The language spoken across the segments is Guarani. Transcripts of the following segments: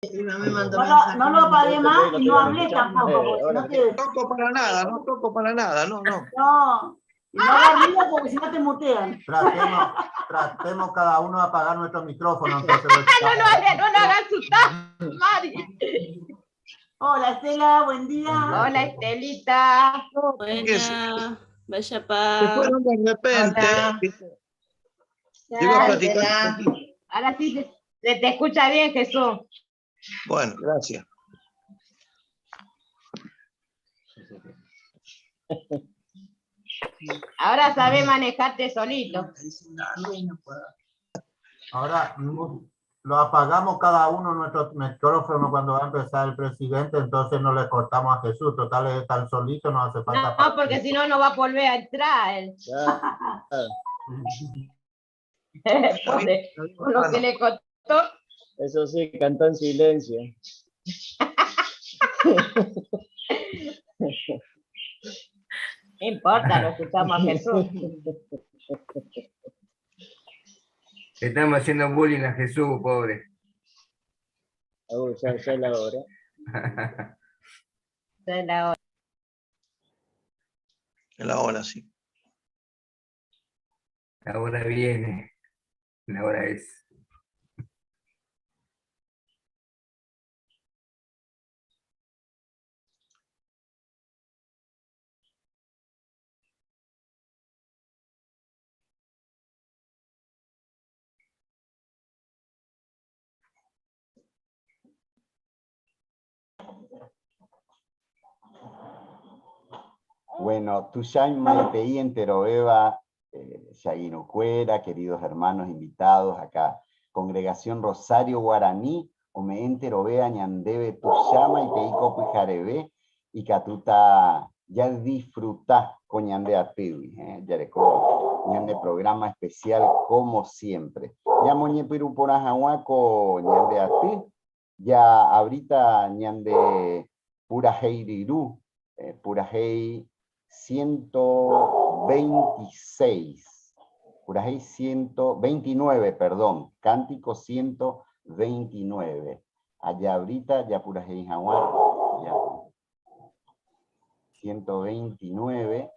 No lo, no lo apagué más y no hablé tampoco, porque si no te. No toco para nada, no toco para nada, no, no. No, y no hagas ruido porque si no te mutean. Tratemos, tratemos cada uno de apagar nuestro micrófono. Entonces, No lo haga, no lo haga asustar, Mari. Hola Estela, buen día. Hola, Estelita. Buena, vaya Se pa. fueron de repente. Hola. ¿viste? Yo iba a platicar. Ahora sí se, se te escucha bien, Jesús. Bueno, gracias. Ahora sabes manejarte solito. Ahora lo apagamos cada uno nuestro micrófono cuando va a empezar el presidente, entonces no le cortamos a Jesús. Total, es tan solito, no hace falta. No, porque si no, no va a volver a entrar. él. Está bien, Por está bien, por lo que hermano. le costó. Eso sí, cantó en silencio. No importa, lo escuchamos a Jesús. Le estamos haciendo bullying a Jesús, pobre. Ya, ya es la hora. Es la hora. Es la hora, sí. La hora viene. La hora es. Bueno, Tushain Maitei Enteroeva, Shaguinucuera, queridos hermanos invitados acá, Congregación Rosario Guaraní, Ome Enterovea, Ñandebe, Tushama, Itei Copuijarebe, y Catuta, ya disfruta con Ñande Atiwi, Yareco, Ñande programa especial como siempre. Ya moñe piru por ajahuaco, Ñande Ati, ya ahorita Ñande Pura Heirirú, Purajey 126, Purajey 129, perdón, Cántico 129. Allá ahorita, ya Purajey Jaguar, ya. 129.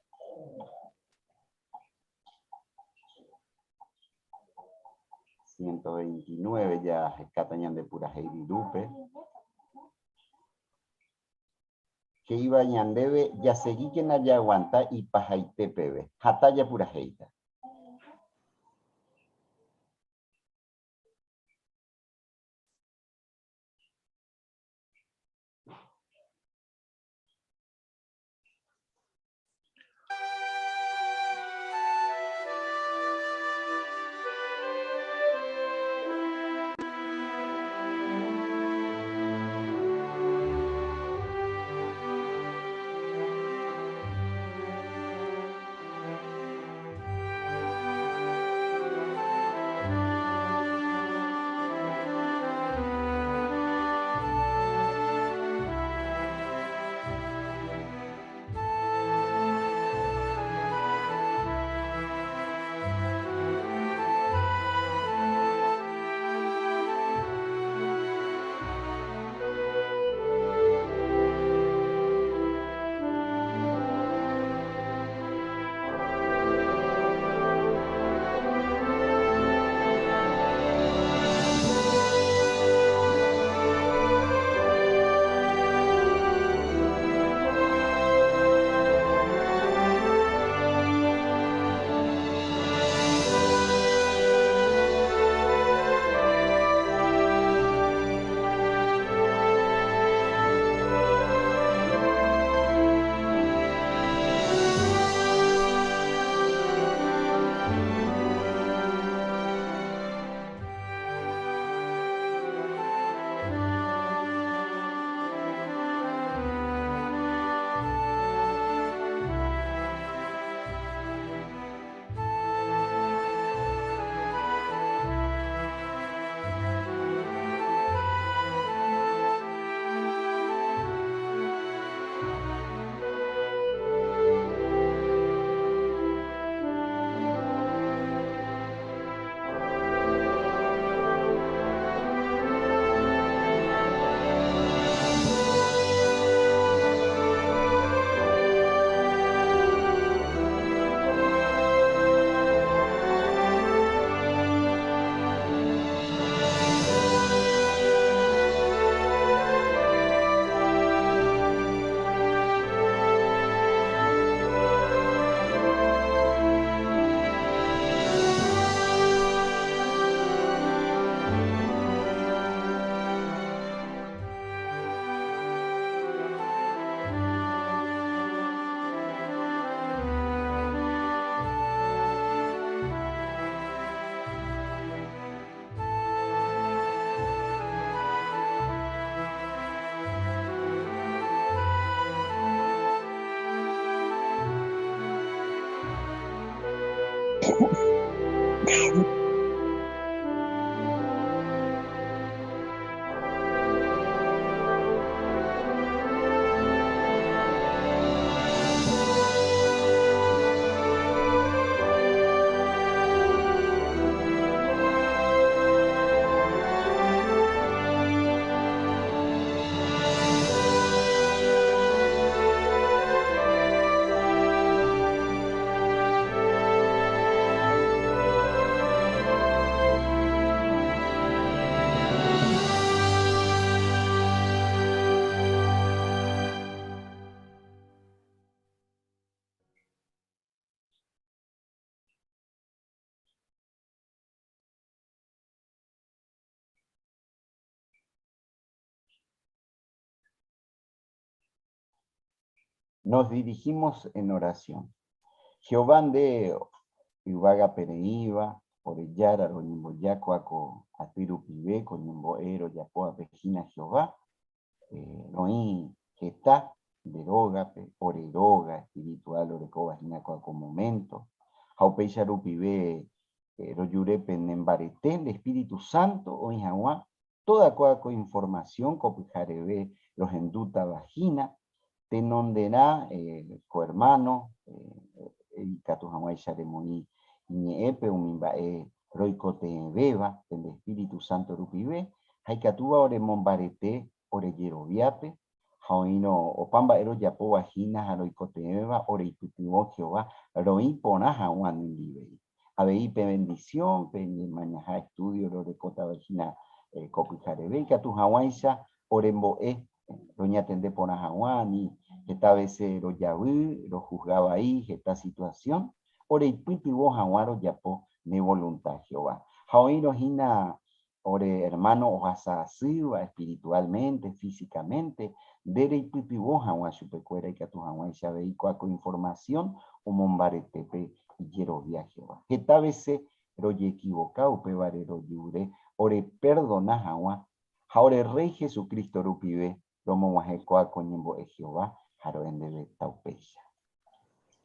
129 ya Catañán de Purajey Dirupe. Que iba ñandebe, ya seguí que naya aguanta y pajaite pebe. Hataya purajeita. Nos dirigimos en oración. Jehová nde yvágape reĩva, ore Jára roñemboja kóa ko aty rupive, ko ñembo'e rojapóvape hína Jehová, roĩ heta nde rógape, ore róga espiritual orekóva hína kóa ko momento, ha upéicha rupive rojure pene mbarete nde Espíritu Santo oĩ hag̃ua Toda kóa ko información ko pyhareve rohendútava hína, tenonderã ko hermano ikatu hag̃uáicha remoĩ iñe'ẽpe umi mba'e roikotevẽvéva pende Espíritu Santo rupive ha ikatúva oremombarete ore jeroviápe ha oĩrõ opa mba'e rojapóva hína ha roikotevẽva oreipytyvõ Jehová roĩ porã hag̃ua nendivéi. Avei pe bendición, pe ñemañaha estudio rorekótava hína ko pyhareve, ikatu hag̃uáicha orembo'e roñatende porã hag̃ua, ani heta vése rojavy, rohusga vai heta situasión, oreipytyvõ hag̃ua rojapo ne voluntad Jehová. Ha oĩrõ hína Ore ermáno ohasa asýva espirituálmente, físikamente, nde reipytyvõ hag̃ua chupekuéra ikatu hag̃uáicha avei ko'ã ko informasión omombarete pe ijerovia Jehová. Heta vése rojeekivoka upévare rojure oreperdona hag̃ua ha ore Rréi Jesucristo rupive romog̃uahẽ ko'ã ko ñembo'e Jehová ha ro'e ndéve taupéicha.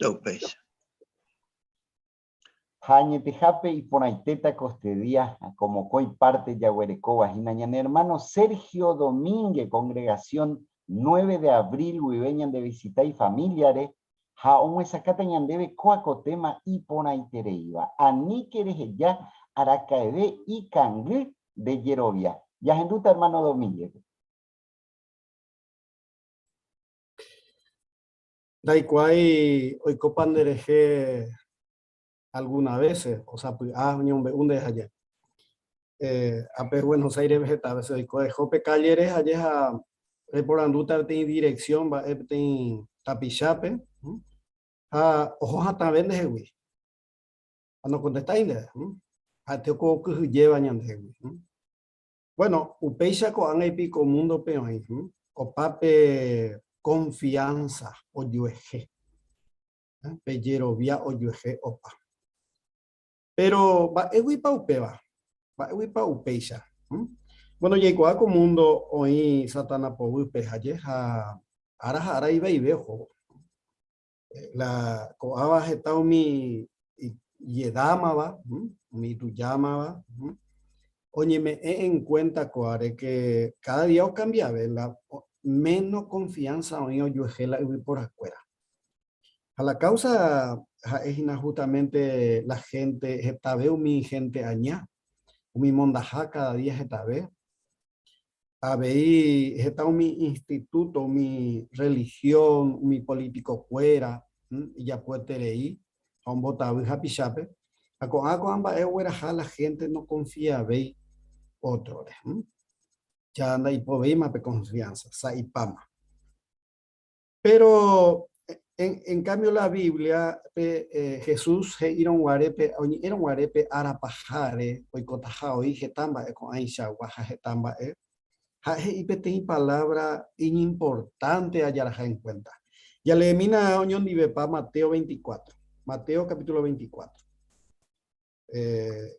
Taupéicha. Ha añetehápe iporãitéta kostedia ko mokõi párte jaguerekóva hína ñane ermáno Sergio Domínguez congregación 9 de abril guive ñandevisita ifamíliare ha omyesakãta ñandéve kóa ko téma iporãitereíva. Aníke reheja araka'eve ikangy nde jerovia. Jahendúta ermáno Domínguez-pe. Ndaikuaái oikópa nderehe alguna vése, osapy'a oñemombe'u nde haje. Ápe Buenos Aires-pe heta vése oiko. Eho pe kállere haje ha reporandúta peteĩ dirección mba'e peteĩ tapichápe ha oho hatãve ndehegui. Ha nokontestái ndéve. Ha'ete oko okyhyjéva ñandehegui. Bueno, upéicha ko'ág̃a ipiko múndope oĩ, opa pe confianza ojuehe, pe jerovia ojuehe opa. Péro mba'éguipa upéva? Mba'éguipa upéicha? Bueno, jaikuaa ko múndo oĩ Satana poguýpe haje ha ára ha ára ivaive ohóvo. La ko'ãva heta umi ijedámava, umi itujámava, oñeme'ẽ en cuenta ko'áre que cada día okambiave la menos confianza oĩ ojuehe la yvyporakuéra. Ha la causa ha'e hína justamente la gente hetave umi gente aña, umi mondaha cada día hetave, Avei heta umi instituto, umi religión, umi politikokuéra ijapueterei ha ombotavy hapichápe, ha ko'ã ko'ã mba'e ogueraha la hénte nokonfiavéi ótrore. Ja ndaipovéima pe konfiánsa, sa'ipáma. Péro en kámbio la Bíbliape Jesús he'írõ guare pe oñe'ẽrõ guare pe ára paháre oikotaha oĩ heta mba'e ko'ãichagua ha heta mba'e, ha'e he'i peteĩ palávra iñimportánte ajaraha enkuénta. Jaleemína oñondivepa Mateo 24. Mateo capítulo 24.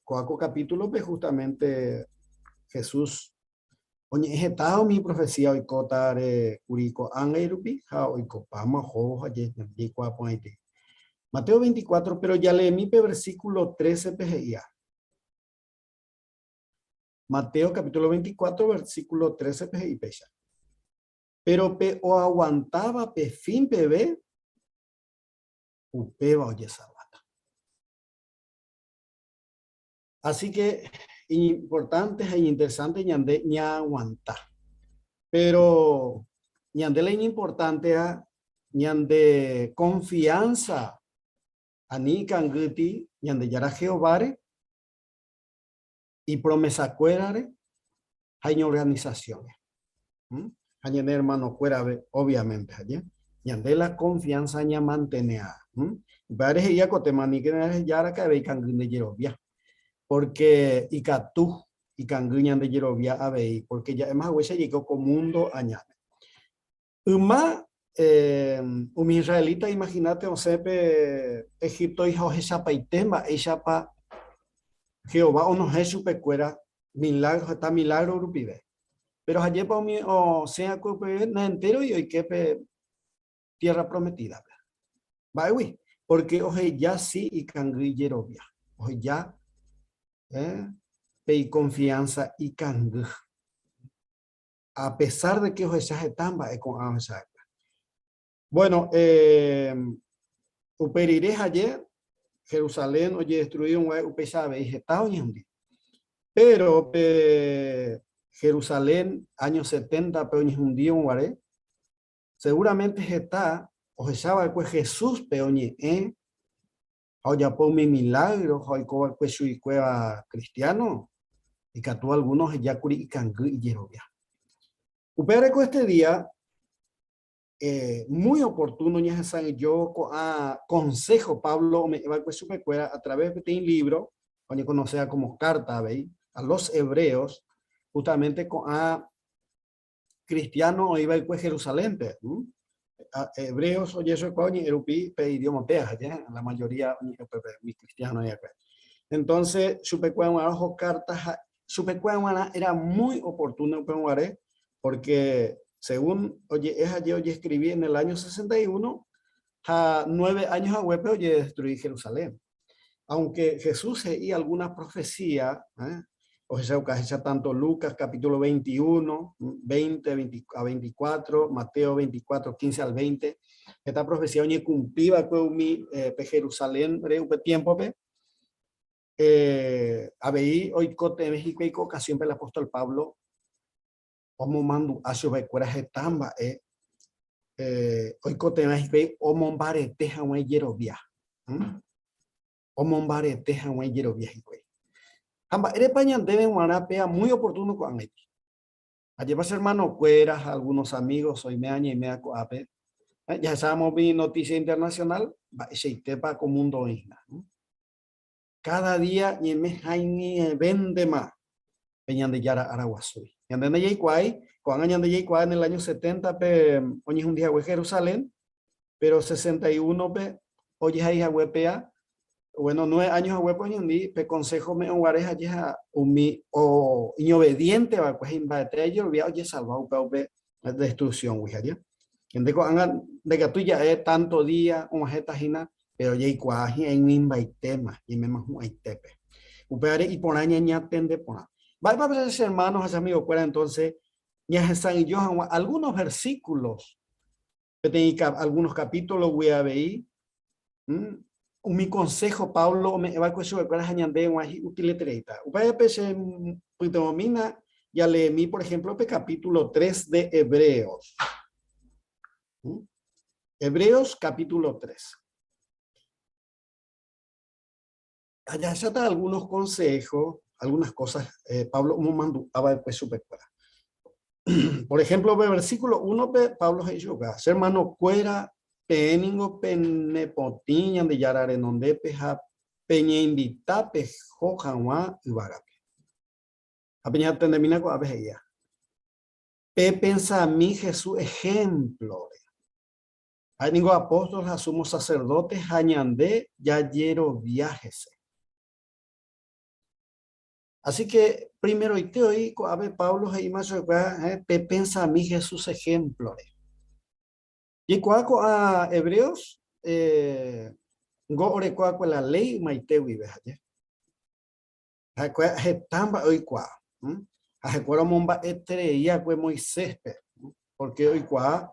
Ko'ã ko capítulo-pe justamente Jesús oñe'ẽ heta umi profecía oikótare kuri ko'ág̃ai rupi ha oikopáma ohóvo ha jaikuaa porãite. Mateo 24, pero jaleemi pe versículo 13 pe he'íva. Mateo capítulo 24, versículo 13 pe he'i péicha. Pero pe oaguantáva pe fin peve, upéva ojesalváta. Así que iñimportante ha iñinteresante ñande ñaaguanta. Pero ñande la iñimportántea ñande confianza ani ikangýti Ñandejára Jehováre, ipromesakuérare ha iñorganizaciónre. Ha ñane hermanokuérare, obviamente, aje. Ñande la confianza ñamantenea. Upévare he'íva ko tema aníkena reheja araka'eve ikangy nde jerovia. Porque ikatu ikangy ñande jerovia avei, porque ja'éma haguéicha jaiko ko mundo añáme. Yma umi israelita imaginate osẽ pe Egiptoi ha ohechapaite mba'éichapa Jehová onohẽ chupekuéra milagro, heta milagro rupive. Pero hajépa umi osẽ va'ekue upeve naentéroi oike pe tierra prometida-pe. Mba'égui? Porque oheja si ikangy ijerovia. Oheja pe iconfianza ikangy. A pesar de que ohecha heta mba'e ko'ã ohecha va'ekue. Bueno, eh, upe rire haje, Jerusalén ojedestruí og̃uahẽ upéicha avei heta oñehundi. Pero pe Jerusalén año 70-pe oñehundi og̃uare, seguramente heta ohecha va'ekue Jesús-pe oñe'ẽ ha ojapo umi milágro ha oiko va'ekue chuguikuéra kristiáno, ikatu algúno oheja kuri ikangy ijerovia. Upévare ko este día, eh, muy oportuno ñahesa'ỹijo ko'ã consejo Pablo ome'ẽ va'ekue chupekuéra a través peteĩ libro oñekonosea como carta avei a los hebreos, justamente ko'ã cristiano oĩ va'ekue Jerusalénpe. Hebreos ojesokuaa oñe'ẽ rupi pe idioma péa, ja, la mayoría oñe'ẽ upépe umi cristiano oĩ va'ekue. Entonces, chupekuéra g̃uarã oho carta ha chupekuéra g̃uarã era muy oportuno upe guare, porque según oje'e haje ojescribi en el año 61 ha 9 años haguépe ojedestrui Jerusalén. Aunque Jesús he'i alguna profecía, ¿eh? ohechauka hecha tanto Lucas capítulo 21, 20, 20 a 24, Mateo 24, 15 al 20, esta profecía oñecumplí va'ekue umi eh, pe Jerusalén re upe tiempo-pe, eh, avei oikotevẽ hikuái ko ocasión-pe el apóstol Pablo omomandu'a chupekuéra heta mba'e oikotevẽ hikuái omombarete hag̃ua ijerovia. Omombarete hag̃ua ijerovia hikuái. Ha mba'érepa ñandéve g̃uarã péa muy oportuno ko'ág̃aite? Ajépa che hermanokuéra ha algunos amigos oime añeimea ko'ápe, jahechámo umi noticia internacional, mba'eichaitépa ko mundo oĩhína. Káda día ñaime haiñevéntema pe Ñandejára ára guasúi. Ñande ndajaikuaái, ko'ág̃a ñande jaikuaa en el año 70-pe oñehundi hague Jerusalén, pero 61-pe ojehai hague péa, bueno, 9 años haguépe oñehundi pe consejo ome'ẽguare ha jeha umi o iñobediente va'ekue ha imba'ete ajerovia ojesalva upe upe destrucción-gui ha je. Ñande ko'ág̃a ndaikatúi ja'e tanto día og̃uahẽta hína Péro jaikuaa hi'aig̃uimbaitéma, ñaiméma hu'ãitépe. Upévare iporã ñañatende porã. Mba'épa pe che hermano ha che amigokuéra entonces ñahesa'ỹijo hag̃ua algunos versículos peteĩ algunos capítulos-gui avei, umi consejo Pablo ome'ẽva'ekue chupekuéra ha ñande g̃uarã hi'utiletereíta. Upéva pe che pytyvõmína jaleemi, por ejemplo, pe capítulo 3 de Hebreos. Hebreos capítulo 3. Jahecháta algunos consejos, algunas cosas eh, Pablo omomandu'a va'ekue chupekuéra. Por ejemplo, pe versículo 1-pe Pablo he'i chupe, che hermanokuéra, peẽ ningo penepotĩ Ñandejára renondépe ha peñeinvita peho hag̃ua yvágape. Ha peñatendemína ko'ápe he'íva. Pepensami Jesús ehémplore. Ha'e ningo apóstol ha sumo sacerdote ha ñande jajerovia hese. Así que primeroite oĩ ko'ápe Pablo he'íma chupekuéra, eh, pepensami Jesús ehémplore. Jaikuaa ko'ã hebreos eh, Ngo oreko va'ekue la léi ymaite guive haje. Ha'ekuéra heta mba'e oikuaa. Ha ha'ekuéra omomba'eterei va'ekue Moiséspe, pórke oikuaa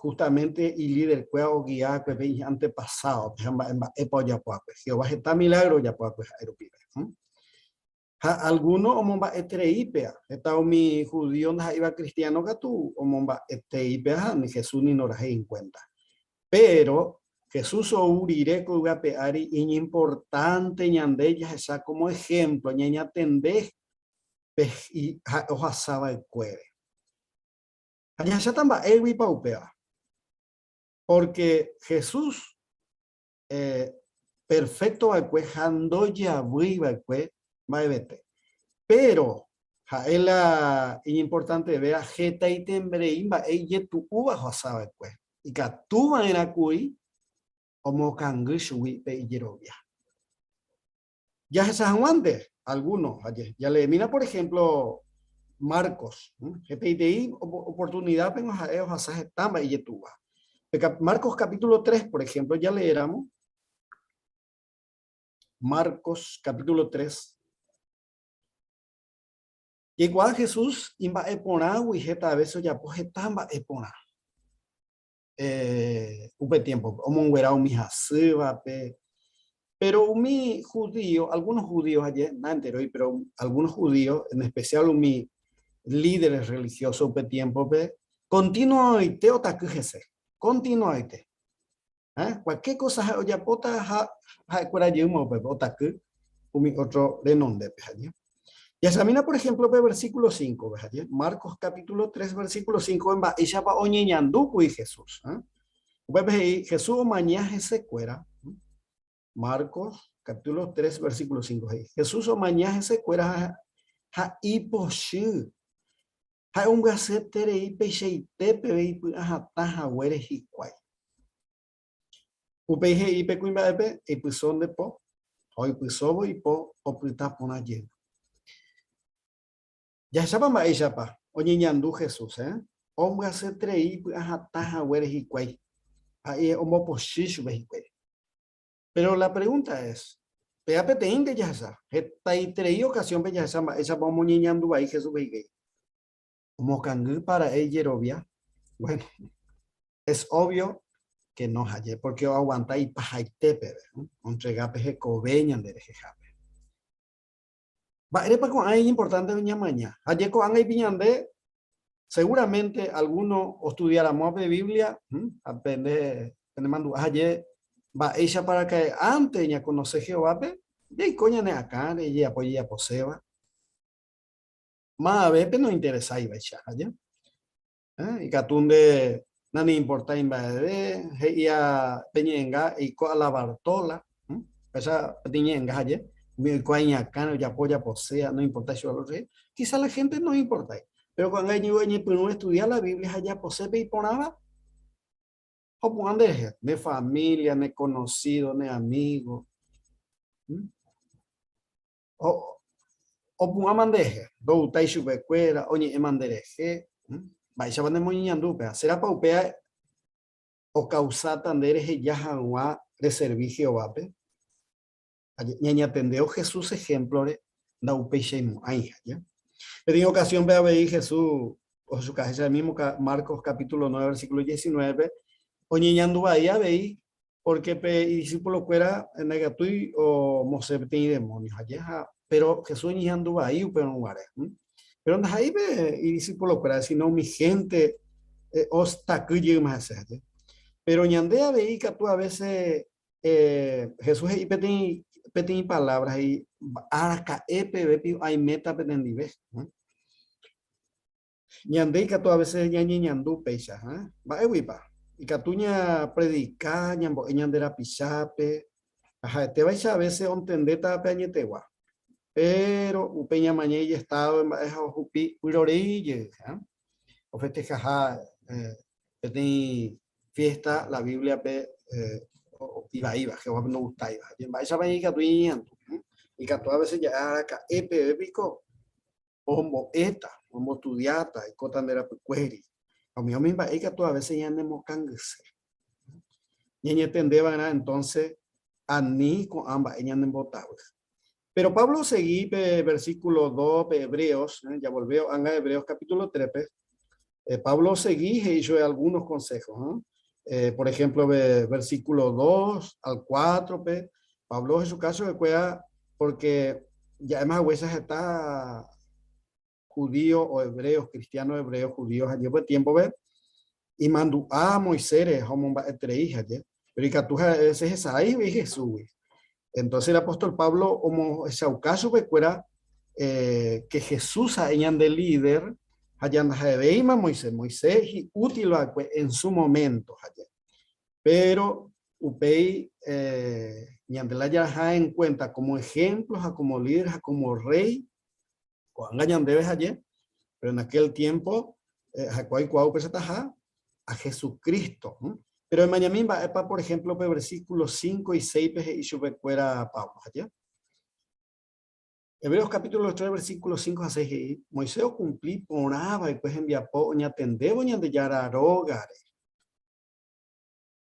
justamente iliderkuéra ogia va'ekue pe iñantepasádope ha mba'e mba'épa ojapo va'ekue. Jehová heta milágro ojapo va'ekue ha'e rupive. Ha algúno omomba'eterei péa. Heta umi judío ndaha'éiva kristiáno katu omomba'eterei péa ha ni Jesús ni norahéi enkuénta. Péro Jesús ou rire ko yvy ape ári iñimportánte ñande jahecha kómo ehémplo ñañatende pe ha'e ohasa va'ekuére. Ha jahecháta mba'éguipa upéva. Pórke Jesús perfékto va'ekue ha ndojavýi va'ekue mba'evete. Péro ha'e la iñimportantevéva hetaiterei mba'e ijetu'úva ohasa va'ekue. Ikatu va'erã kuri omokangy chugui pe ijerovia. Jahecha hag̃uánte algúno, jaleemína por ehémplo Marcos, hetaiterei oportunidápe ha'e ohasa heta mba'e ijetu'úva. Marcos capítulo 3, por ejemplo, jaleéramo, Marcos capítulo 3, jaikuaa Jesús imba'eporãgui heta vése ojapo heta mba'e porã. Upe tiémpope omonguera umi hasývape, péro umi judío, algúno judío aje, naenterói, péro algúno judío, en espesiál umi líderes rrelihióso upe tiémpope, kontinuadoite otaky hese, kontinuadoite. Kualkiér kósa ha'e ojapóta ha ha'ekuéra jeýma upépe otaky umi ótro renondépe. Jahechamína por ejemplo pe versículo 5, Marcos capítulo 3 versículo 5 mba'éichapa oñeñandu kuri Jesús. Upépe he'i Jesús omaña hesekuéra. Marcos capítulo 3 versículo 5 he'i Jesús omaña hesekuéra ha ipochy. Ha'e ombyasyeterei peichaite peve ipy'ahatã haguére hikuái. Upéi he'i pe kuimba'épe, Eipyso nde po, ha oipysóvo ipo opyta porã jey. Jahechápa mba'éichapa oñeñandu Jesús, eh? Ombyasyeterei ipy'ahatã haguére hikuái, ha'e ombopochy chupe hikuái. Péro la pregúnta es, péva peteĩnte jahecha, hetaiterei okasiónpe jahecha mba'éichapa omoñeñandu vai Jesúspe hikuái. Omokangýpa ra'e ijerovia? Bueno, es obvio que no haye, porque oaguanta ipahaite peve, ontrega pe hekove ñande rehehápe. Mba'érepa ko'ã iñimportante ñamaña? Haye ko'ág̃a ipi ñande, seguramente alguno ostudiaramo pe Biblia, ha pende mandu'a haye mba'éichapa raka'e antes ñaconoce Jehovápe, jaiko ñane akãre, ijejapo ijejaposéva. Mavavépe nointeresáivaicha, aja. Ikatu nde naneimportái mba'eve, he'ia pe ñe'ẽnga eiko a la Bartola, péicha peteĩ ñe'ẽnga haje, umi oikóva iñakãre ojapo ojaposéa, noimportái chupe al otro. Quizá la gente noimportái, péro ko'ág̃a eñepyrũ estudia la Biblia ha ejapose pe iporãva, ha opu'ã nderehe, ne familia, ne conocido, ne amigo. Opu'ãma nderehe, ndogustái chupekuéra, oñe'ẽma nderehe, mba'éichapa nemoñeñandu upéva? Serápa upéva okausáta nde reheja hag̃ua reservi Jehovápe? Ñañatendévo Jesús ehémplore ndaupeichaimo'ãi. Peteĩ okasiónpe avei Jesús ohechuka hecha mímo Marcos capítulo 9 versículo 19-pe, oñeñandu vai avei Pórke pe idisipulokuéra ndaikatúi omosẽ peteĩ demónio aje, ha péro Jesús oñeñandu vai upérõ guare. Péro ndaha'éi pe idisipulokuéra, síno umi hénte ostaky jeýma hese aje. Péro ñande avei ikatu a vése Jesús he'i peteĩ peteĩ palávra he'i araka'e peve piko aiméta penendive. Ñande ikatu a veces ñañeñandu péicha, ha? Mba'éguipa? Ikatu ñapredika, ñambo'e ñande rapichápe, ha ha'etévaicha a veces ontendéta pe añetegua. Péro upe ñamaña ijestádo mba'e ha ohupi vyrorei jey, ha? Ofestejaha peteĩ fiesta la Bíbliape ivaíva, Jehovápe ndogustáiva. Mba'éichapa ikatu ñañeñandu? Ikatu a veces ja'e araka'e peve piko Ombo'éta, ombostudiáta, oikóta nde rapykuéri. Ha umi umi mba'e ikatu a veces ñanemokangyse. Ñañetende va'erã entonces ani ko'ã mba'e ñanembotavy. Pero Pablo osegi pe versículo 2 pe Hebreos, ya volveo anga Hebreos capítulo 3 pe, Pablo osegi he'i chupe algunos consejos. Por ejemplo, pe versículo 2 al 4 pe, Pablo ohechuka chupekuéra porque ja'éma haguéicha heta judío o hebreos, cristiano hebreo, judíos aje upe tiémpope, imandu'a Moisés-re ha omomba'eterei aje, pero ikatu ha'e hesái avei Jesús-gui. Entonces el apóstol Pablo omohechauka chupekuéra que Jesús ha'e ñande líder ha jandaha'evéima Moisés. Moisés hi'útil va'ekue en su momento aje. Pero upéi ñande la jaraha en cuenta como ejemplo ha como líder ha como rey Ko'ág̃a ñandéve haje, pero en aquel tiempo ha'ekuaa oikuaa upeichataha a Jesucristo. Pero emañami mba'épa, por ejemplo, pe versículo 5 y 6-pe he'i chupekuéra Pablo, haje. Hebreos capítulo 3, versículo 5 ha 6 he'i, Moisés okumpli porã va'ekue hembiapo oñatendévo Ñandejára rógare.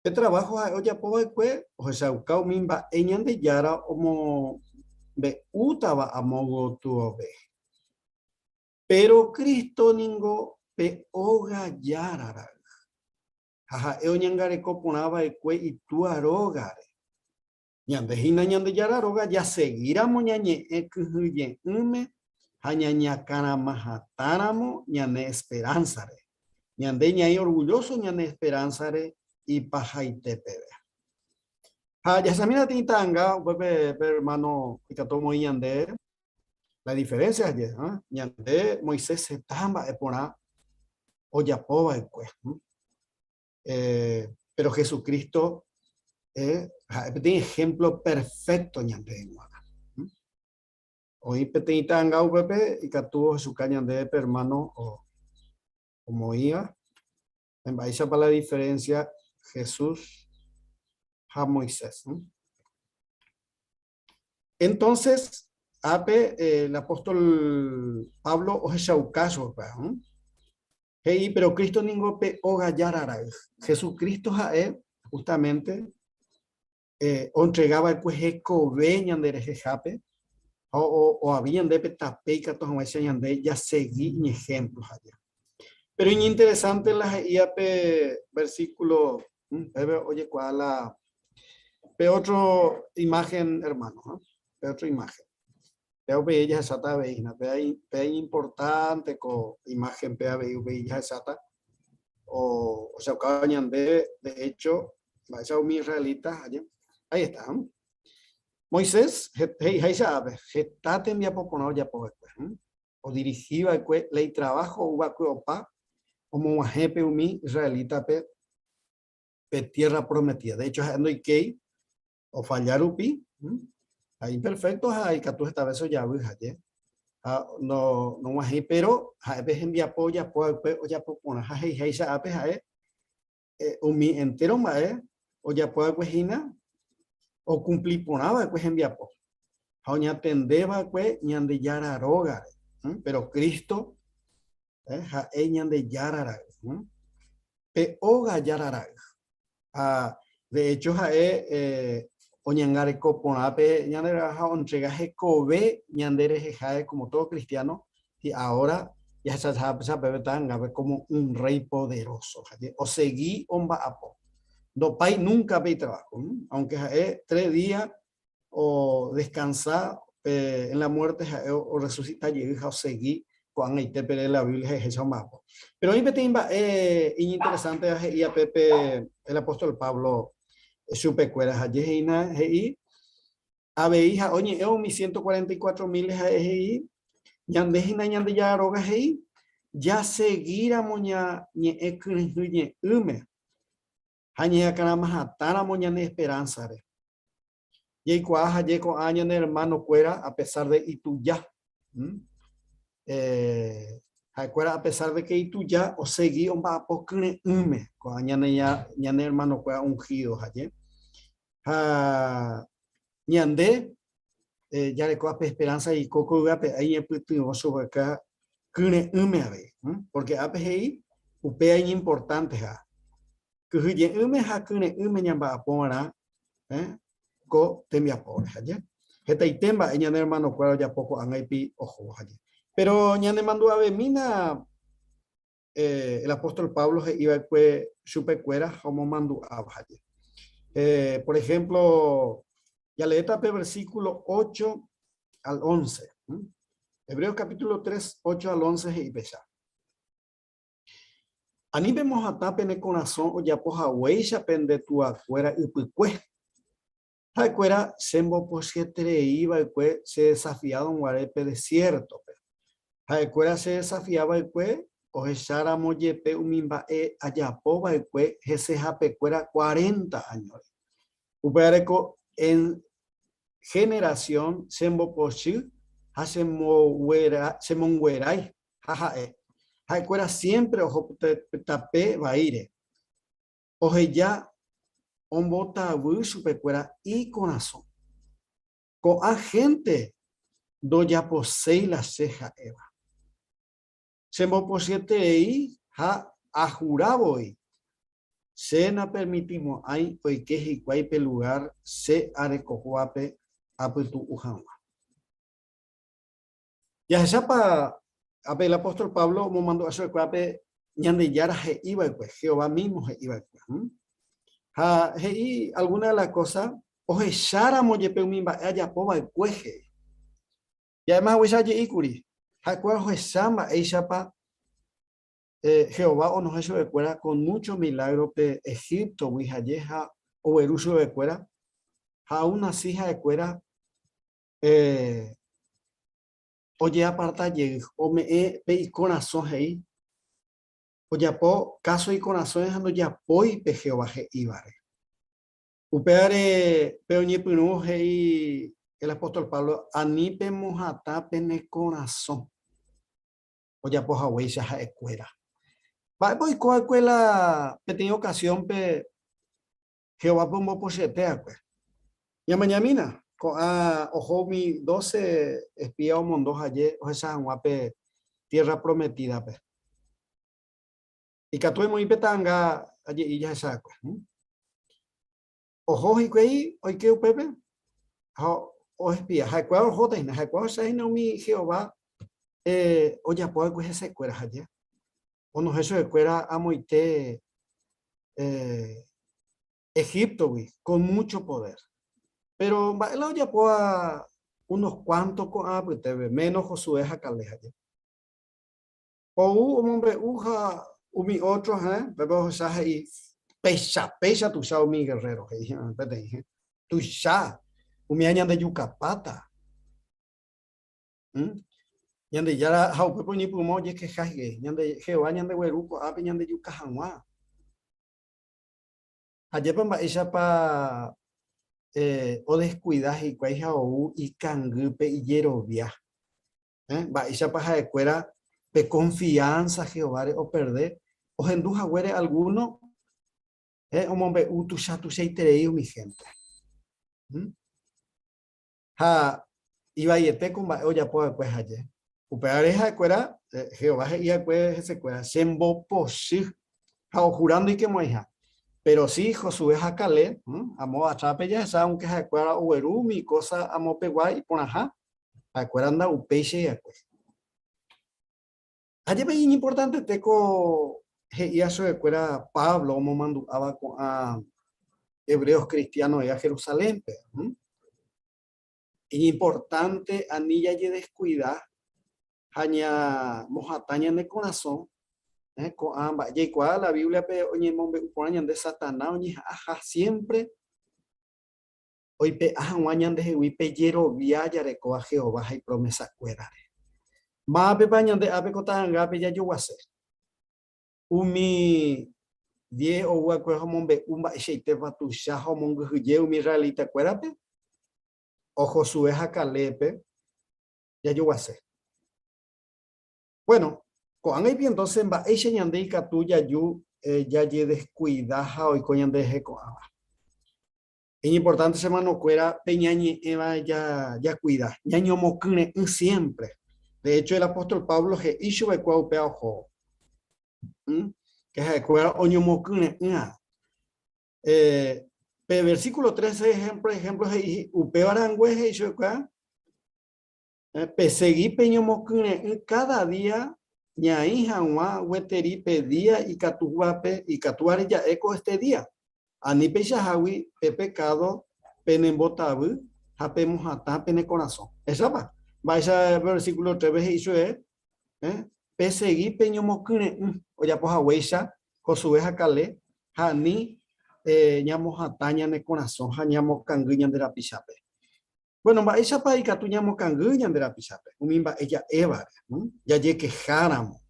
Pe trabajo ha'e ojapo va'ekue ohechauka umi mba'e Ñandejára omombe'útava amo gotyove. Péro Cristo ningo pe óga Jára ra'y, ha ha'e oñangareko porã va'ekue Itúa rógare. Ñande hína Ñandejára róga jasegíramo ñañe'ẽ kyhyje'ỹme ha ñañakãrama hatãramo ñane esperánsare. Ñande ñaĩ orgullóso ñane esperánsare ipahaite peve. Ha jahechamína peteĩ ta'anga upépe pe ermáno ikatu omoĩ ñande la diferencia aje, ñande Moisés heta mba'e porã ojapo va'ekue. Péro Jesucristo ha'e peteĩ ehémplo perfékto ñandéve g̃uarã. Oĩ peteĩ ta'anga upépe ikatu ohechuka ñandéve pe ermáno omoĩva. Mba'éichapa la diferénsia Jesús ha Moisés? Entonces, ápe el apóstol Pablo ohechauka chupe. He'i, pero Cristo ningo pe óga Jára ra'y. Jesucristo ha'e, justamente, ontrega va'ekue hekove ñande rehehápe, ha oavi ñande pe tape ikatu hag̃uáicha ñande jasegi iñehémplo haja. Pero iñinteresante la he'íva pe versículo, pépe ojekuaa la, pe otro imagen, hermano, pe otro imagen. Péva upéi jahecháta avei hína, péva iñimportánte ko imáhenpe avei upéi jahecháta ohechaukáva ñande, de hecho, mba'éicha umi israelita, aje, ahí está. Moisés he'iháicha ápe, heta tembiapo porã ojapo va'ekue, odirihi va'ekue la itrabajo ou va'ekue opa omog̃uahẽpe umi israelítape pe tierra prometida. De hecho, ha'e ndoikéi ofalla rupi, ha imperfecto ha ikatu heta vece ojavy haje, ha no nog̃uahẽi, pero ha'e pe hembiapo ojapo va'ekue ojapo porã ha he'iháicha ápe ha'e umi entero mba'e ojapo va'ekue hína okumpli porã va'ekue hembiapo ha oñatende va'ekue Ñandejára rógare, pero Cristo ha'e Ñandejára ra'y, pe óga Jára ra'y. Ha de hecho ha'e oñangareko porã pe ñande ha ontrega hekove ñande reheháe como todo cristiano y ahora jahechahápe peve ta'angápe como un rey poderoso, osegi omba'apo. Ndopái nunca pe itrabajo, aunque ha'e 3 días o descansa en la muerte ha'e orresucita jey ha osegi ko'ag̃aite peve la Biblia he'iháicha omba'apo. Péro oĩ peteĩ mba'e iñinteresánteva he'i ape pe el apóstol Pablo chupekuéra ha jehe'ína he'i avei ha oñe'ẽ umi 144 mil ha'e he'i ñande hína Ñandejára róga he'i jasegíramo ñañe'ẽ kyre'ỹje'ỹme ha ñañakãramahatãramo ñane esperánsare. Jaikuaa haje ko'ã ñane hermano-kuéra a pesar de ituja. Ha'ekuéra a pesar de que ituja osegi omba'apo kyre'ỹme ko'ã ñane hermano-kuéra ungido haje. Ha ñande jareko ape esperanza jaiko ko yvy ape ári ñaipytyvõ chupekuéra kyre'ỹme avei. Porque ápe he'i upéva iñimportanteha. Kyhyje'ỹme ha kyre'ỹme ñamba'apova'erã ko tembiapóre, aje. Hetaite mba'e ñane hermanokuéra ojapo ko'ág̃aipi ohóvo, aje. Péro ñanemandu'avemína el apóstol Pablo he'iva'ekue chupekuéra ha omomandu'áva, aje. Por ejemplo, jaleéta pe versículo 8 al 11. Hebreos capítulo 3, 8 al 11 he'i péicha. Ani pemohatã pene korasõ ojapo haguéicha pende tuakuéra ypykue. Ha'ekuéra chembopochyeterei va'ekue chedesafiárõ guare pe desiértope. Ha'ekuéra chedesafia va'ekue ohecháramo jepe umi mba'e ajapo va'ekue hesehapekuéra cuarenta áñore. Upévare ko en generasión chembopochy ha chemonguerái ha ha'e. Ha'ekuéra siémpre oho tape vaíre, oheja ombotavy chupekuéra ikorasõ. Ko'ã hénte ndojaposéi la che ha'éva. Chembopochyeterei ha ahura voi, che napermitimo'ãi oike hikuái pe lugár che arekohápe apytu'u hag̃ua. Jahechápa ápe el apóstol Pablo omomandu'a chupekuéra pe Ñandejára he'i va'ekue, Jehová mímo he'i va'ekue. Ha he'i alguna de las cosas ohecháramo jepe umi mba'e ajapo va'ekue he'i. Ja'éma haguéicha je'íkuri, ha'ekuéra ohecha mba'éichapa Jehová onohẽ chupekuéra con mucho milagro pe Egíptogui haje ha ogueru chupekuéra, ha aún así ha'ekuéra ojeaparta jey, ome'ẽ pe ikorasõ he'i, ojapo káso ikorasõre ha ndojapói pe Jehová he'ívare. Upévare pe oñepyrũ he'i el apóstol Pablo, ani pemohatã pene korasõ, ojapo haguéicha ha'ekuéra. Mba'épa oiko va'ekue la peteĩ okasiónpe Jehovápe ombopochyete va'ekue? Ñamañamína, ko'ã oho umi dóse espía omondo haje ohecha hag̃ua pe Tiérra Prometídape. Ikatu emoĩ pe ta'anga aje'i jahecha va'ekue. Oho hikuái oike upépe ha oespia. Ha'ekuéra ohóta hína, ha'ekuéra ohecha hína umi Jehová ojapo va'ekue hesekuéra ha ja. Onohẽ chupekuéra amoite Egíptogui con mucho poder. Péro mba'e la ojapóva unos kuánto ko'ã apytépe, ménos Josué ha Caleb ha ja. Ou omombe'u ha umi ótro hẽ, upépe ohecha he'i, Péicha, péicha tuicha umi gerréro, he'i hẽ, peteĩ hẽ, tuicha, umíva ñandejukapáta. ¿Mm? Ñandejára, ha upépe oñepyrũma ojekeha hikuái, ñande, Jehová ñandegueru ko'ápe ñandejuka hag̃ua. Ajépa mba'éichapa eh, odeskuida hikuái ha ou ikangýpe ijerovia. Eh, mba'éichapa ha'ekuéra pe confianza Jehováre operde ohendu haguére alguno eh, omombe'u tuicha tuichaiterei umi hénte. ¿Mm? Ha ivaiete ko mba'e ojapo va'ekue haje. Upévare ha'ekuéra, eh, Jehová he'i va'ekue hesekuéra, chembopochy ha ohura ndoikemo'ãiha. Péro si Josué ha Caleb, amo atrápe jahecha aunque ha'ekuéra ogueru umi kósa amopegua iporãha, Ha'ekuéra ndaupéichai va'ekue. Ha jepe iñimportantete ko he'i chupekuéra Pablo omomandu'áva ko'ã hebreos cristiano oĩva Jerusalénpe. Iñimportante ani jajedeskuida ha ñamohatã ñane korasõ ko'ã mba'e. Jaikuaa la Bíbliape oñemombe'u porã ñande Satanás oñeha'ãha siémpre oipe'a hag̃ua ñandehegui pe jerovia jarekóva Jehová ha ipromesakuérare. Mávapepa ñande ápe ko ta'angápe jajoguase? Umi diez ouva'ekue omombe'u mba'eichaitépa tuicha ha omongyhyje umi israelita-kuérape, o Josué ha Calébpe jajoguase. Bueno, ko'ág̃a ipi entonces mba'éicha ñande ikatu jaju jajedeskuida ha oiko ñanderehe ko'ãva. Iñimportánte che hermanokuéra pe ñañe'ẽva jakuida, ñañomokyre'ỹ siémpre. De hecho, el apóstol Pablo he'i chupekuéra upéva ohóvo. Que ha'ekuéra oñomokyre'ỹva. Eh, pe versículo 13 ejemplo, ejemplo he'i upéva rangue he'i chupekuéra eh, pesegi peñomokyre'ỹ cada día ñaĩ hag̃ua gueteri pe día ikatúvape ikatúvare ja'e ko este día. Ani peichahágui pe pekádo penembotavy ha pemohatã pene korasõ. Echápa? Mba'éicha versículo 3-pe he'i chupe eh, pesegi peñomokyre'ỹ ojapo haguéicha Josué ha Caleb ha ani eh, ñamohatã ñane korasõ ha ñamokangy ñande rapichápe. Bueno, mba'éichapa ikatu ñamokangy ñande rapichápe? Umi mba'e ja'évare, jajekeháramo,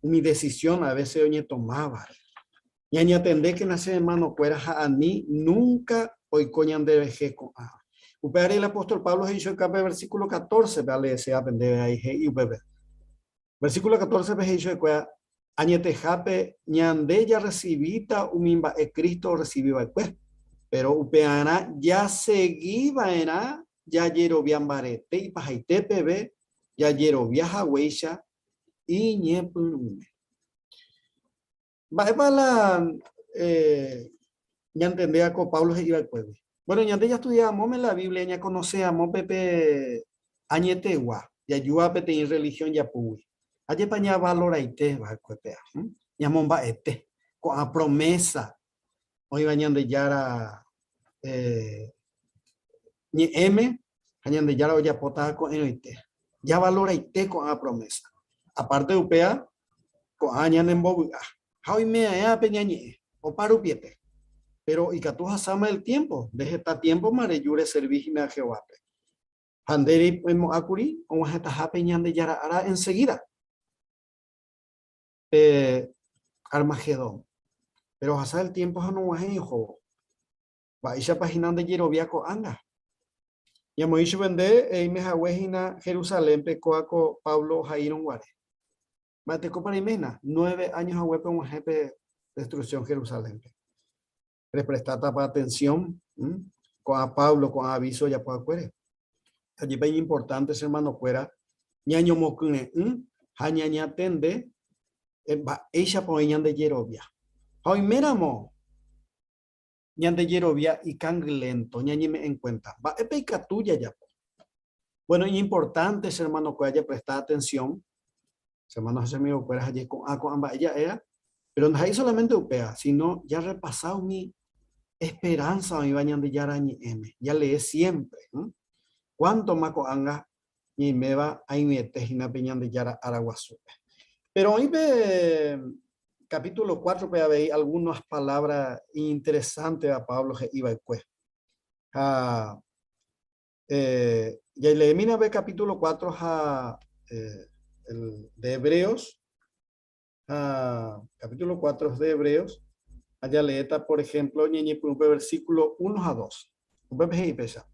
umi decisión a veces oñetomávare. Ñañatendékena che hermano-kuéra ha ani nunca oiko ñanderehe ko'ãva. Upévare el apóstol Pablo he'i chupe pe versículo 14-pe, aleesea pendéve ahí he'i upépe. Versículo 14-pe he'i chupekuéra, Añetehápe ñande jarresivíta umi mba'e Cristo orresivi va'ekue, péro upearã jasegi va'erã jajerovia mbarete ipahaite peve jajerovia haguéicha iñepyrũme. Mba'épa la ñantendéva ko Pablo he'i va'ekuégui? Bueno, ñande jastudia amóme la Biblia, ñakonose amópe pe añetegua, jajúva peteĩ religión japúgui. Ajépa ñavaloraite va'ekue péa, ñamomba'ete ko'ã promesa oĩva Ñandejára ñe'ẽme ha Ñandejára ojapóta ko'ẽrõite. Javaloraite ko'ã promesa. Aparte upéva, ko'ã ñanembovy'a ha oime'aẽvape ñañe'ẽ opa rupiete. Péro ikatu ohasáma el tiémpo, nde heta tiémpoma reju reservi hína Jehovápe. Ha nde reimo'ã kuri og̃uahẽtaha pe Ñandejára ára ensegída, pe Armagedón. Péro ohasa el tiémpo ha nog̃uahẽi ohóvo. Mba'éichapa hína nde jerovia ko'ág̃a? Ñamoĩ chupe nde eime hague hína Jerusalénpe kóa ko Pablo ohaírõ guare. Mba'etekópa reiména? Nueve áño haguépe og̃uahẽ pe destrucción Jerusalénpe. Represtátapa atención ko'ã Pablo ko'ã aviso ojapo haguére? Ajépa iñimportánte che hermanokuéra ñañomokyre'ỹ ha ñañatende mba'éichapa oĩ ñande jerovia. Ha oiméramo Ñande jerovia ikangy lento, ñañeme'ẽ en cuenta. Mba'épa ikatu jajapo? Bueno, iñimportante che hermanokuéra japresta atención, che hermano ha che amigokuéra ha jaiko'ã ko'ã mba'e ja'éva, pero ndaha'éi solamente upéva, sino jarrepasa umi esperanza oĩva Ñandejára Ñe'ẽme, jalee siempre. Cuánto más ko'ág̃a ñaiméva aĩete hína pe Ñandejára ára guasúpe. Pero oĩ pe capítulo 4-pe avei algunas palabras iñinteresánteva Pablo he'i va'ekue. Ha eh, jaileemína pe capítulo 4 ha eh, el de Hebreos, ha capítulo 4 de Hebreos, ha jaleéta, por ejemplo, ñañepyrũ pe versículo 1 ha 2. Upépe he'i péicha.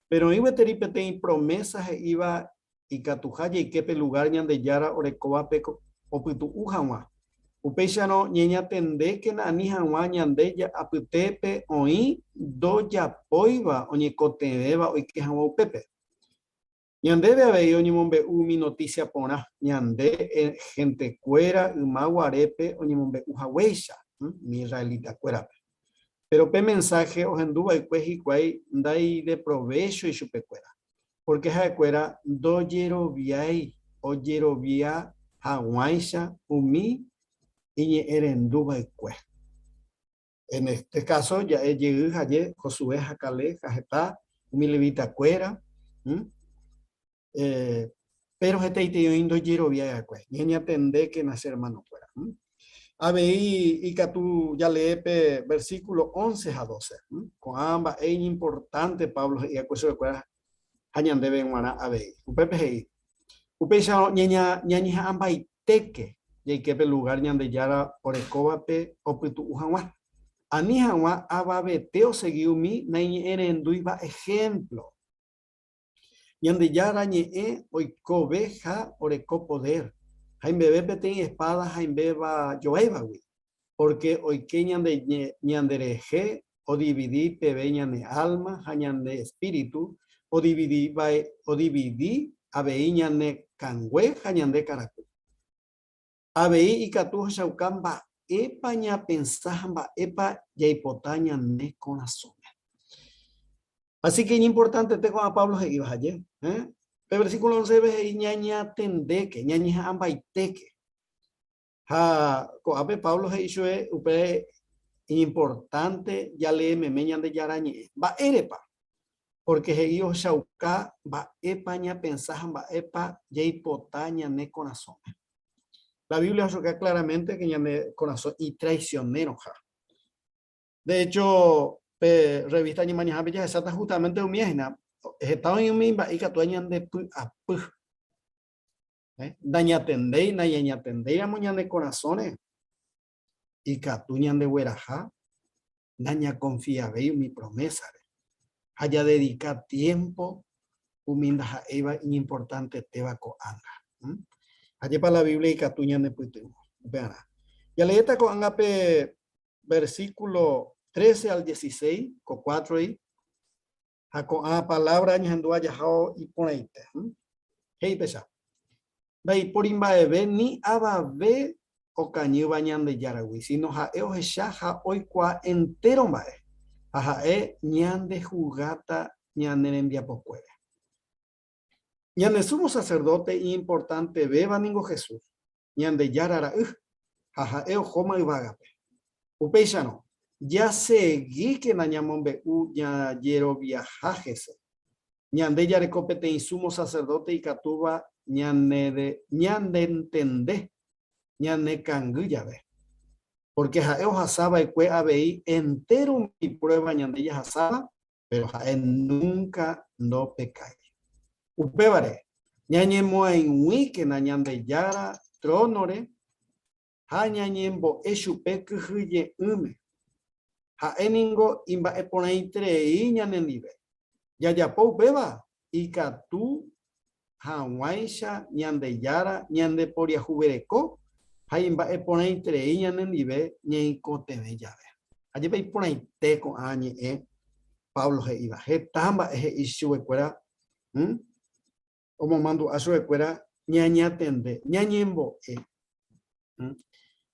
Péro oĩ gueteri peteĩ promésa he'íva ikatuha jaike pe lugár Ñandejára orekóvape opytu'u hag̃ua. Upéicharõ ñañatendékena ani hag̃ua ñande apytépe oĩ ndojapóiva oñekotevẽva oike hag̃ua upépe. Ñandéve avei oñemombe'u umi notísia porã ñande hentekuéra yma guarépe oñemombe'u haguéicha umi israelitakuérape. Péro pe mensáhe ohendu va'ekue hikuái ndaideprovéchoi chupekuéra, pórke ha'ekuéra ndojeroviái ojerovia haguãicha umi iñe'ẽrendu va'ekue. En este caso ja'e jey haje Josué ha Caleb ha heta umi levitakuéra, eh, péro hetaiterei oĩ ndojeroviái va'ekue. Ñañatendékena che hermanokuéra. Avei ikatu jalee pe versículo 11 ha 12. Ko'ã mba'e iñimportánte Pablo he'i va'ekue chupekuéra ha ñandéve g̃uarã avei. Upépe he'i, Upéicharõ ñañeha'ãmbaitéke jaike pe lugár Ñandejára orekóvape opytu'u hag̃ua, ani hag̃ua avavete osegi umi naiñe'ẽrendúiva ehémplo. Ñandejára ñe'ẽ oikove ha oreko podér, haimbeve peteĩ espáda haimbéva joévagui, pórke oike ñanderehe odividi peve ñane álma ha ñande espíritu, odividi avei ñane kangue ha ñande karaku. Avei ikatu ohechauka mba'e. mba'épa ñapensa ha mba'épa jaipota ñane korasõme. Así que iñimportantete ko'ã Pablo he'íva aje. Eh? Pe versículo 11 he'i ñañatendéke, ñañeha'ãmbaitéke. Ha ko'ápe Pablo he'i chupe upe iñimportante jalee meme Ñandejára Ñe'ẽ. Mba'érepa? Porque he'i ohechauka mba'épa ñapensa ha mba'épa jaipota ñane korasõme. La Biblia ohechauka claramente que ñane korasõ itraicioneroha. De hecho, pe revista Ñemañahápe jahecháta justamente umi hína, heta oĩ umi mba'e ikatúva ñandepy'apy. Eh, ndañatendéi, nañañatendéiramo ñane korasõre, ikatu ñandegueraha nañakonfiavéi umi promésare ha jadedika tiémpo umi ndaha'éiva iñimportantetéva ko'ág̃a. Ajépa la Biblia ikatu ñanepytyvõ upearã. Jaleéta ko'ág̃a pe versículo 13 al 16, ko cuátroi, ha ko'ã palabra añehendúva jahao iporãite. He'i péicha, Ndaipóri mba'eve ni avave okañýva Ñandejáragui, sino ha'e ohecha ha oikuaa entéro mba'e, ha ha'e ñandehugáta ñane rembiapokuére. Ñane sumo sacerdote iñimportantevéva ningo Jesús, Ñandejára Ra'y, ha ha'e ohóma yvágape. Upéicharõ, jasegíkena ñamombe'u jajeroviaha hese. Ñande jareko peteĩ sumo sacerdote ikatúva ñanentende ñanekangy jave. Pórke ha'e ohasa va'ekue avei entéro umi pruéva ñande jahasáva, péro ha'e núnka ndopekái. Upévare, ñañemoag̃uíkena Ñandejára trónore ha ñañembo'e chupe kyhyje'ỹme. Ha'e ningo imba'eporãiterei ñanendive. Jajapo upéva ikatu hag̃uáicha Ñandejára ñandeporiahuvereko ha imba'eporãiterei ñanendive ñaikotevẽ jave. Ajépa iporãite ko'ã ñe'ẽ Pablo he'íva. Heta mba'e he'i chupekuéra, omomandu'a chupekuéra ñañatende, ñañembo'e.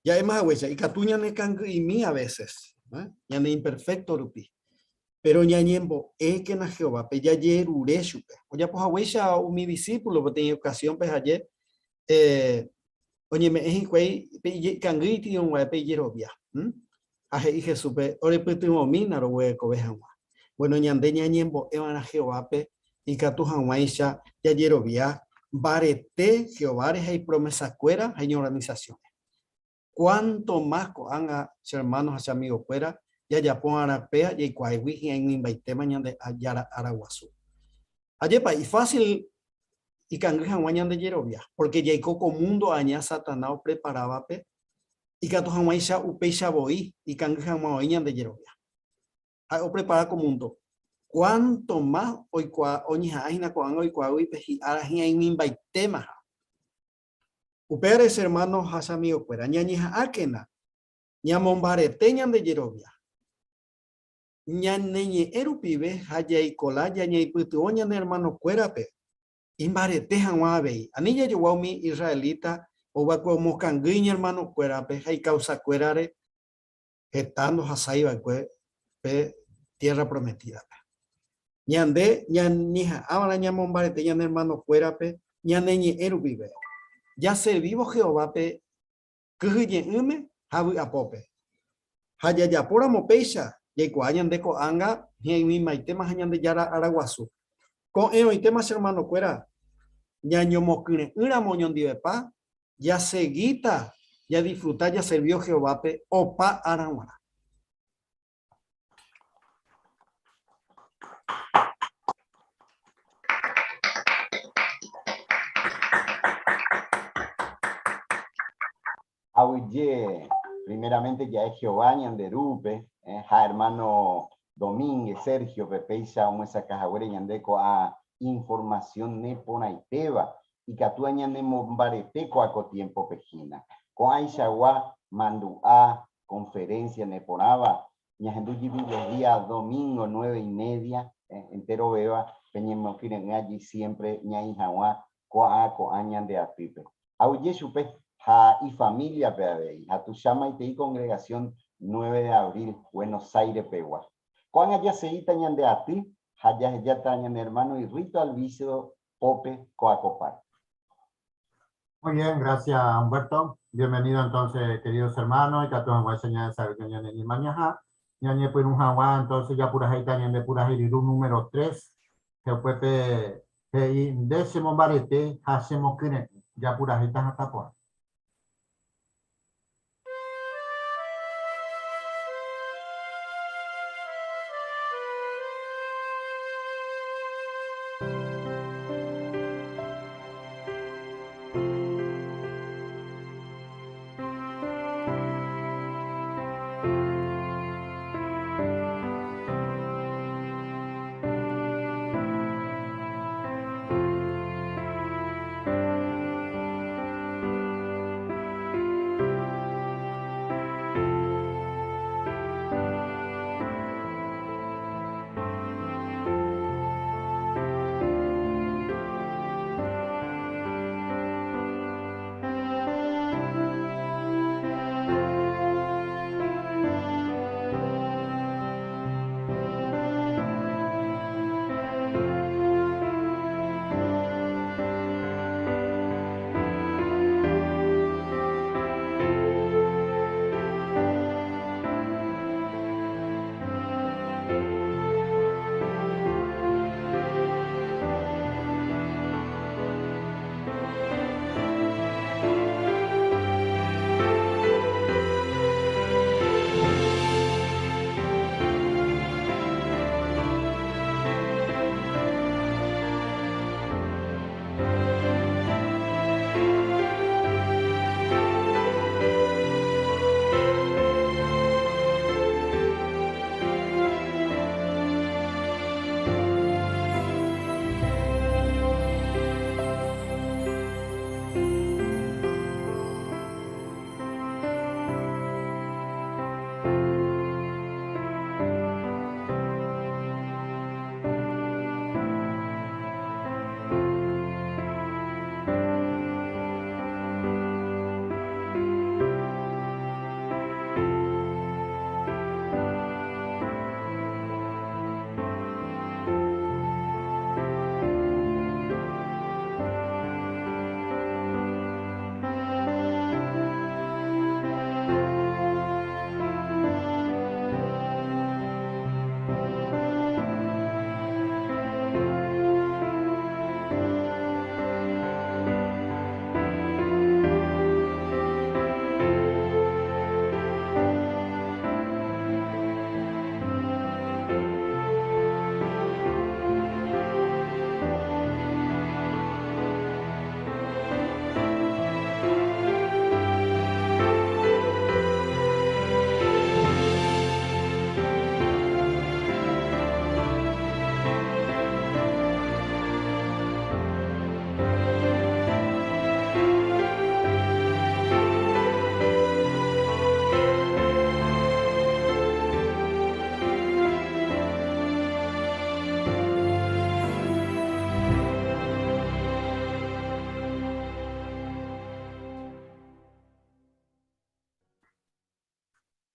Ja'éma haguéicha, ikatu ñanekangy'imi a veces, ñane imperfecto rupi. Péro ñañembo'ékena Jehovápe, jajerure chupe. Ojapo haguéicha umi disípulo peteĩ okasiónpe haje oñeme'ẽ hikuái pe ikangy itirõguae pe ijerovia. Ha he'i Jesúspe, Orepytyvõmína roguerekove hag̃ua. Bueno, ñande ñañembo'e va'erã Jehovápe ikatu hag̃uáicha jajerovia mbarete Jehováre ha ipromesakuéra ha iñorganisasiõre. Cuánto más ko'ág̃a che hermano ha che amigo-kuéra jajapo va'erã péa jaikuaáigui hi'aig̃uimbaitéma ñande Jára ára guasu. Ajépa, ifásil ikangy hag̃ua ñande jerovia, porque jaiko ko mundo aña Satanás opreparávape ikatu hag̃uáicha upéicha voi ikangy hag̃ua oĩ ñande jerovia. Ha'e oprepara ko mundo. Cuánto más oikuaa oñeha'ã hína ko'ág̃a oikuaágui pe hi'ára hi'aig̃uimbaitémaha. Upévare che hermano ha che amigo-kuéra, ñañeha'ãkena ñamombarete ñande jerovia. Ñane ñe'ẽ rupive ha jaikola ñañeipytyvõ ñane hermano-kuérape imbarete hag̃ua avei. Ani jajogua umi israelita ouva'ekue omokangy iñermanokuérape ha ikausakuérare heta ndohasái va'ekue pe Tierra Prometida-pe. Ñande ñañeha'ãva'erã ñamombarete ñane ermanokuérape ñane ñe'ẽ rupive, jaservívo Jehovápe kyhyje'ỹme ha vy'apópe. Ha jajapóramo péicha, jaikuaa ñande ko'ág̃a hi'aig̃uimaitéma ha Ñandejára ára guasu. Ko'ẽrõitéma che ermanokuéra, ñañomokyre'ỹramo oñondivepa, jasegíta jadisfruta jaservívo Jehovápe opa ára g̃uarã. Aguyje, primeramente ja'e Jehová ñande Rúpe, eh, ha hermano Domínguez, Sergio, pe péicha omyesakã haguére ñande ko'ã información neporãitéva, ikatúva ñanemombarete ko'a ko tiempo-pe hína. Ko'ãichagua mandu'a, conferencia neporãva, ñahendu jipi los días domingo nueve y media, eh, enterovéva peñemokyre'ỹ allí siempre ñaĩ hag̃ua ko'ã ko'ã ñande atýpe. Aguyje chupe. ha ifamíliape avei, ha tuicha maitei congregación 9 de Abril, Buenos Aires pegua. Ko'ág̃a jaseíta ñande aty ha jahejáta ñane hermano Irrito Alviso pópe ko akopar. Muy bien, gracias Humberto. Bienvenido entonces, queridos hermanos, ikatu hag̃uáicha ñanesa'ỹijo ñane ñemañaha. Ñañepyrũ hag̃ua entonces japurahéita ñande purahéi ryru número 3, upépe he'i nde chemombarete ha chemokyre'ỹ. Japurahéita hatã porã.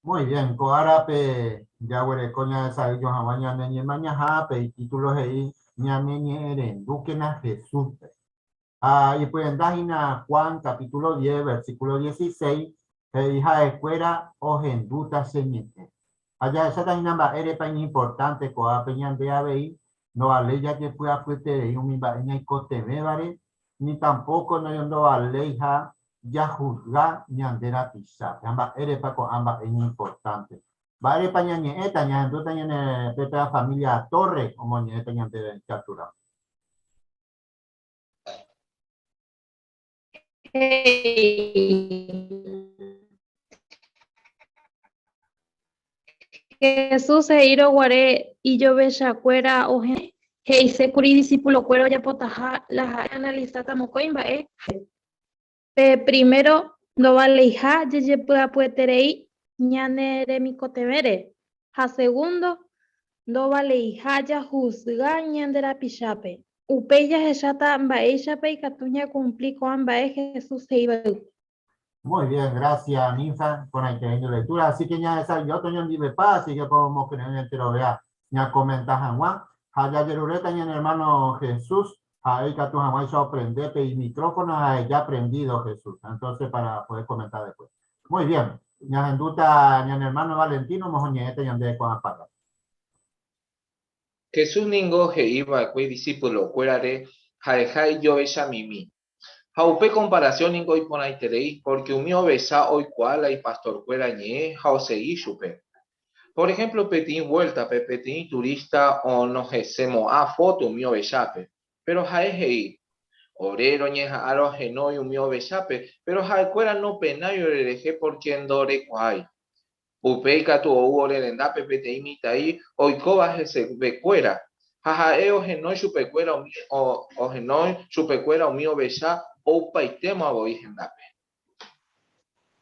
Muy bien, ko árape jaguereko ñanesa'ỹijo hag̃ua ñane ñemañaha, pe itítulo he'i Ñaneñe'ẽrendúkena Jesúspe. Ha ipyenda hína Juan capítulo 10, versículo 16, he'i ha'ekuéra ohendúta che ñe'ẽ. Ha jahecháta hína mba'érepa iñimportánte ko'ápe ñande avei ndovaléi jajepy'apyeterei umi mba'e ñaikotevẽvare, ni tampóko ndovaléiha jahusga ñande rapichápe. Ha mba'érepa ko'ã mba'e iñimportánte? Mba'érepa ñañe'ẽta, ñahendúta ñane pépe familia Torres omoñe'ẽta ñandéve ikatúramo. Jesús he'írõ guare ijovechakuéra ohendu, he'ise kuri idisipulokuéra ojapotaha la ha'e analisáta mokõi mba'e. Pe primero, ndovaleiha jejepy'apyeterei ñane remikotevẽre, ha segundo, ndovaleiha jahusga ñande rapichápe. Upéi jahecháta mba'éichapa ikatu ñakumpli ko'ã mba'e Jesús he'iva'ekue. Muy bien, gracias, Ninfa, con la excelente lectura. Así que ya esa yo oñondivepa, así que podemos creer entero vea, ya comenta hag̃ua. Ha jajeruréta ñane hermano Jesús, ha'e ikatu hag̃uáicha oprende pe micrófono ha ya prendido Jesús. Entonces, para poder comentar después. Muy bien, ñahendúta ñane hermano Valentino, mohoñe'ẽta ñande ko'ã párrafo. Jesús ningo he'iva'ekue idisípulokuérare ha'eha ijovecha mimi. Ha upe komparasión ningo iporãiterei pórke umi ovecha oikuaa la ipastorkuéra ñe'ẽ ha osegi chupe. Por ehémplo peteĩ vuéltape peteĩ turísta onohẽsemo'ã fóto umi ovechápe, péro ha'e he'i, Ore roñeha'ã rohenói umi ovechápe, péro ha'ekuéra nopenái orerehe pórke ndorekuaái. Upéi katu ou ore rendápe peteĩ mitã'i oikóva hesevekuéra, ha ha'e ohenói chupekuéra umi ohenói chupekuéra umi ovecha oupaitéma voi hendápe.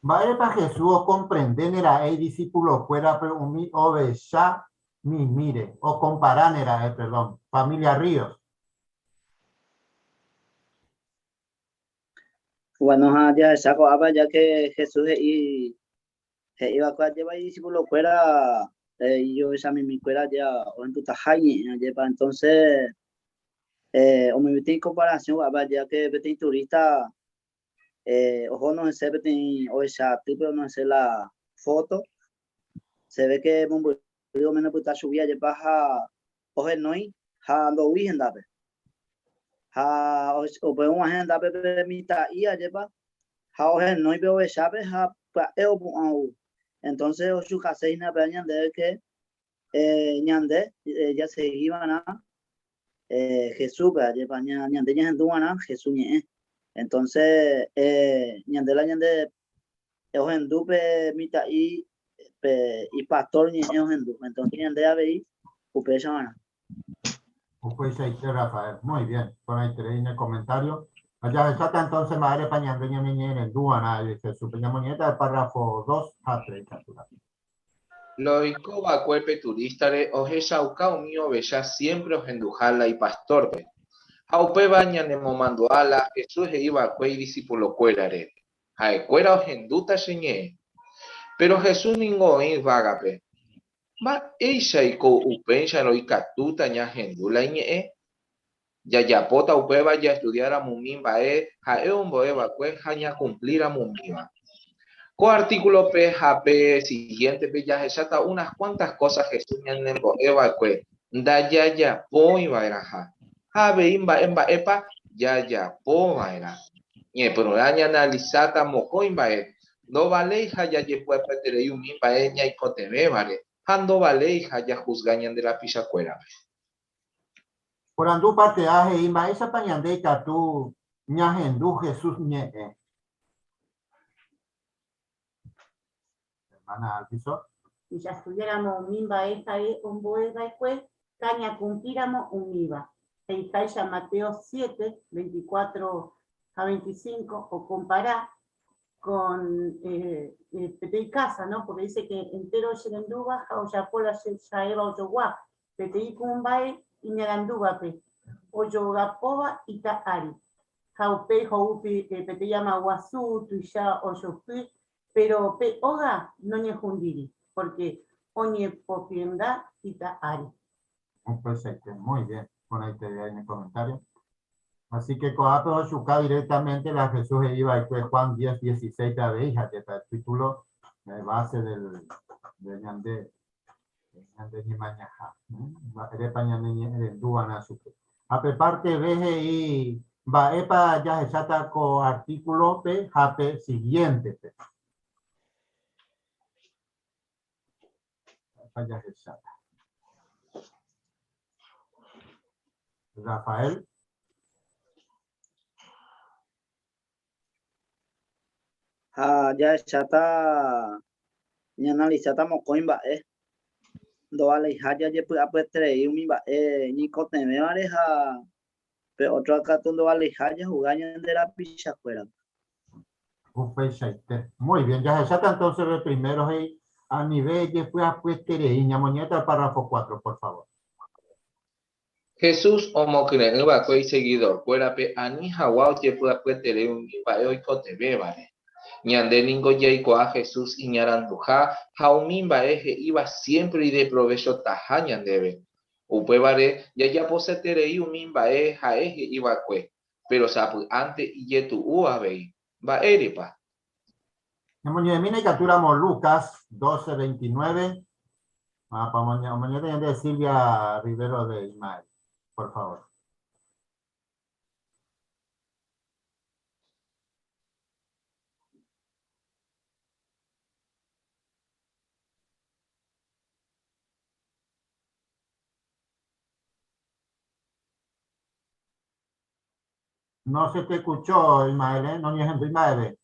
Mba'érepa Jesús okomprendéne ra'e idisipulokuérape umi ovecha mimíre, okomparáne ra'e, perdón, familia Ríos? Bueno, ha jahecha ko'ápe ya que Jesús he'i He'i va'ekue ajépa idisipulokuéra ijovechamimikuéra ja ohendutaha iñe'ẽ ajépa. Entonce omoĩ peteĩ comparación ko'ápe ajépa que peteĩ turista oho onohẽse peteĩ ovecha atýpe onohẽse la foto, se ve que mombyry omenopyta chugui ajépa ha ohenói ha ndoúi hendápe. Ha upe og̃uahẽ hendápe pe mitã'i ajépa ha ohenói pe ovechápe ha pya'e opu'ã ou. Entonces ochukase hína péva ñandéve ke ñande jasegi va'erã Jesúspe, ajépa ñande ñahendu va'erã Jesús ñe'ẽ. Entonces ñande la ñande ohendu pe mitã'i pe ipastor ñe'ẽ ohendu. Entonces ñande avei upéicha va'erã. Upeichaite Rafael, muy bien, porãiterei ne comentario. Ha jahecháta entonces mba'érepa ñande ñaneñe'ẽrenduva'erã Jesúspe. Ñamoñe'ẽta el párrafo 2 ha 3 katu. Loiko va'ekue pe turístare ohechauka umi ovecha siémpre ohenduha la ipastórpe. Ha upéva ñanemomandu'a la Jesús he'i va'ekue idisipulokuérare, Ha'ekuéra ohendúta che ñe'ẽ. Péro Jesús ningo oĩ yvágape, Mba'éichaiko upéicharõ ikatúta ñahendu la iñe'ẽ? Jajapóta upéva jaestudiáramo umi mba'e ha'e ombo'e va'ekue ha ñakumplíramo umíva. Ko artíkulope ha pe sigiéntepe jahecháta unas kuántas kósa Jesús ñanembo'e va'ekue ndajajapói va'erãha, ha avei mba'e mba'épa jajapo va'erã. Ñepyrũrã ñaanalisáta mokõi mba'e Ndovaléiha jajepy'apyeterei umi mba'e ñaikotevẽvare ha ndovaléiha jahusga ñande rapichakuérape. Porandu parte A he'i mba'éichapa ñande ikatu ñahendu Jesús ñe'ẽ. Hermana Alviso. Jastudiáramo umi mba'e ha'e ombo'e va'ekue ha ñakumplíramo umíva. He'iháicha Mateo 7, 24 ha 25 okompara con peteĩ casa, ¿no? Porque dice que entero cherendúva ha ojapo la che ha'éva ojogua, peteĩ kuimba'e iñarandúvape, ojogapóva ita ári. Ha upéi ho'úpi peteĩ ama guasu tuicha ojopy, pero pe óga noñehundíri, porque oñepopyenda ita ári. Upeichaite, muy bien, porãiterei ne comentario. Así que ko'ápe ochuka directamente la Jesús he'i va'ekue Juan 10, 16 pe avei ha jeta el título de base del de ñande ñande ñemañaha. Mba'érepa ñane ñe'ẽrendúva'erã chupe. Ha pe parte B he'i mba'épa jahecháta ko artículo-pe ha pe siguiente-pe. Mba'épa jahecháta. Rafael. Ha jahecháta ñaanalisáta mokõi mba'e ndovaleiha jajepy'apyeterei umi mba'e ñeikotevẽvare ha pe ótro katu ndovaleiha jahuga ñande rapichakuérape. Upeichaite. Muy bien, jahecháta entonces pe primero he'i anive ejepy'apyeterei. Ñamoñe'ẽta el párrafo 4, por favor. Jesús omokyre'ỹ va'ekue isegidorkuérape ani hag̃ua ojepy'apyeterei umi mba'e oikotevẽvare. Ñande ningo jaikuaa Jesús iñaranduha ha umi mba'e he'íva siémpre ideprovechotaha ñandéve. Upévare jajaposeterei umi mba'e ha'e he'i va'ekue, péro sapy'ánte ijetu'u avei. Mba'érepa? Ñamoñe'ẽmína ikatúramo Lucas 12, 29. Ah, pa omoñe'ẽta ñande Silvia Rivero de Ismael, por favor. No se te escuchó, Ismael, ¿eh? No ni Ismael.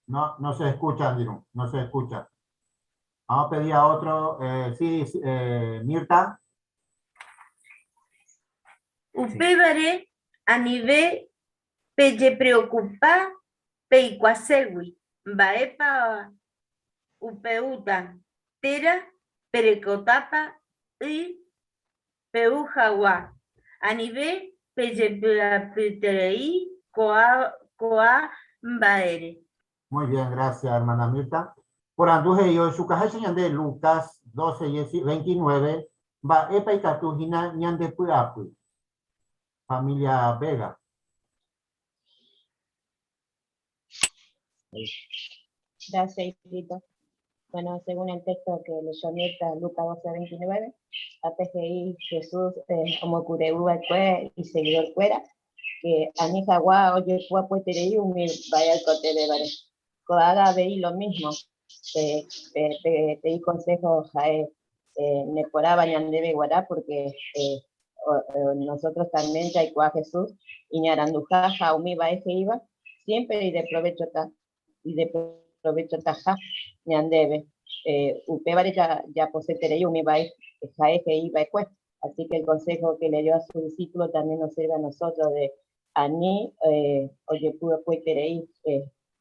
No, no se escucha, Andrew, no se escucha. Vamos a pedir a otro. Sí, Mirta. Upévare anive pejepreocupa peikuaségui mba'épa upe'úta térã perekótapa y pe'u hag̃ua. Anive pejepy'apyterei ko'ã mba'ére. Muy bien, gracias, hermana Mirta. Porandu he'i ohechukaháicha ñande Lucas 12, 29, mba'épa ikatu hína ñandepy'apy. Familia Vega. Gracias, hijito. Bueno, según el texto que leyó Mirta, Lucas 12, 29, APGI Jesús omokyre'ỹ va'ekue y seguidor kuéra, que ani hag̃ua ojepy'apyeterei umi mba'e oikotevẽvare. Ko'ág̃a avei lo mismo, peteĩ consejo ha'e neporãva ñandéve g̃uarã porque nosotros también jaikuaa Jesús iñaranduha ha umi mba'e he'íva siempre ideprovechota ideprovechotaha ñandéve. Upévare jajaposeterei umi mba'e ha'e he'i va'ekue. Así que el consejo que le dio a su discípulo también nos sirve a nosotros de ani ojepy'apyeterei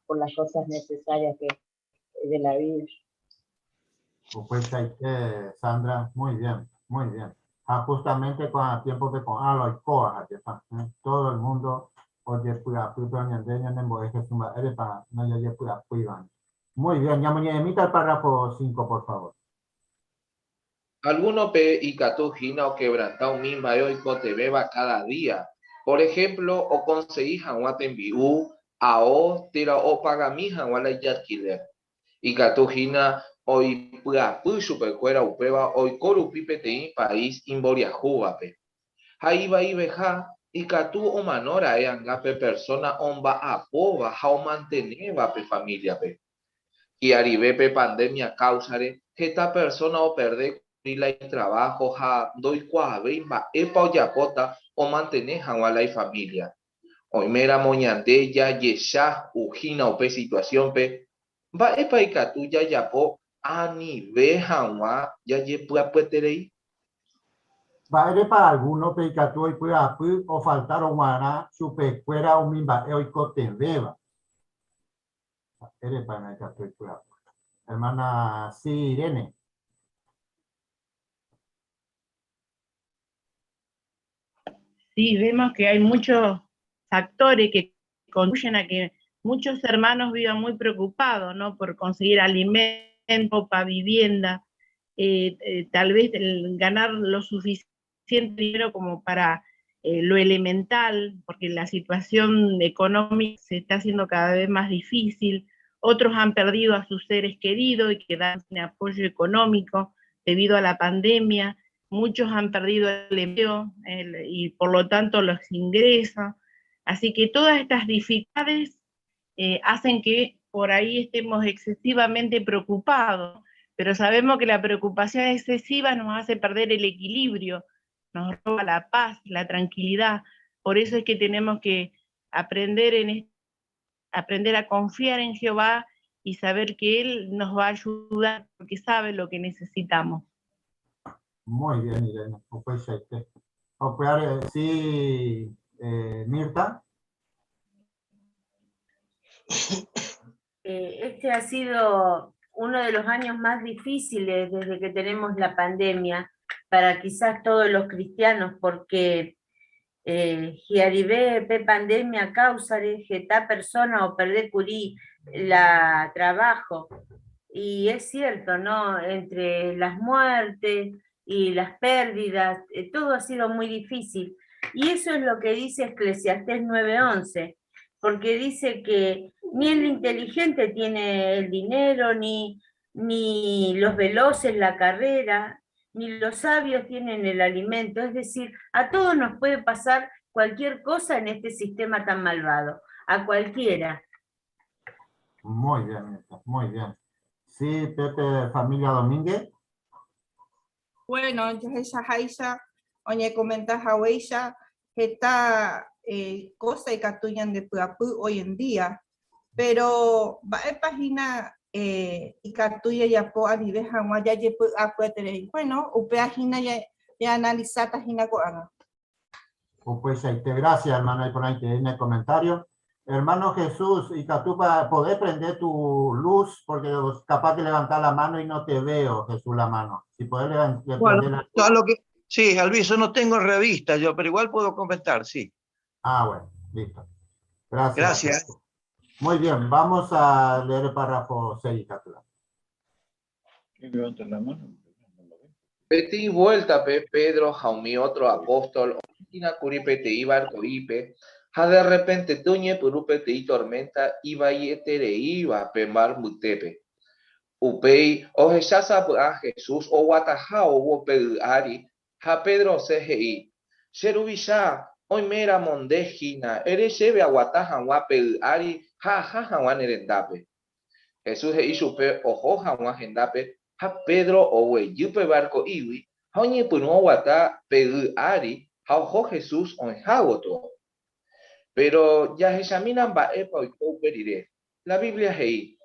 por las cosas necesarias que de la vida. Upeichaite, Sandra, muy bien, muy bien. Ha justamente ko'ã tiempo-pe ko'ã loikóva ha jepa, todo el mundo ojepy'apy pero ñande ñanembo'e Jesús mba'érepa ndajajepy'apýiva. Muy bien, ñamoñe'ẽmíta el párrafo 5, por favor. Algúnope ikatu hína okevranta umi mba'e oikotevẽva káda día, por ehémplo okonsegi hag̃ua tembi'u, ao térã opagami hag̃ua la ijalkilér. Ikatu hína oipy'apy chupekuéra upéva oiko rupi peteĩ país imboriahúvape. Ha ivaiveha, ikatu omano ra'e anga pe persóna omba'apóva ha omantenéva pe famíliape. Hi'arive pe pandémia káusare heta persóna operde kuri la itraváho ha ndoikuaavéi mba'épa ojapóta omantene hag̃ua la ifamília. Oiméramo ñande jajecha hína upe situasiónpe, mba'épa ikatu jajapo anive hag̃ua jajepy'apyeterei? Mba'érepa algúnope ikatu oipy'apy ofaltárõ g̃uarã chupekuéra umi mba'e oikotevẽva? Mba'érepa ikatu oipy'apy? Ermána Sirene. Sí, vemos que hay muchos factores que contribuyen a que muchos hermanos vivan muy preocupados, ¿no? Por conseguir alimento, pa vivienda, tal vez el ganar lo suficiente dinero como para lo elemental, porque la situación económica se está haciendo cada vez más difícil. Otros han perdido a sus seres queridos y quedan sin apoyo económico debido a la pandemia. Muchos han perdido el empleo y por lo tanto los ingresos. Así que todas estas dificultades hacen que por ahí estemos excesivamente preocupados, pero sabemos que la preocupación excesiva nos hace perder el equilibrio, nos roba la paz, la tranquilidad. Por eso es que tenemos que aprender a confiar en Jehová y saber que Él nos va a ayudar porque sabe lo que necesitamos. Muy bien, Irene. Upeichaite. Upévare, sí, Mirta. Este ha sido uno de los años más difíciles desde que tenemos la pandemia. para quizás todos los cristianos, porque hi'arive pe pandemia káusare heta persona operde kuri la trabajo. Y es cierto, ¿no? Entre las muertes y las pérdidas, todo ha sido muy difícil. Y eso es lo que dice Eclesiastés 9:11, porque dice que ni el inteligente tiene el dinero, ni los veloces la carrera, ni los sabios tienen el alimento. Es decir, a todos nos puede pasar cualquier cosa en este sistema tan malvado, a cualquiera. Muy bien, Mirta, muy bien. Sí, Pepe, familia Domínguez. Bueno, jahechaháicha, oñekomenta haguéicha heta cosa ikatu ñandepy'apy hoy en día, pero mba'épa hína ikatu jajapo anive hag̃ua jajepy'apyeterei. Bueno, upéva hína ñaanalisáta hína ko'ág̃a. Upeichaite, gracias, hermana, iporãite ne comentario. Hermano Jesús, ikatúpa podés prender tu luz, porque capaz que levantar la mano y no te veo, Jesús, la mano. Si podés Bueno, prender la todo lo que, sí, Alviso, no tengo revista yo, pero igual puedo comentar, sí. Ah, bueno, listo. Gracias. Gracias. Muy bien, vamos a leer el párrafo 6, Catula. Levanta la mano. Peteĩ vuéltape Pedro ha umi ótro apóstol oĩhína kuri peteĩ varko'ípe, ha derrepentete oñepyrũ peteĩ torménta ivaietereíva pe mar mbytépe. Upéi ohecha sapy'a Jesús oguataha oúvo pe y ári, ha Pedro osẽ he'i, Che Ruvicha, oiméramo nde hína, ere chéve aguata hag̃ua pe y ári ha aha hag̃ua ne rendápe. Jesús he'i chupe oho hag̃ua hendápe ha Pedro oguejy pe varko'ígui ha oñepyrũ oguata pe y ári ha oho Jesús oĩha gotyo. Péro jahechamína mba'épa oiko upe rire. La Biblia he'i,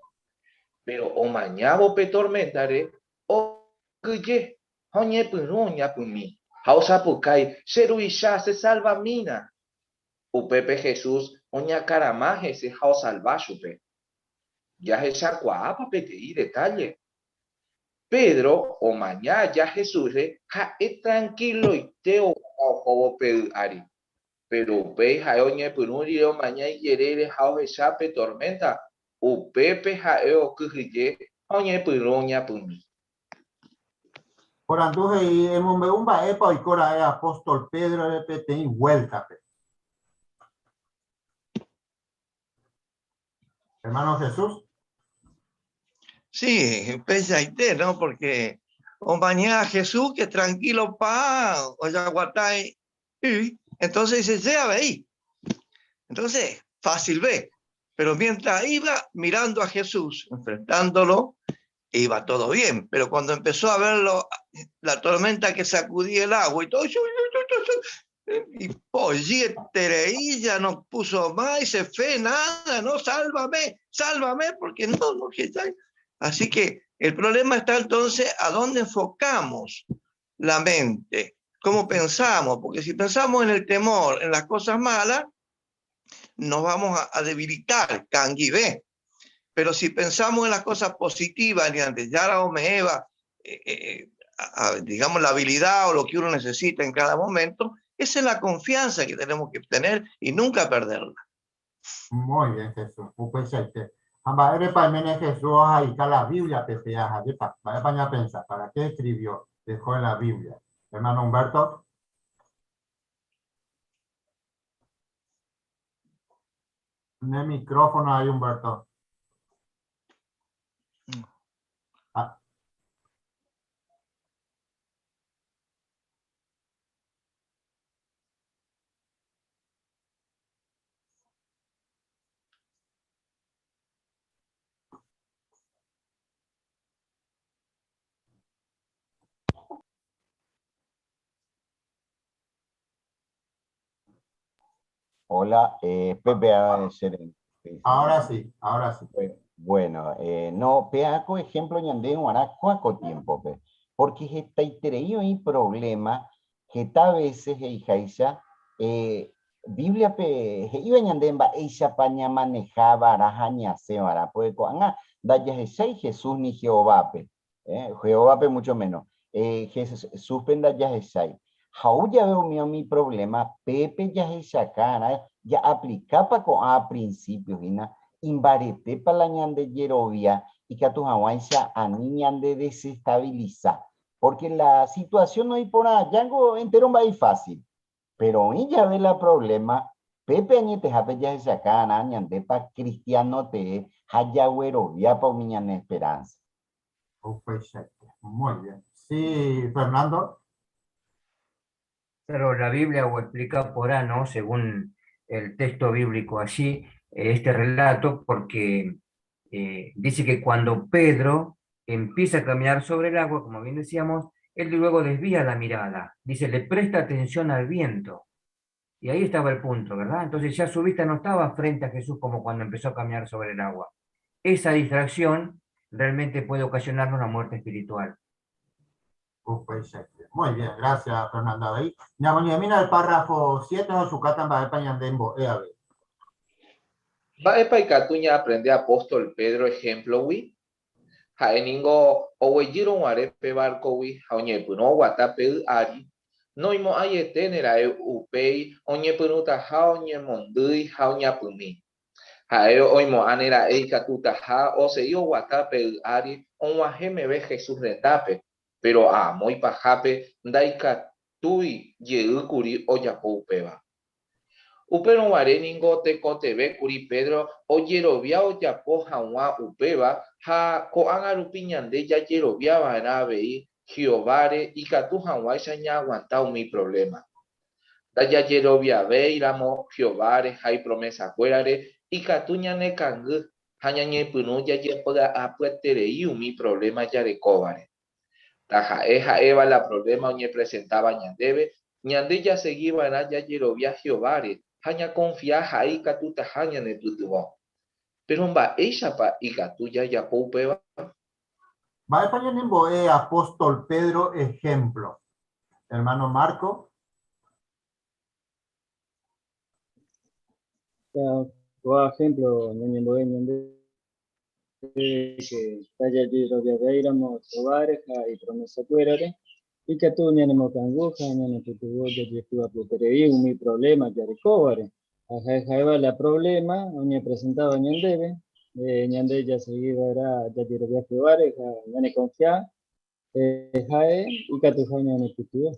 Péro omañávo pe torméntare, okyhyje ha oñepyrũ oñapymi, ha osapukái, Che Ruvicha, chesalvamína! Upépe Jesús oñakarama hese ha osalva chupe. Jahechakuaápa peteĩ detalle? Pedro omaña aja Jesúsre ha'e trankiloite oguata ohóvo pe y ári. Péro upéi ha'e oñepyrũ rire omaña ijerére ha ohecha pe torménta, upépe ha'e okyhyje ha oñepyrũ oñapymi. Porandu he'i, Emombe'u mba'épa oiko ra'e apóstol Pédrore peteĩ vuéltape. Hermano Jesús. Sí, upeichaite, ¿no? Porque omaña a Jesús que tranquilo pa, ojaguatái y entonces dice, che avei. Entonces, fácil ve. Pero mientras iba mirando a Jesús, enfrentándolo, iba todo bien. Pero cuando empezó a verlo, la tormenta que sacudía el agua y todo, y pollietereí, ya no puso más y se fe, nada, no, sálvame, sálvame, porque no, no, que ya. Así que el problema está entonces a dónde enfocamos la mente, cómo pensamos, porque si pensamos en el temor, en las cosas malas, nos vamos a debilitar, canguibé. Pero si pensamos en las cosas positivas, ni antes, ya la omeeva, digamos, la habilidad o lo que uno necesita en cada momento, esa es la confianza que tenemos que tener y nunca perderla. Muy bien, Jesús. Upeichaite. Mba'érepa oiméne Jesús ohaika la Biblia, Pepe, ajépa. Mba'épa ñapensa? ¿Para qué escribió? Dejó en la Biblia. Hermano Humberto. En el micrófono ahí, Humberto. Ah. Hola, Pepe, a ser, sí, sí. Ahora sí, ahora sí. Bueno, no, peaco ejemplo ñande guará cuaco tiempo, pe, porque hetaitereí oĩ problema, heta veces he'iháicha Biblia pe he'íva ñande mba'éichapa ñamanejaba raja ñasẽvarã, porque ko'ág̃a ndajahechái Jesús ni Jehovápe, Jehovápe mucho menos. Jesúspe ndajahechái. Ha ou jave umi umi problema, pépe jahechaka'arã ja'aplikápa ko'ã principio hína, imbaretépa la ñande jerovia ikatu hag̃uáicha ani ñande desestabiliza. Porque la situación oĩ porã ajángo entero mba'e ifácil. Pero oĩ jave la problema, pépe añetehápe jahechaka'arã ñandépa cristiano tee ha jagueroviápa umi ñane esperanza. Upeichaite. Muy bien. Sí, Fernando. Pero la Biblia o explica porã, ¿no? Según el texto bíblico allí, este relato, porque dice que cuando Pedro empieza a caminar sobre el agua, como bien decíamos, él luego desvía la mirada, dice, le presta atención al viento. Y ahí estaba el punto, ¿verdad? Entonces ya su vista no estaba frente a Jesús como cuando empezó a caminar sobre el agua. Esa distracción realmente puede ocasionarnos la muerte espiritual. Upeichaite. Muy bien, gracias, Fernando. Avei, ñamoñe'ẽmína el párrafo 7 ohechukáta mba'épa ñande mbo'e avei. Mba'épa ikatu ñaaprende apóstol Pedro ehémplogui? Ha'e ningo oguejýrõ guare pe várkogui ha oñepyrũ oguata pe y ári, noimo'ãieténe ra'e upéi oñepyrũtaha oñemondýi ha oñapymi. Ha'e oimo'ãne ra'e ikatutaha osegi oguata pe y ári og̃uahẽ meve Jesús rendápe, péro amo ipahápe ndaikatúi jey kuri ojapo upéva. Upérõ guare ningo tekotevẽ kuri Pedro ojerovia ojapo hag̃ua upéva ha ko'ág̃a rupi ñande jajerovia va'erã avei Jehováre ikatu hag̃uáicha ñaaguanta umi provléma. Ndajajeroviavéiramo Jehováre ha ipromesakuérare ikatu ñanekangy ha ñañepyrũ jajepy'apyeterei umi provléma jarekóvare. Taha'e ha'éva la provléma oñepresentáva ñandéve, ñande jasegi va'erã jajerovia Jehováre ha ñakonfia ha'e ikatutaha ñanepytyvõ. Péro mba'éichapa ikatu jajapo upéva? Mba'épa ñanembo'e apóstol Pedro ehémplo? Ermáno Marco. Ko'ã ehémplo ñañembo'e ñande que ndajajeroviavéiramo Jehováre ha ipromesakuérare, ikatu ñanemokangy ha ñanepytyvõ jajepy'apyeterei umi provléma jarekóvare. Ha ha'eha'éva la provléma oñepresentáva ñandéve, ñande jasegi va'erã jajerovia Jehováre ha ñanekonfia ha'e ikatuha ñanepytyvõ.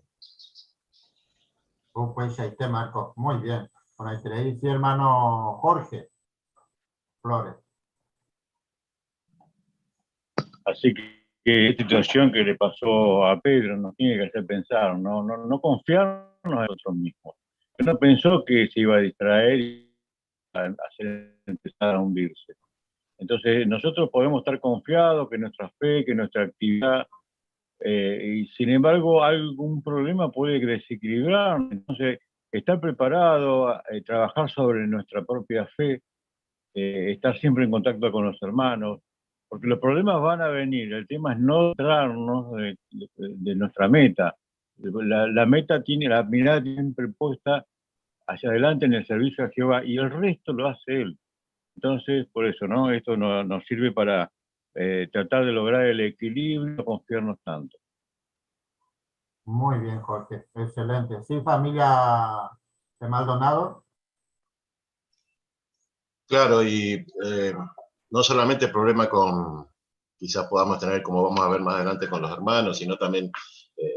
Upeichaite, Marco. Muy bien. Porãiterei. Sí, hermano Jorge Flores. Así que esta situación que le pasó a Pedro nos tiene que hacer pensar, no, no, no confiarnos en nosotros mismos. Él no pensó que se iba a distraer y a hacer empezar a hundirse. Entonces nosotros podemos estar confiados que nuestra fe, que nuestra actividad, y sin embargo algún problema puede desequilibrarnos. Entonces estar preparado, trabajar sobre nuestra propia fe, estar siempre en contacto con los hermanos, porque los problemas van a venir, el tema es no distraernos de nuestra meta. La meta tiene, la mirada siempre puesta hacia adelante en el servicio a Jehová, y el resto lo hace Él. Entonces, por eso, ¿no? Esto nos sirve para tratar de lograr el equilibrio, no confiarnos tanto. Muy bien, Jorge, excelente. Sí, familia de Maldonado. Claro, y no solamente el problema con, quizás podamos tener, como vamos a ver más adelante con los hermanos, sino también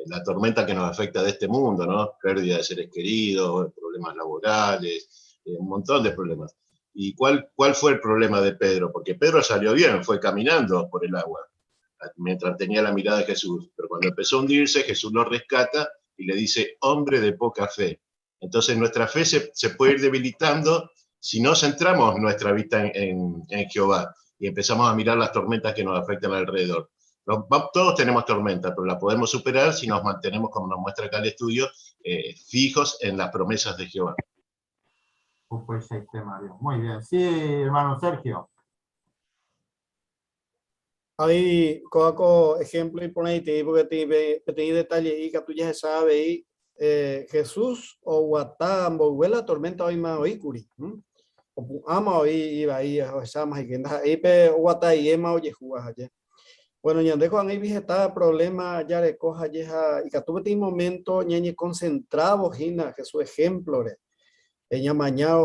la tormenta que nos afecta de este mundo, ¿no? Pérdida de seres queridos, problemas laborales, un montón de problemas. ¿Y cuál fue el problema de Pedro? Porque Pedro salió bien, fue caminando por el agua, mientras tenía la mirada de Jesús. Pero cuando empezó a hundirse, Jesús lo rescata y le dice, hombre de poca fe. Entonces nuestra fe se puede ir debilitando si no centramos nuestra vista en Jehová y empezamos a mirar las tormentas que nos afectan alrededor. Todos tenemos tormentas, pero las podemos superar si nos mantenemos, como nos muestra acá el estudio, fijos en las promesas de Jehová. Pues ahí está, Mario. Muy bien. Sí, hermano Sergio. Ahí, coaco ejemplo y pone ahí, te digo que te, que te di detalle y que tú ya sabes, y Jesús o guatá, la tormenta hoy más hoy, curi, ¿m? O pu-, ama hoy, iba ahí, o esa más y que anda, ahí pe, o guatá y ema, oye, jugás allá. Bueno, ñande ko'ág̃a heta problema jareko ha jeha ikatu peteĩ momento ñañeconcentrávo hína Jesús ejemplo-re. Ñamaña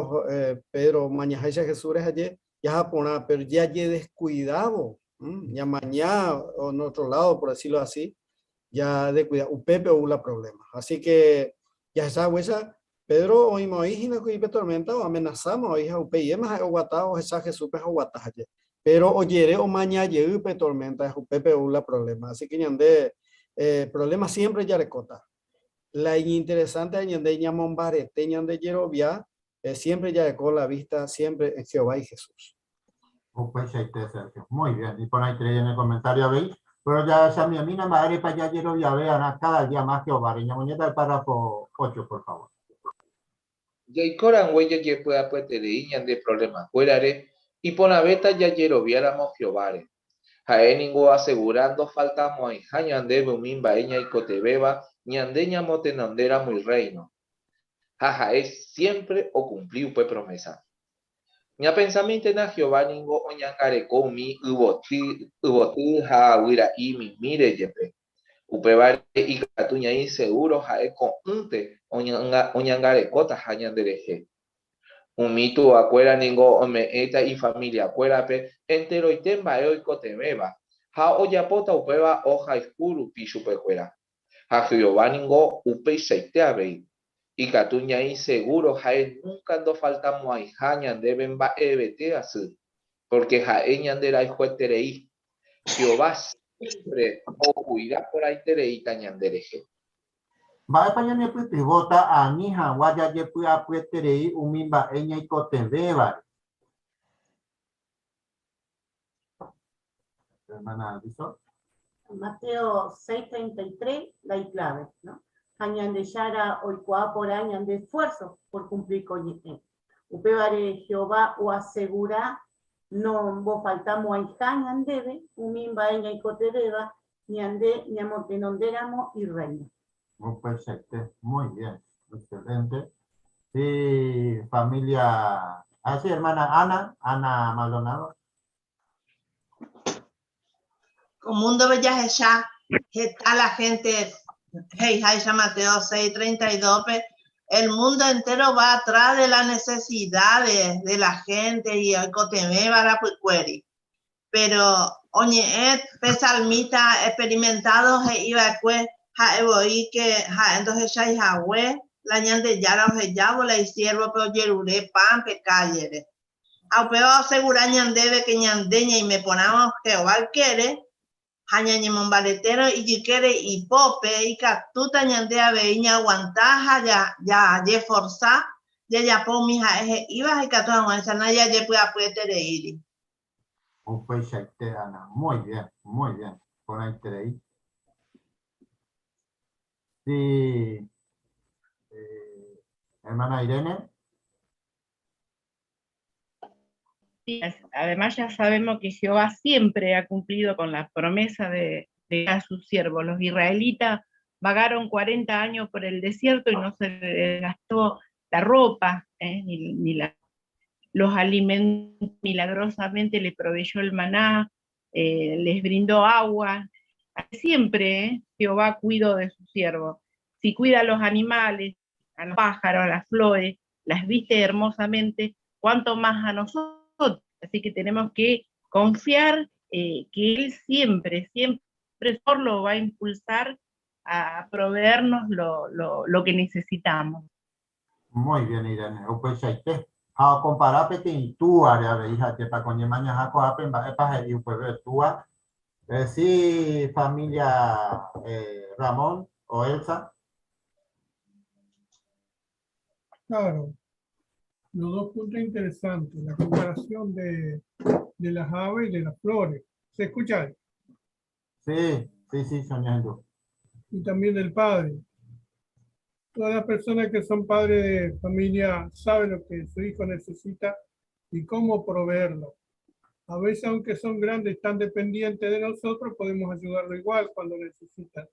Pedro omañaháicha Jesús-re ha je jaha porã, pero jajedescuidávo, ñamaña en otro lado, por decirlo así, ya descuida, upépe ou la problema. Así que jahecha haguéicha, Pedro oĩma oĩ hína kuri pe tormenta oamenasáma oĩ ha upéiéma ha'e oguata ohecha Jesúspe ha oguata haje. Pero ojere omaña jey pe tormenta ha upépe ou la problema. Así que ñande problema siempre jarekóta. La iñinteresante ha ñande ñamombarete ñande jerovia, siempre jareko la vista siempre en Jehová y Jesús. Upeichaite, Sergio. Muy bien. Iporãiterei en el comentario avei. Pero jahechamiamína mba'érepa jajeroviave'arã cada día más Jehováre. Ñamoñéta el párrafo 8, por favor. Jaiko rangue jajepy'apyeterei ñande problemakuérare, iporãvéta jajeroviáramo Jehováre. Ha'e ningo oasegura ndofaltamo'ãiha ñandéve umi mba'e ñaikotevẽva ñande ñamotenondéramo Irréino. Ha ha'e siémpre okumpli upe promésa. Ñapensamíntena Jehová ningo oñangareko umi yvoty, yvoty ha guyra'i mimíre jepe. Upévare ikatu ñaĩ segúro ha'e ko'ỹte oñangarekótaha ñanderehe. Umi tuvakuéra ningo ome'ẽta ifamiliakuérape enteroite mba'e oikotevẽva ha ojapóta upéva ohayhu rupi chupekuéra. Ha Jehová ningo upeichaite avei. Ikatu ñaĩ segúro ha'e núnka ndofaltamo'ãiha ñandéve mba'evete asy, pórke ha'e ñanderayhueterei. Jehová siémpre okuida porãitereíta ñanderehe. Mba'épa ñanepytyvõta ani hag̃ua jajepy'apyeterei umi mba'e ñaikotevẽvare? Hermana Alison. Mateo 6:33, la iclave, ¿no? Ha Ñandejára oikuaa porã ñande esfuerzo por cumplir ko ñe'ẽ. Upévare Jehová oasegura nombofaltamo'ãiha ñandéve umi mba'e ñaikotevẽva ñande ñamotenondéramo Irréino. Upeichaite, muy bien, excelente. Sí, familia, ah, sí, hermana Ana, Ana Maldonado. Ko múndope jahecha heta la gente he'iháicha Mateo 6:32-pe, el mundo entero va atrás de las necesidades de la gente y oikotevẽva rapykuéri. Péro oñe'ẽ pe salmísta experimentádo he'i va'ekue ha'e voi ke ha'e ndohechái hague la Ñandejára ohejávo la isiérvope ojerure pan pe kállere. Ha upéva osegura ñandéve ke ñande ñaime porãvo Jehová ykére ha ñañemombaretérõ ijykére ipópe, ikatúta ñande avei ñaaguanta ha jajeforsa jajapo umi ha'e he'íva ha ikatu hag̃uáicha najajepy'apyetereíri. Upeichaite, Ana. Muy bien, muy bien. Porãiterei. Sí. Eh, hermana Irene. Además ya sabemos que Jehová siempre ha cumplido con la promesa de, de a sus siervos. Los israelitas vagaron 40 años por el desierto y no se les gastó la ropa, eh, ni, ni la los alimentó milagrosamente, les proveyó el maná, eh, les brindó agua. Siempre eh, Jehová cuidó de su siervo. Si cuida a los animales, a los pájaros, a las flores, las viste hermosamente, cuánto más a nosotros. Así que tenemos que confiar eh, que Él siempre, siempre lo va a impulsar a proveernos lo, lo, lo que necesitamos. Muy bien, Irene. Upeichaite. Ha okompara peteĩ túare avei ha'etépa ko ñemañaha ko'ápe mba'épa he'i upépe túa. Eh, sí, familia eh, Ramón o Elsa. Claro, los dos puntos interesantes, la comparación de, de las aves y de las flores. ¿Se escucha? Sí, sí, sí, soñando. Y también del padre. Todas las personas que son padres de familia saben lo que su hijo necesita y cómo proveerlo. A veces, aunque son grandes, tan dependientes de nosotros, podemos ayudarlo igual cuando necesitan.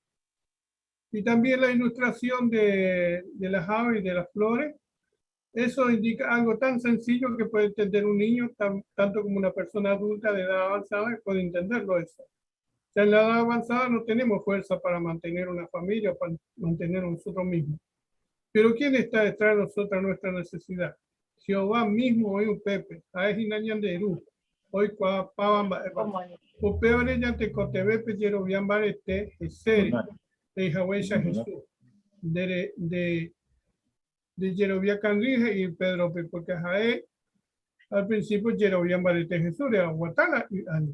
Y también la ilustración de, de las aves y de las flores, eso indica algo tan sencillo que puede entender un niño, tan, tanto como una persona adulta de edad avanzada puede entenderlo eso. Ya en la edad avanzada no tenemos fuerza para mantener una familia o para mantener a nosotros mismos. Pero ¿quién está detrás de nosotros nuestra necesidad? Jehová mismo oĩ upépe, ha'e hína ñande Ru, oikuaapáva mba'épa. Upévare ñatekotevẽ pe jerovia mbarete hesére, he'i haguéicha Jesús. Nde, nde, nde jerovia kangy, he'i Pédrope, porque ha'e al principio jerovia mbarete Jesúsre, oguata la y ári.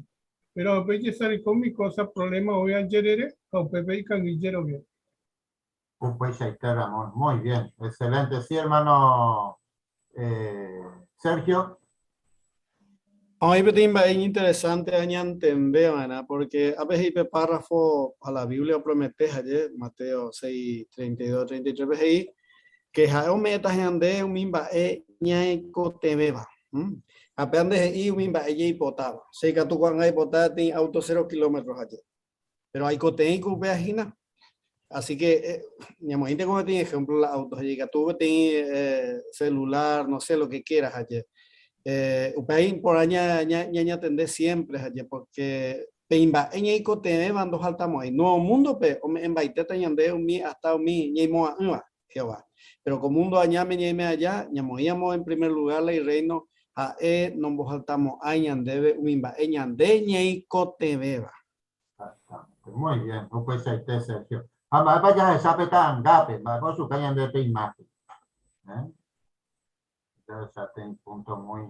Pero upéi jesareko umi cosa, problema oĩva jerére, ha upépe ikangy jerovia. Upeichaite, Ramón. Muy bien. Excelente. Sí, hermano eh, Sergio. Oĩ peteĩ mba'e iñinteresante añantende va'erã, porque ápe he'i pe párrafo ha la Biblia opromete haje, Mateo 6, 32, 33 pe he'i, que ha'e ome'ẽta ñande umi mba'e ñaikotevẽva. Ha pe ande he'i umi mba'e jaipotáva. Che ikatu ko'ág̃a aipota peteĩ auto cero kilómetro haje. Pero aikoteĩ ko upéva hína. Así que, eh, ñamoĩnte como peteĩ ejemplo la auto, haje ikatu peteĩ eh, celular, no sé, lo que quieras, haje. Eh, upéva iporã ña, ña, ñañatende siempre, haje, porque pe imba'e ñaikotevẽva ndohaltamo'ãi. Nuevo mundo-pe ome'ẽmbaitéta ñande umi hasta umi ñaimo'ã'ỹva, Jehová. Pero ko mundo añáme ñaime aja, ñamoĩamo en primer lugar la irreino, ha'e nombohaltamo'ãi ñandéve umi mba'e ñande ñaikotevẽva. Exactamente. Muy bien, upeichaite Sergio. Ha mba'épa jahecha pe ta'angápe, mba'épa ochuka ñandéve pe imagen. ¿Eh? Jahecha peteĩ punto muy,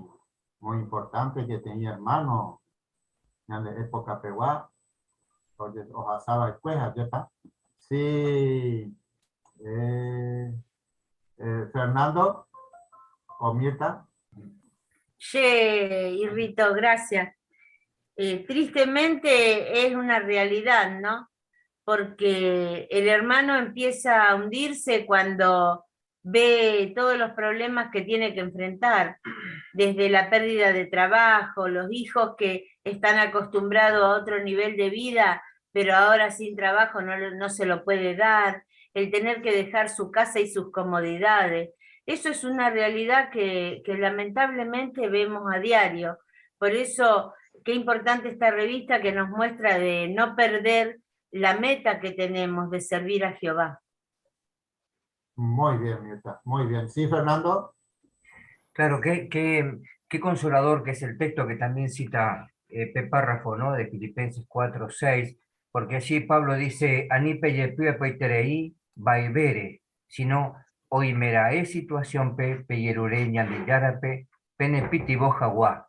muy importante peteĩ hermano ñande época pegua ohasa va'ekue, ajépa. Sí, eh, eh, Fernando o Mirta. Che, Irrito, gracias. Tristemente es una realidad, ¿no? Porque el hermano empieza a hundirse cuando ve todos los problemas que tiene que enfrentar, desde la pérdida de trabajo, los hijos que están acostumbrados a otro nivel de vida, pero ahora sin trabajo no, no se lo puede dar, el tener que dejar su casa y sus comodidades. Eso es una realidad que, que lamentablemente vemos a diario. Por eso, qué importante esta revista que nos muestra de no perder la meta que tenemos de servir a Jehová. Muy bien, Mirta, muy bien. Sí, Fernando. Claro, qué, qué, qué consolador que es el texto que también cita eh, pe párrafo, ¿no? de Filipenses 4, 6, porque allí Pablo dice, ani pejepy'apyiterei vaivére, sino oimeraẽ situación pe pejerure Ñandejárape penepytyvõ hag̃ua.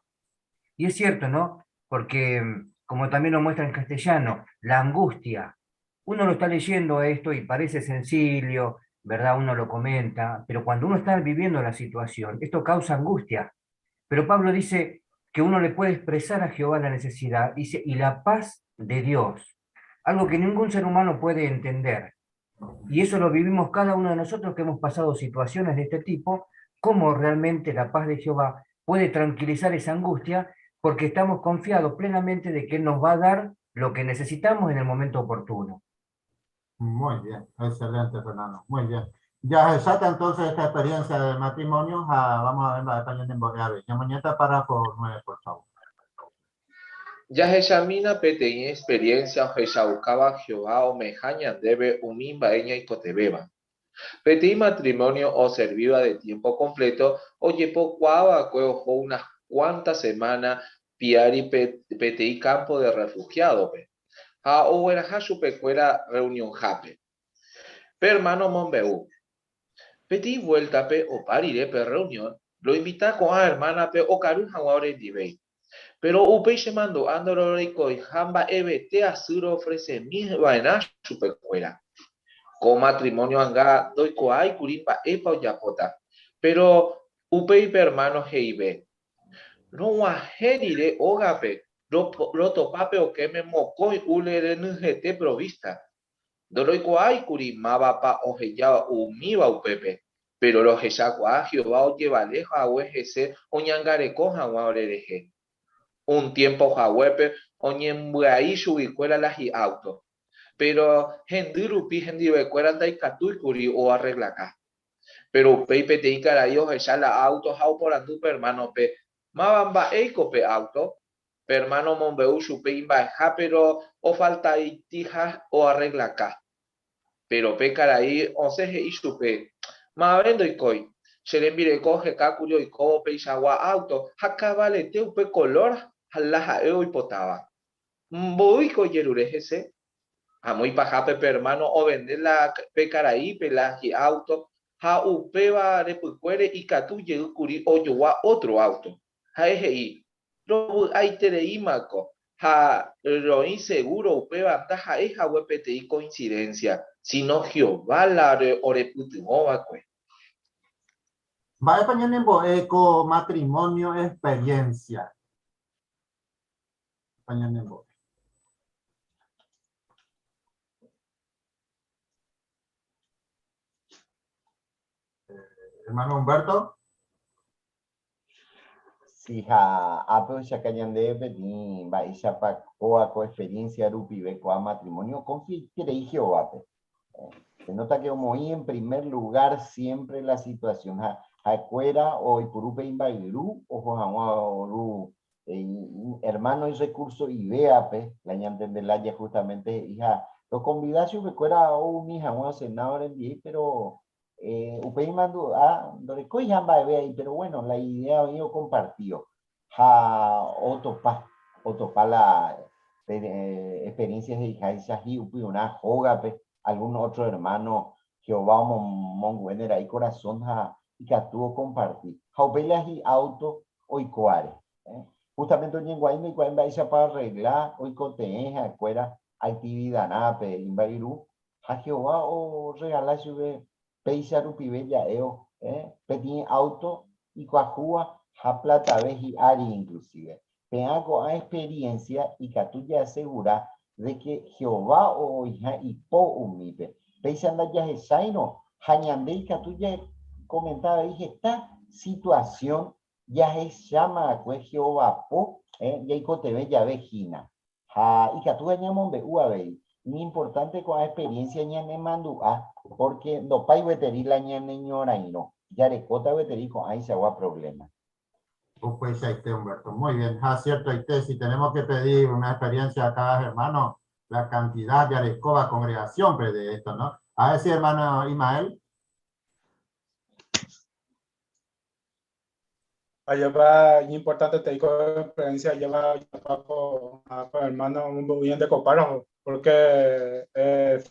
Y es cierto, ¿no? Porque, como también lo muestra en castellano, la angustia. Uno lo está leyendo esto y parece sencillo, ¿verdad? Uno lo comenta, pero cuando uno está viviendo la situación, esto causa angustia. Pero Pablo dice que uno le puede expresar a Jehová la necesidad, dice, y la paz de Dios, algo que ningún ser humano puede entender. Y eso lo vivimos cada uno de nosotros que hemos pasado situaciones de este tipo, cómo realmente la paz de Jehová puede tranquilizar esa angustia, porque estamos confiados plenamente de que Él nos va a dar lo que necesitamos en el momento oportuno. Muy bien, excelente, Fernando. Muy bien. Jahecháta entonces esta experiencia de matrimonio ha vamos a ver mba'épa ñanembo'e avei. Ñamoñe'ẽta párrafo 9, por favor. Jahechamína peteĩ experiencia ohechaukáva Jehová ome'ẽha ñandéve umi mba'e ñaikotevẽva. Peteĩ matrimonio oservíva de tiempo completo ojepokuaa va'ekue oho unas cuánta semana piári peteĩ campo de refugiado-pe, ha ogueraha chupekuéra reunionhápe. Pe ermáno omombe'u, Peteĩ vuéltape opa rire pe rreunión, roinvita ko'ã ermánape okaru hag̃ua orendivéi. Péro upéi chemandu'a ndororeikoiha mba'evete asy roofresemi va'erã chupekuéra. Ko matrimónio anga ndoikuaái kuri mba'épa ojapóta. Péro upéi pe ermáno he'ive, Rog̃uahẽ rire ógape, rotopa pe okẽme mokõi úle renyhẽte provísta. Ndoroikuaáikuri mávapa oheja umíva upépe, péro rohechakuaa Jehová ojevale hague hese oñangareko hag̃ua orerehe. Un tiémpo haguépe oñembyai chuguikuéra la hi'áuto, péro hendy rupi hendivekuéra ndaikatúikuri oarreglaka. Péro upéi peteĩ karai ohecha la áuto ha oporandu pe ermánope, Máva mba'éiko pe áuto? Pe ermáno omombe'u chupe imba'eha péro ofaltaitiha oarreglaka. Péro pe karai osẽ he'i chupe, Mavave ndoikói. Che rembireko ohekákuri oikóvo peichagua áuto ha kavalete upe kolór la ha'e oipotáva. Mboýiko ojerure hese? Amo ipahápe pe ermáno ovende la pe karaípe la hi'áuto ha upéva repykuére ikatu jey kuri ojogua ótro áuto. Ha'e he'i, Rovy'aitereímako ha roĩ segúro upéva ndaha'éi hague peteĩ koinsidensia, síno Jehová la orepytyvõ va'ekue. Mba'épa ñanembo'e ko matrimonio experiencia? Ñanembo'e. Hermano Humberto. Sí, ha ápe ohechaka ñandéve peteĩ mba'éichapa kóva ko experiencia rupive ko'ã matrimonio okonfiaiterei Jehovápe. Se nota que omoĩ en primer lugar siempre la situación ha ha'ekuéra oipuru pe imba'yru oho hag̃ua oru hermano irrecurso idea-pe, la ñantende lája justamente he'i ha rokonvida chupekuéra oumi hag̃ua osena orendive, pero Upéi imandu'a ndorekóiha mba'eve ahí, pero bueno, la idea oĩ okompartío ha otopa, otopa la experiencia he'iháicha hi'upyrã hógape algún otro hermano Jehová omomongu'éne ra'e icorazón ha ikatu okomparti. Ha upéi la hi'auto oiko are. Justamente oñengua'i ndoikuaái mba'éichapa oarregla oikotevẽ ha'ekuéra actividarã pe imba'yru Ha Jehová orregala chupe péicha rupive ja'évo, peteĩ áuto ikuahúva ha platave hi'ári inclusive. Pe'ã ko'ã experiencia ikatu ja'asegura de que Jehová oĩha ipo umípe. Péicha ndajahecháirõ ha ñande ikatu jakomenta avei heta situación jahecháma va'ekue Jehová po jaikotevẽ jave hína. Ha ikatu ñamombe'u avei, iñimportánte ko'ã experiencia ñanemandu'a pórke ndopái gueteri la ñaneñorairõ, jarekóta gueteri ko'ãichagua provléma. Upeichaite, Humberto. Muy bien. Ha ciertoite, si tenemos que pedir una experiencia a cada hermano, la cantidad jarekóva congregación-pe de esto, ¿no? A ver si hermano Ismael. Ajépa iñimportantete ko experiencia ajépa ojapo ko hermano omombe'u ñande ko párrafo, porque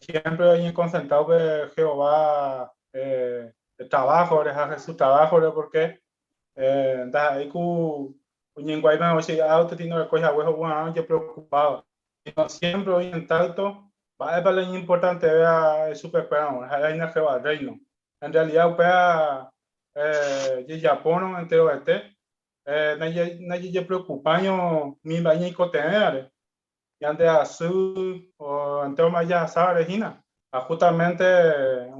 siempre oñeconcentra upe Jehová trabajo-re ha Jesús trabajo-re, porque ndaha'éi ku oñenguaíma che auto tino orekói hague ho'u hag̃ua ojepreocupáva, sino siempre oĩ intacto mba'épa la iñimportantevéva chupekuéra g̃uarã, ha'e hína Jehová Reino. En realidad upéva jejapórõ enterovete najajepreocupáirõ umi mba'e ñaikotevẽvare, ñande asy o entero mba'e jahasávare hína. Ha justamente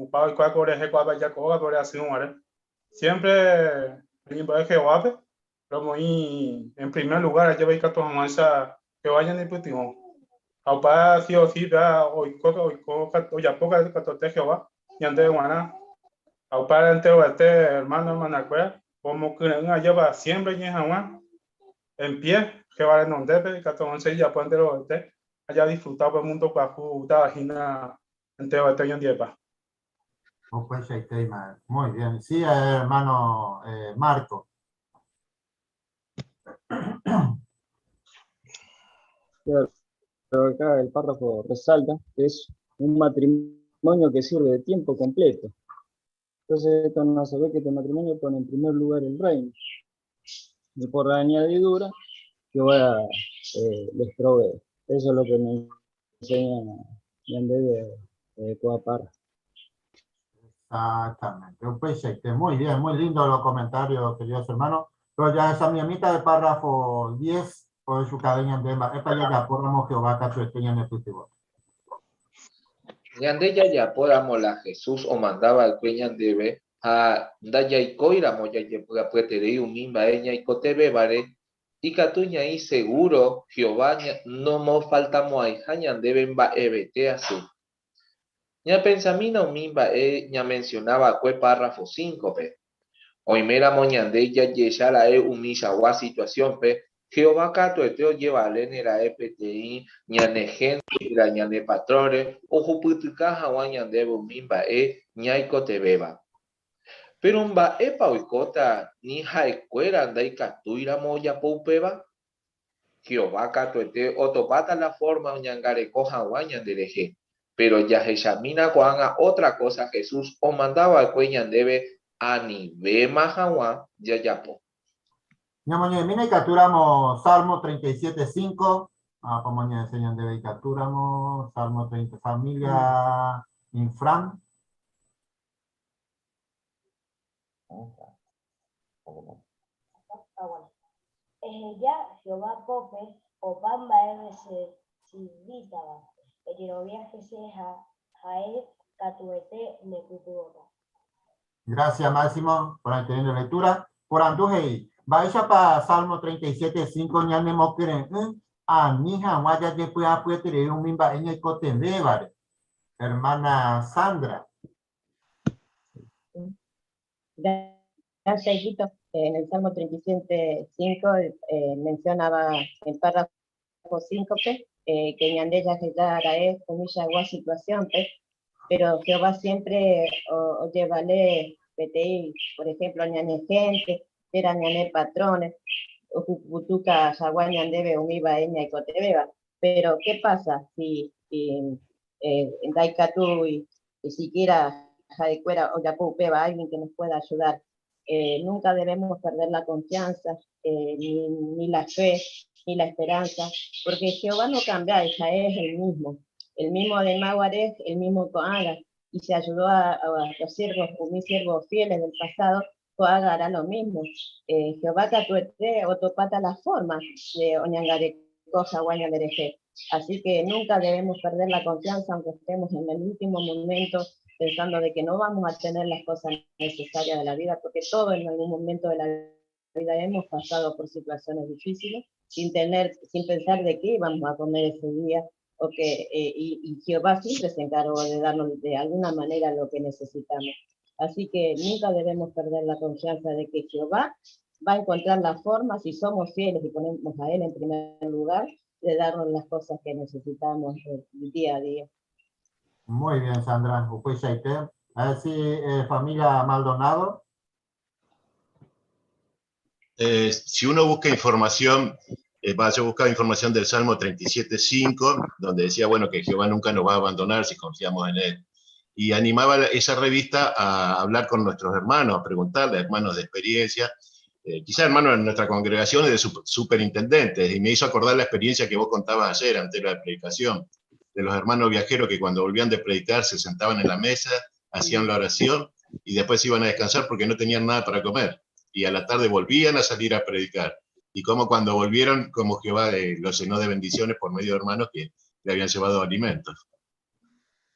opa oikuaa ko orehe ko'ápe aja ko ógape ore asýrõ guare. Siempre roñembo'e Jehovápe, romoĩ en primer lugar ajépa ikatu hag̃uáicha Jehová ñanepytyvõ. Ha opa sí o sí péva oiko, oiko, ojapo katuete Jehová ñandéve g̃uarã. Ha upévare enterovete hermano, hermana-kuéra omokyre'ỹ ajépa siempre ñe'ẽ hag̃ua en pie Jehová renondépe ikatu hag̃uáicha ijapo enterovete ha jadisfruta upe mundo pyahu oútava hína enterovete oñondivepa. Upeichaite, Ismael. Muy bien. Sí, hermano Marco. Claro, acá el párrafo resalta que es un matrimonio que sirve de tiempo completo. Entonces esto nos hace ver que este matrimonio pone en primer lugar el reino. Y por añadidura, Jehová les provee. Eso es lo que me enseña Ñande de Coapar. Exactamente, upeichaite. Muy bien, muy lindo los comentarios, queridos hermanos. Pero ya esa miamita de párrafo 10, por su cadeña de mba'épa jajapóramo Jehová katuete ñanepytyvõ. Ñande jajapóramo la Jesús omanda va'ekue ñandéve ha ndajaikóiramo jajepy'apyeterei umi mba'e ñaikotevẽvare, ikatu ñaĩ segúro Jehová nomofaltamo'ãiha ñandéve mba'evete asy. Ñapensamína umi mba'e ñamensiona va'ekue párrafo cíncope. Oiméramo ñande jajecha ra'e umichagua situasiónpe, Jehová katuete ojevaléne ra'e peteĩ ñane hénte térã ñane patrónre ohupytyka hag̃ua ñandéve umi mba'e ñaikotevẽva. Péro mba'épa oikóta ni ha'ekuéra ndaikatúiramo ojapo upéva? Jehová katuete otopáta la fórma oñangareko hag̃ua ñanderehe. Péro jahechamína ko'ág̃a ótra kósa Jesús omanda va'ekue ñandéve anivéma hag̃ua jajapo. Ñamoñe'ẽmína ikatúramo Salmo 37, 5. Ah, pomoñe'ẽse ñandéve ikatúramo Salmo 30, familia Infran. Eheja Jehová pópe opa mba'e reservítava, ejerovia hese ha ha'e katuete nepytyvõta. Gracias, Máximo, por la excelente lectura. Porandu he'i, Mba'éichapa Salmo 37, 5 ñanemokyre'ỹ ani hag̃ua jajepy'apyeterei umi mba'e ñaikotevẽvare? Hermana Sandra. Gracias, hijito. En el Salmo 37, 5 mencionaba en párrafo 5 que ñande jaheja ra'e umichagua situación-pe, pero Jehová siempre ojevale peteĩ, por ejemplo, ñane gente, térã ñane patrones, ohuputuka hag̃ua ñandéve umi mba'e ñaikotevẽva. Pero, ¿qué pasa si ndaikatúi siquiera ha'ekuéra ojapo upéva alguien que nos pueda ayudar? Nunca debemos perder la confianza, ni la fe, ni la esperanza, porque Jehová no cambia, ya es el mismo. El mismo de Maguaré, el mismo ko'ág̃a, y se ayudó a los siervos, mis siervos fieles del pasado, ko'ág̃a hará lo mismo. Jehová katuete otopáta la forma de oñangareko hag̃ua ñanderehe. Así que nunca debemos perder la confianza, aunque estemos en el último momento pensando de que no vamos a tener las cosas necesarias de la vida, porque todos en algún momento de la vida hemos pasado por situaciones difíciles, sin pensar de qué íbamos a comer ese día, y Jehová siempre se encargó de darnos de alguna manera lo que necesitamos. Así que nunca debemos perder la confianza de que Jehová va a encontrar la forma, si somos fieles y ponemos a Él en primer lugar, de darnos las cosas que necesitamos día a día. Muy bien, Sandra. Upeichaite. A ver si familia Maldonado. Si uno busca información, va, yo buscaba información del Salmo 37.5, donde decía, bueno, que Jehová nunca nos va a abandonar si confiamos en Él. Y animaba esa revista a hablar con nuestros hermanos, a preguntarle, hermanos de experiencia, quizás hermanos en nuestra congregación y de superintendentes, y me hizo acordar la experiencia que vos contabas ayer ante la predicación, de los hermanos viajeros que cuando volvían de predicar se sentaban en la mesa, hacían la oración y después iban a descansar porque no tenían nada para comer. Y a la tarde volvían a salir a predicar. Y como cuando volvieron, como Jehová los llenó de bendiciones por medio de hermanos que le habían llevado alimentos.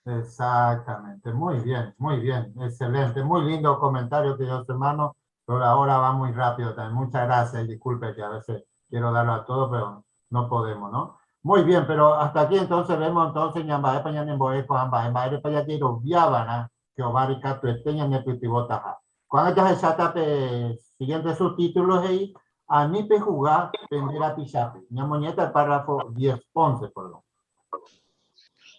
Exactamente, muy bien, muy bien, excelente, muy lindo comentario, queridos hermanos, pero ahora va muy rápido también. Muchas gracias y disculpe que a veces quiero darlo a todo, pero no podemos, ¿no? Muy bien, pero hasta aquí entonces vemos entonces ñamba'épa ñanembo'e ko'ã mba'e, mba'érepa jajeroviava'erã Jehová rikatuete ñanepytyvõtaha. Ko'ág̃a jahecháta pe siguiente subtítulo he'i, Ani pejuzga pende rapichápe. Ñamoñe'ẽta el párrafo 10, 11, perdón.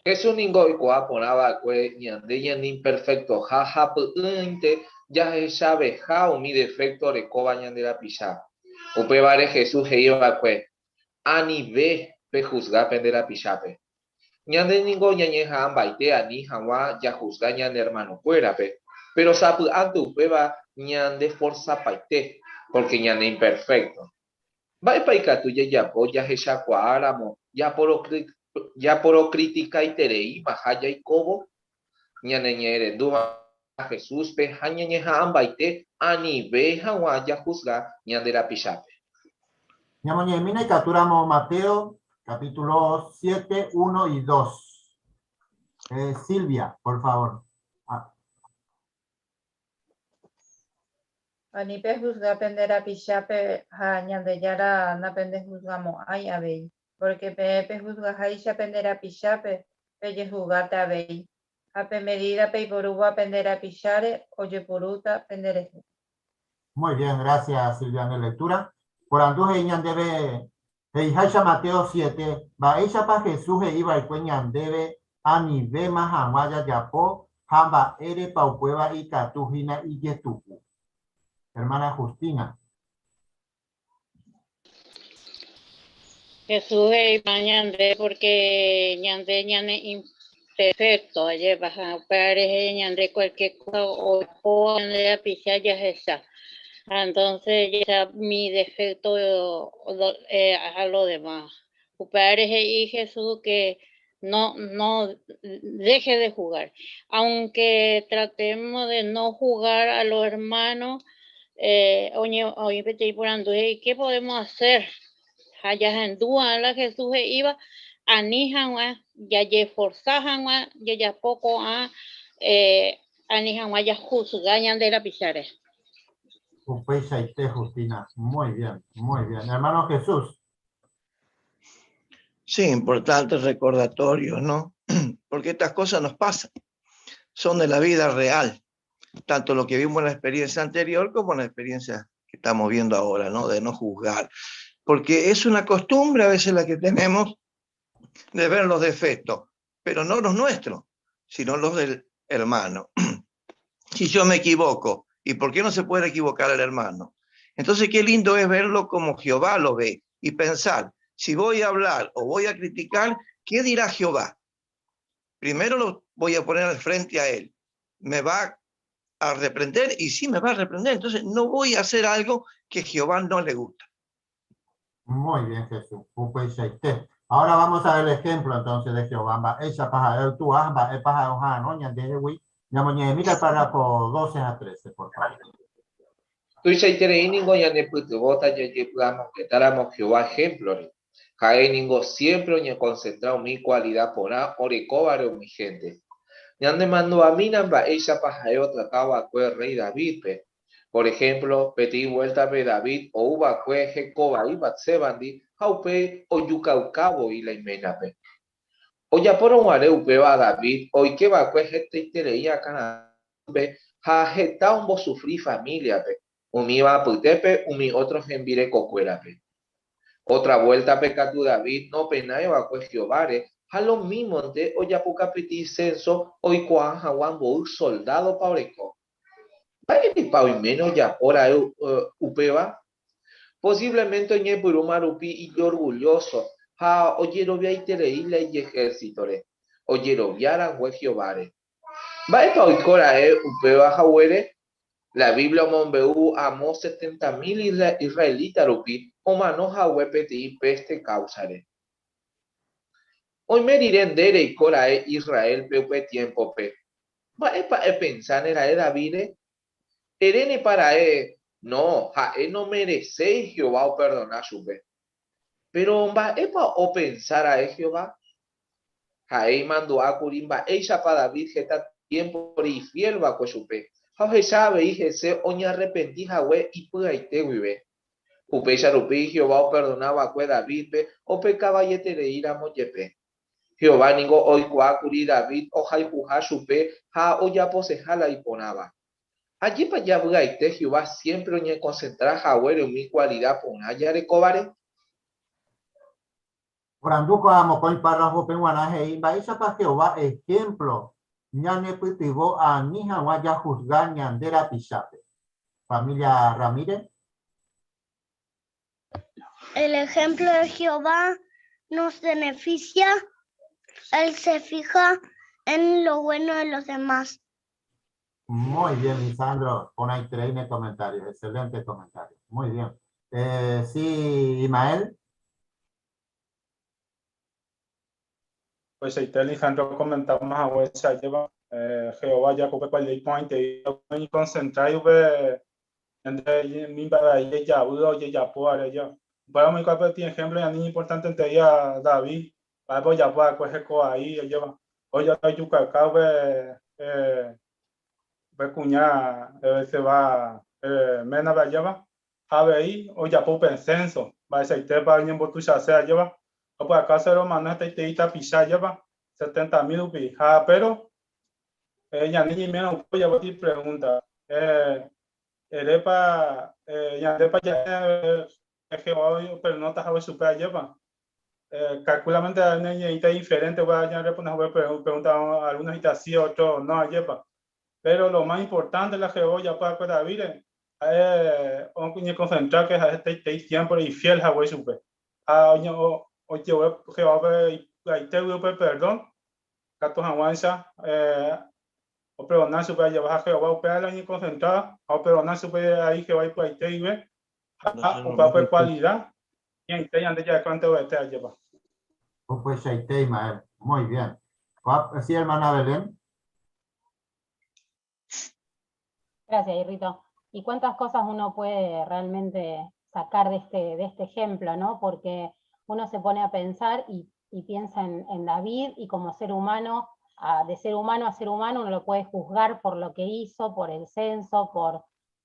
Jesús ningo oikuaa porã va'ekue ñande ñaneimperfectoha ha py'ỹinte jahechaveha umi defecto orekóva ñande rapicha. Upévare Jesús he'i va'ekue, Anive pejuzga pende rapichápe. Ñande ningo ñañeha'ãmbaite ani hag̃ua jahusga ñane ermanokuérape, péro sapy'ánte upéva ñandeforsapaite, pórke ñaneimperfékto. Mba'épa ikatu jajapo jahechakuaáramo japorokritikaitereímaha jaikóvo? Ñaneñe'ẽrendúva Jesúspe ha ñañeha'ãmbaite anive hag̃ua jahusga ñande rapichápe. Ñamoñe'ẽmína ikatúramo Mateo capítulo 7, 1 y 2. Silvia, por favor. Ah. Ani pejuzga pende rapichápe ha Ñandejára napendejuzgamo'ãi avei, porque peẽ pejuzgaháicha pende rapichápe pejehuzgáta avei, ha pe medida peiporúva pende rapicháre ojepurúta penderehe. Muy bien, gracias Silvia en la lectura. Porandu he'i ñandéve he'iháicha Mateo 7, mba'éichapa Jesús he'i va'ekue ñandéve anivéma hag̃ua jajapo ha mba'érepa upéva ikatu hína ijetu'u. Hermana Justina. Jesús he'íma ñande porque ñande ñane imperfecto, ajépa, ha upéva rehe ñande cualquier cosa oiko ñande rapicha jahecha. Ha entonces jahecha mi defecto a lo demás. Upéva rehe he'i Jesús que no, no deje de jugar. Aunque tratemos de no jugar a los hermanos, oĩ peteĩ porandu he'i, ¿qué podemos hacer? Ha jahendu la Jesús he'íva ani hag̃ua jajeforza hag̃ua jajapo ko'ã ani hag̃ua jahusga ñande rapicháre. Upeichaite, Justina. Muy bien, muy bien. Hermano Jesús. Sí, importante recordatorio, ¿no? Porque estas cosas nos pasan, son de la vida real, tanto lo que vimos en la experiencia anterior como en la experiencia que estamos viendo ahora, ¿no? De no juzgar. Porque es una costumbre a veces la que tenemos de ver los defectos, pero no los nuestros, sino los del hermano. Si yo me equivoco, ¿y por qué no se puede equivocar el hermano? Entonces, qué lindo es verlo como Jehová lo ve y pensar, si voy a hablar o voy a criticar, ¿qué dirá Jehová? Primero lo voy a poner al frente a él. Me va a reprender y sí me va a reprender. Entonces no voy a hacer algo que Jehová no le gusta. Muy bien, Jesús. Upeichaite. Ahora vamos a ver el ejemplo entonces de Jehová. Mba'éichapa ha'e oitúa, mba'épa ha'e oha'arõ ñandehegui. Ñamoñe'ẽmíta párrafo 12 ha 13, por favor. Tuichaiterei ningo ñanepytyvõta jajepy'amongetáramo Jehová ehémplore. Ha'e ningo siémpre oñekonsentra umi kualida porã orekóvare umi hénte. Ñanemandu'amína mba'éichapa ha'e otrata va'ekue rréi Davídpe. Por ehémplo, peteĩ vuéltape David ou va'ekue hekovai Bat-Sébandi ha upéi ojukauka voi la iménape. Ojapórõ guare upéva David oike va'ekue hetaiterei akãratĩpe ha heta ombosufri ifamíliape, umíva apytépe umi ótro hembirekokuérape. Ótra vuéltape katu David nopenái va'ekue Jehováre ha lomímonte ojapoka peteĩ sénso oikuaa hag̃ua mboy soldádopa oreko. Mba'érepa oiméne ojapo ra'e upéva? Posívlemente oñepyrũma rupi ijorgullóso ha ojeroviaiterei la ijehérsitore, ojerovia rangue Jehováre. Mba'épa oiko ra'e upéva haguére? La Biblia omombe'u amo setenta mil israelita rupi omano hague peteĩ péste káusare. Oime rire nde reiko ra'e Israélpe upe tiémpope, Mba'épa epensáne ra'e Davídre? Erénepa ra'e, No, ha'e nomereséi Jehová operdona chupe. Péro mba'épa opensa ra'e Jehová? Ha'e imandu'a kuri mba'éichapa David heta tiémpore ifiél va'ekue chupe, ha ohecha avei hese oñarrepenti hague ipy'aite guive. Upéicha rupi Jehová operdona va'ekue Davídpe opekavaietereíramo jepe. Jehová ningo oikuaa kuri David ohayhuha chupe ha ojaposeha la iporãva. Ajépa javy'aite Jehová siémpre oñekonsentra haguére umi kualida porã jarekóvare? Porandu ko'ã mokõi párrafope g̃uarã he'i mba'éichapa Jehová ehémplo ñanepytyvõ ani hag̃ua jahusga ñande rapichápe. Familia Ramírez. El ejemplo de Jehová nos beneficia, Él se fija en lo bueno de los demás. Muy bien, Lisandro. Porãiterei ne comentario. Excelente comentario. Muy bien. Eh, sí, Imael. Upeichaite Lisandro okomentáma haguéicha ajépa Jehová Jacob-pe kualida iporãiterei oñekonsentra upe ñande umi mba'e vai jejavýva ojejapóvare ajépa. Upéva omoĩkuaa peteĩ ehémplo ñande iñimportanteterei David mba'épa ojapo va'ekue heko vai ajépa. Ojukauka upe upe kuña Betsebá ménape ajépa ha avei ojapo upe censo mba'eichaitépa oñembotuichase ajépa Opy'aka che romano hetaitei tapicha ajépa, setenta mil rupi. Ha péro, ñande ñaimérõ upe ojapóti pregunta, erépa, ñandépa ja'e Jehová operdonóta hague chupe ajépa. Calculamente ñañe'ẽita diferente upéva ñarresponde hague pregunta algunos he'íta sí, otros no ajépa. Pero lo más importante la Jehová ojapo va'ekue Davídre ha'e oñekonsentra ke ha'e hetaiterei tiémpore ifiél hague chupe. Ha ojerure Jehovápe ipy'aite guive upe perdón, ikatu hag̃uáicha operdona chupe ajépa. Ha Jehová upéva la oñekonsentra ha operdona chupe avei Jehová ipy'aite guive ha upéva upe kualida ñaite ñande ja'ekue antevete ajépa. Upeichaite, Ismael. Muy bien. Sí, hermana Belén. Gracias, Irrito. Y cuántas cosas uno puede realmente sacar de este ejemplo, ¿no? Porque uno se pone a pensar y piensa en David y como ser humano, de ser humano a ser humano, uno lo puede juzgar por lo que hizo, por el censo,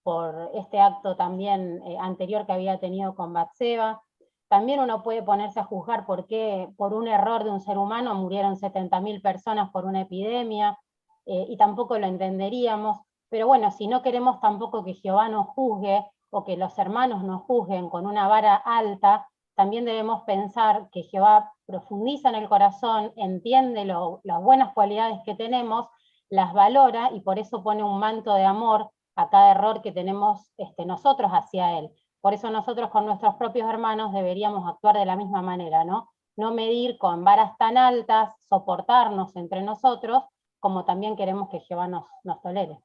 por este acto también anterior que había tenido con Batseba. También uno puede ponerse a juzgar por qué, por un error de un ser humano, murieron 70.000 personas por una epidemia, y tampoco lo entenderíamos. Pero bueno, si no queremos tampoco que Jehová nos juzgue, o que los hermanos nos juzguen con una vara alta, también debemos pensar que Jehová profundiza en el corazón, entiende las buenas cualidades que tenemos, las valora, y por eso pone un manto de amor a cada error que tenemos nosotros hacia él. Por eso nosotros con nuestros propios hermanos deberíamos actuar de la misma manera, ¿no? No medir con varas tan altas, soportarnos entre nosotros, como también queremos que Jehová nos tolere.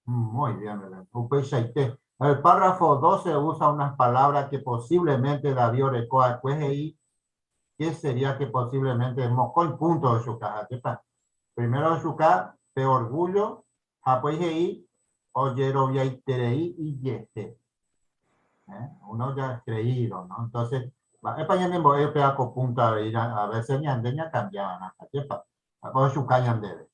Muy bien, Belén. Upeichaite. El párrafo 12 usa unas palabras que posiblemente David orekó a Cuejei, que sería que posiblemente mokõi punto ochuka. Ajépa. Primero ochuka pe orgullo, ha Cuejei ojeroviaiterei ijehe. Uno ya es creído, ¿no? Entonces, mba'épa ñanembo'e upéva ko punto avei, a veces ñande ñakambiava'erã, ajépa. Ochuka ñandéve.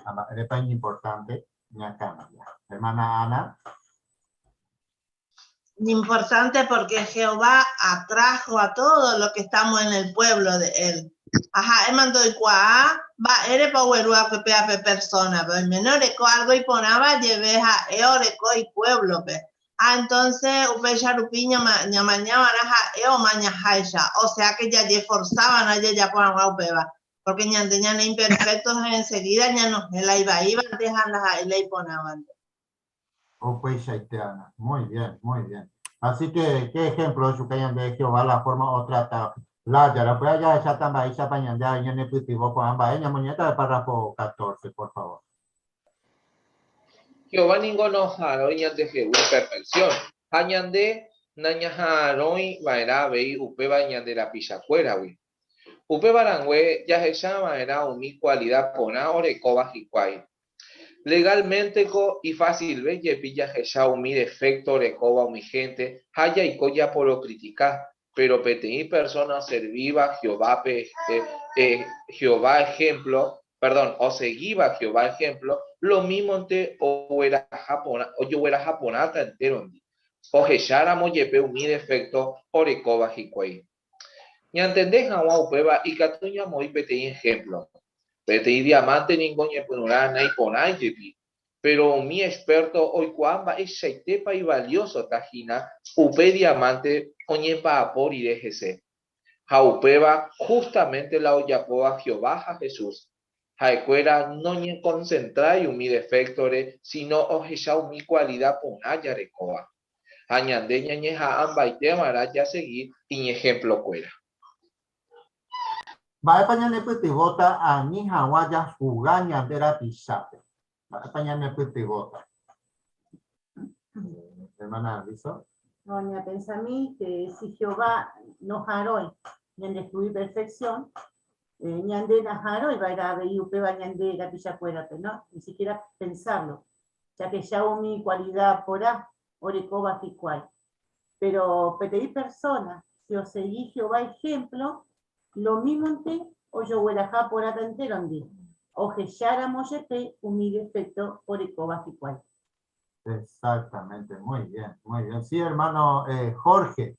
Ha mba'érepa iñimportante ñakambia. Hermana Ana. Importante porque Jehová atrajo a todos los que estamos en el pueblo de él. Ajá, emando ikuaa, mba'érepa ogueru akue pe ape persona, pe oimene oreko algo iporãva jeve ha'e oreko ipueblo-pe. Ha entonces upéicha rupi ñamañava'erã ha'e omañaháicha, o sea que jajeforzava'erã jajapo hag̃ua upéva, porque ñande ñane imperfectos enseguida ñanohẽ la ivaívante ha ndaha'éi la iporãvante. Upeichaite, Ana. Muy bien, muy bien. Así que, ¿qué ejemplo ochuka ñande Jehová la forma otrata lájare? Upéva jahecháta mba'éichapa ñande avei ñanepytyvõ ko'ã mba'e. Ñamoñe'ẽta pe párrafo 14, por favor. Jehová ningo noha'arõi ñandehegui perfección, ha ñande nañaha'arõi va'erã avei upéva ñande rapichakuéragui. Upéva rangue jahecha va'erã umi kualida porã orekóva hikuái. Legalmente-ko ifásilve jepi jahecha umi defékto orekóva umi hénte ha jaiko japorocritika, péro peteĩ persóna oservíva Jehovápe, Jehová ehémplo, perdón, osegíva Jehová ehémplo, lomímonte ogueraha porã, ojogueraha porãta entérondi, ohecháramo jepe umi defékto orekóva hikuái. Ñantende hag̃ua upéva ikatu ñamoĩ peteĩ ehémplo. Peteĩ diamánte ningo ñepyrũrã naiporãi jepi, péro umi expérto oikuaa mba'eichaitépa ivaliósota hína upe diamánte oñemba'apo rire hese. Ha upéva hústamente la ojapóva Jehová ha Jesús. Ha'ekuéra noñekonsentrái umi deféktore, síno ohecha umi kualida porã jarekóva. Ha ñande ñañeha'ãmbaiteva'erã jasegi iñehemplokuéra. Mba'épa ñanepytyvõta ani hag̃ua jahuga ñande rapichápe? Mba'épa ñanepytyvõta? Hermana Aliso. No, ñapensami que si Jehová noha'arõi ñandehugui perfección, ñande naha'arõi va'erã avei upéva ñande rapichakuérape, no? Ni siquiera pensarlo. Jahecha umi kualida porã orekóva hikuái. Péro peteĩ persóna si osegi Jehová ehémplo, lomímonte ojogueraha porãta entérondi, ohecháramo jepe umi defékto orekóva hikuái. Exactamente, muy bien, muy bien. Sí, hermano Jorge.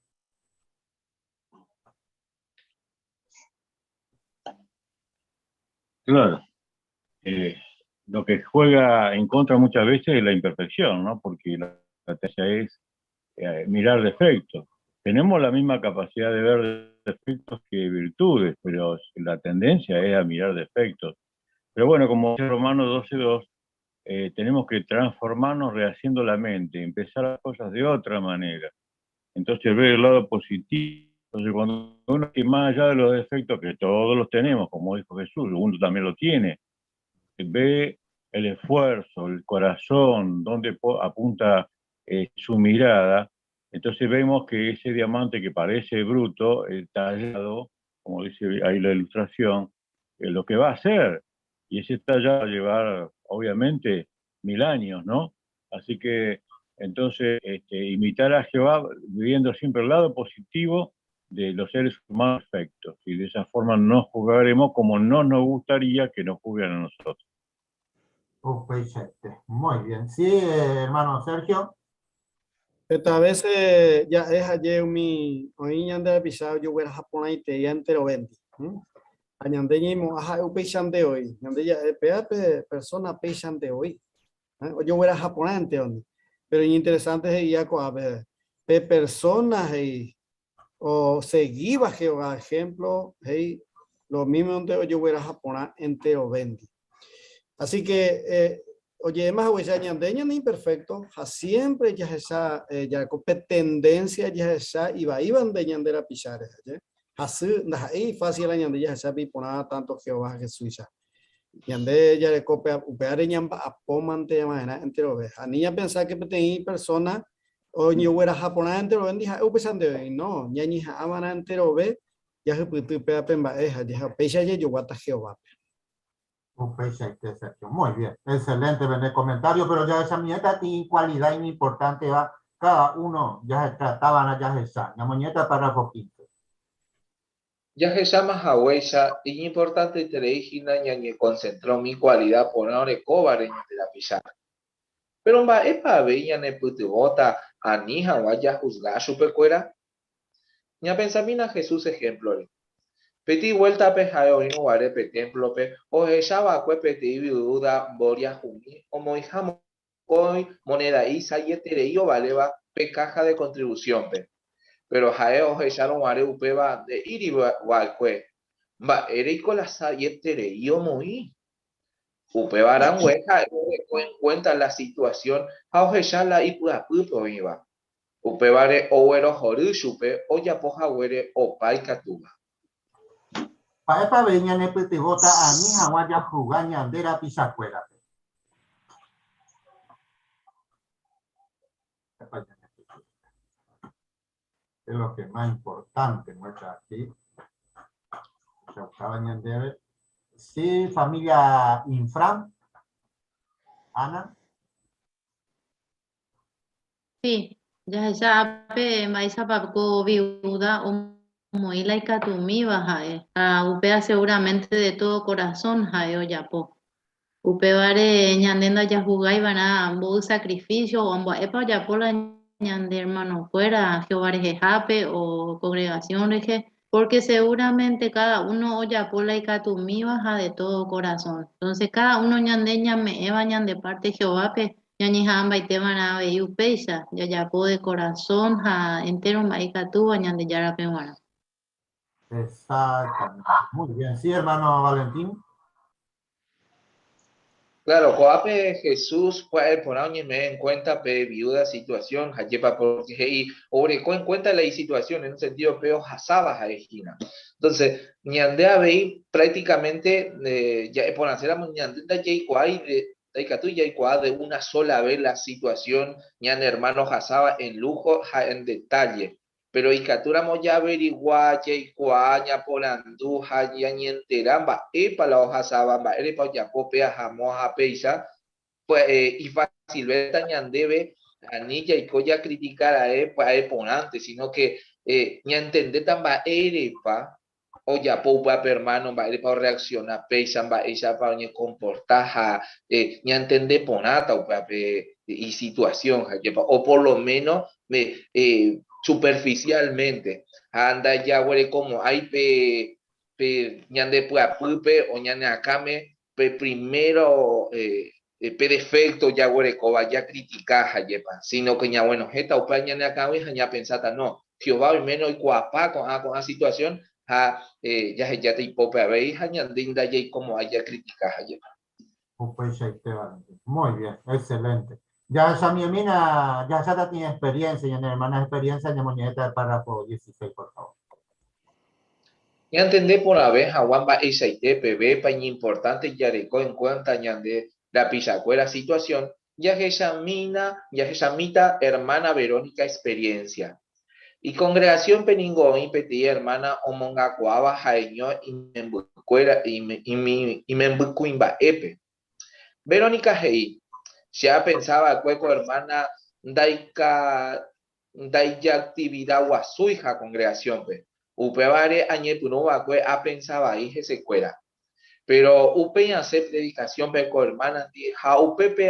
Claro. Lo que juega en contra muchas veces es la imperfección, ¿no? Porque la tendencia es mirar defectos. Tenemos la misma capacidad de ver defectos que virtudes, pero la tendencia es a mirar defectos. Pero bueno, como dice Romanos 12.2, tenemos que transformarnos rehaciendo la mente, empezar las cosas de otra manera. Entonces ver el lado positivo. Entonces cuando uno que más allá de los defectos, que todos los tenemos, como dijo Jesús, uno también lo tiene, ve el esfuerzo, el corazón, donde apunta su mirada, entonces vemos que ese diamante que parece bruto, tallado, como dice ahí la ilustración, lo que va a hacer, y ese tallado va a llevar, obviamente, 1000 años, ¿no? Así que, entonces, imitar a Jehová viviendo siempre el lado positivo de los seres humanos perfectos, y de esa forma no juzgaremos como no nos gustaría que nos juzguen a nosotros. Perfecto. Muy bien. Sí, hermano Sergio. Esta vez ya es ayer mi oiñan de pisado yo voy a Japón y te ya entero vendi. Añande ñimo, ajá, eu peixante hoy. Ñande ya, pea, pe, persona peixante hoy. O yo voy a Japón entero vendi. Pero interesante es ya a ver, pe personas y o seguiba Jehová, ejemplo, hey, lo mismo donde yo voy a Japón entero vendi. Así que oye, más o sea, ñande ñande imperfecto, ja siempre ya esa ya con tendencia ya esa iba iban de ñande la pisar, ¿ya? Así, na, ahí fácil la ñande ya esa pipona tanto Jehová Jesús ya. Ñande ya le copia, upeare ñamba apomante ya mañana entero ve. A niña pensar que tenía persona o ño huera japonés entero ve, dije, eu pensando ve, no, ñañi ja amana entero ve, ya se putu pea pemba eja, ya pecha ya yo guata Jehová. Perfecto, Sergio. Muy bien, excelente en el comentario, pero ya esa nieta tiene cualidad importante, va, cada uno ya se trataban allá se sa, la muñeca párrafo 15. Ya se llama Jahuecha, y importante te ñañe concentró mi cualidad por ahora cobar en la pizarra. Pero va, epa, veía ne putibota, anija, vaya a juzgar su pecuera. Ña pensamina Jesús ejemplo. Peti vuelta pe jaeo ino ware pe templo pe, o ella cue peti viuda boria jumi, o moijamo koi moneda isa y etereio valeva pe caja de contribución pe. Pero jaeo echaron ware upeba de iri walcue. Va ereiko la sa y etereio moi. Upeba arangue jaeo en cuenta la situación, jao echala y puapupo iba. Upebare owero jorushupe, o ya poja were o paikatuba. Pa epa veña ne putibota a mi jaguaya jugaña andera pisacuera. Es lo que más importante muestra aquí. Sí, familia Infran. Ana. Sí, ya sabe, maíz papco viuda o moila y catumiba, jae. A upea seguramente de todo corazón, jae, o yapo. Upevare ñandenda ya jugáis van a ambos sacrificio o ambos epa yapo la ñande hermano fuera, Jehová rejejape o congregación reje, porque seguramente cada uno o yapo la y catumiba, ja, de todo corazón. Entonces cada uno ñande ñame eva ñande parte Jehová pe, ñañija amba y te van a ver upeisa, ya yapo de corazón, ja, entero maicatúa ñande yara pe guara. Exactamente. Muy bien. Sí, hermano Valentín. Claro, Joape Jesús fue el por año me en cuenta pe viuda situación, jayepa porque y obrecó en cuenta la situación en un sentido peo jasaba jaejina. Entonces, ñandea veí prácticamente ya por hacer a ñandenda yeicuay de daikatu yeicuá de una sola vez la situación ñan hermano jasaba en lujo ja, en detalle. Pero ikaturamo ya averigua, yeicuá, ña porandu, ja, ya ñenteramba, epa la hoja sabamba, epa ya popea, jamoja, peisa, pues y fácil, ñandebe, anilla y coya criticar a epa, eponante, sino que ña entende tamba erepa, o ya poupa hermano, ba erepa reacciona, peisa, ba ella pa ñe comportaja ña entende ponata, upa, pe, y situación, ja, yepa, o por lo menos me superficialmente, anda ya huele como hay pe, pe ñande puapupe o ñane acame, pe primero pe defecto ya huele coba ya criticaja yepa, sino que ña bueno, jeta upa ñane acame, ja, ña pensata no, Jehová oiméne oikuaapa ko'ã ko'ã situasión ha jahejáta ipópe avei ha ñande ndajaikomo'ãi jakritika hajepa. Upeichaite, Valentín. Muy bien, excelente. Jahechamiemína, jahecháta tĩ experiencia, ñane hermana experiencia, ñamoñe'ẽta el párrafo 16, por favor. Ñantende porãve hag̃ua mba'eichaite pevépa iñimportánte jareko enkuénta ñande rapichakuéra situasión, jahechamína, jahechamíta ermána Verónica experiénsia. Ikongregasiónpe ningo oĩ peteĩ ermána omongakuaáva ha'eño imembykuéra, imembykuimba'épe. Verónica he'i, Che apensa va'ekue ko ermána ndaijaktividaguasúiha kongregasiónpe, upévare añepyrũ va'ekue apensa vai hesekuéra. Péro upéi asẽ predikasiónpe ko ermánandi ha upépe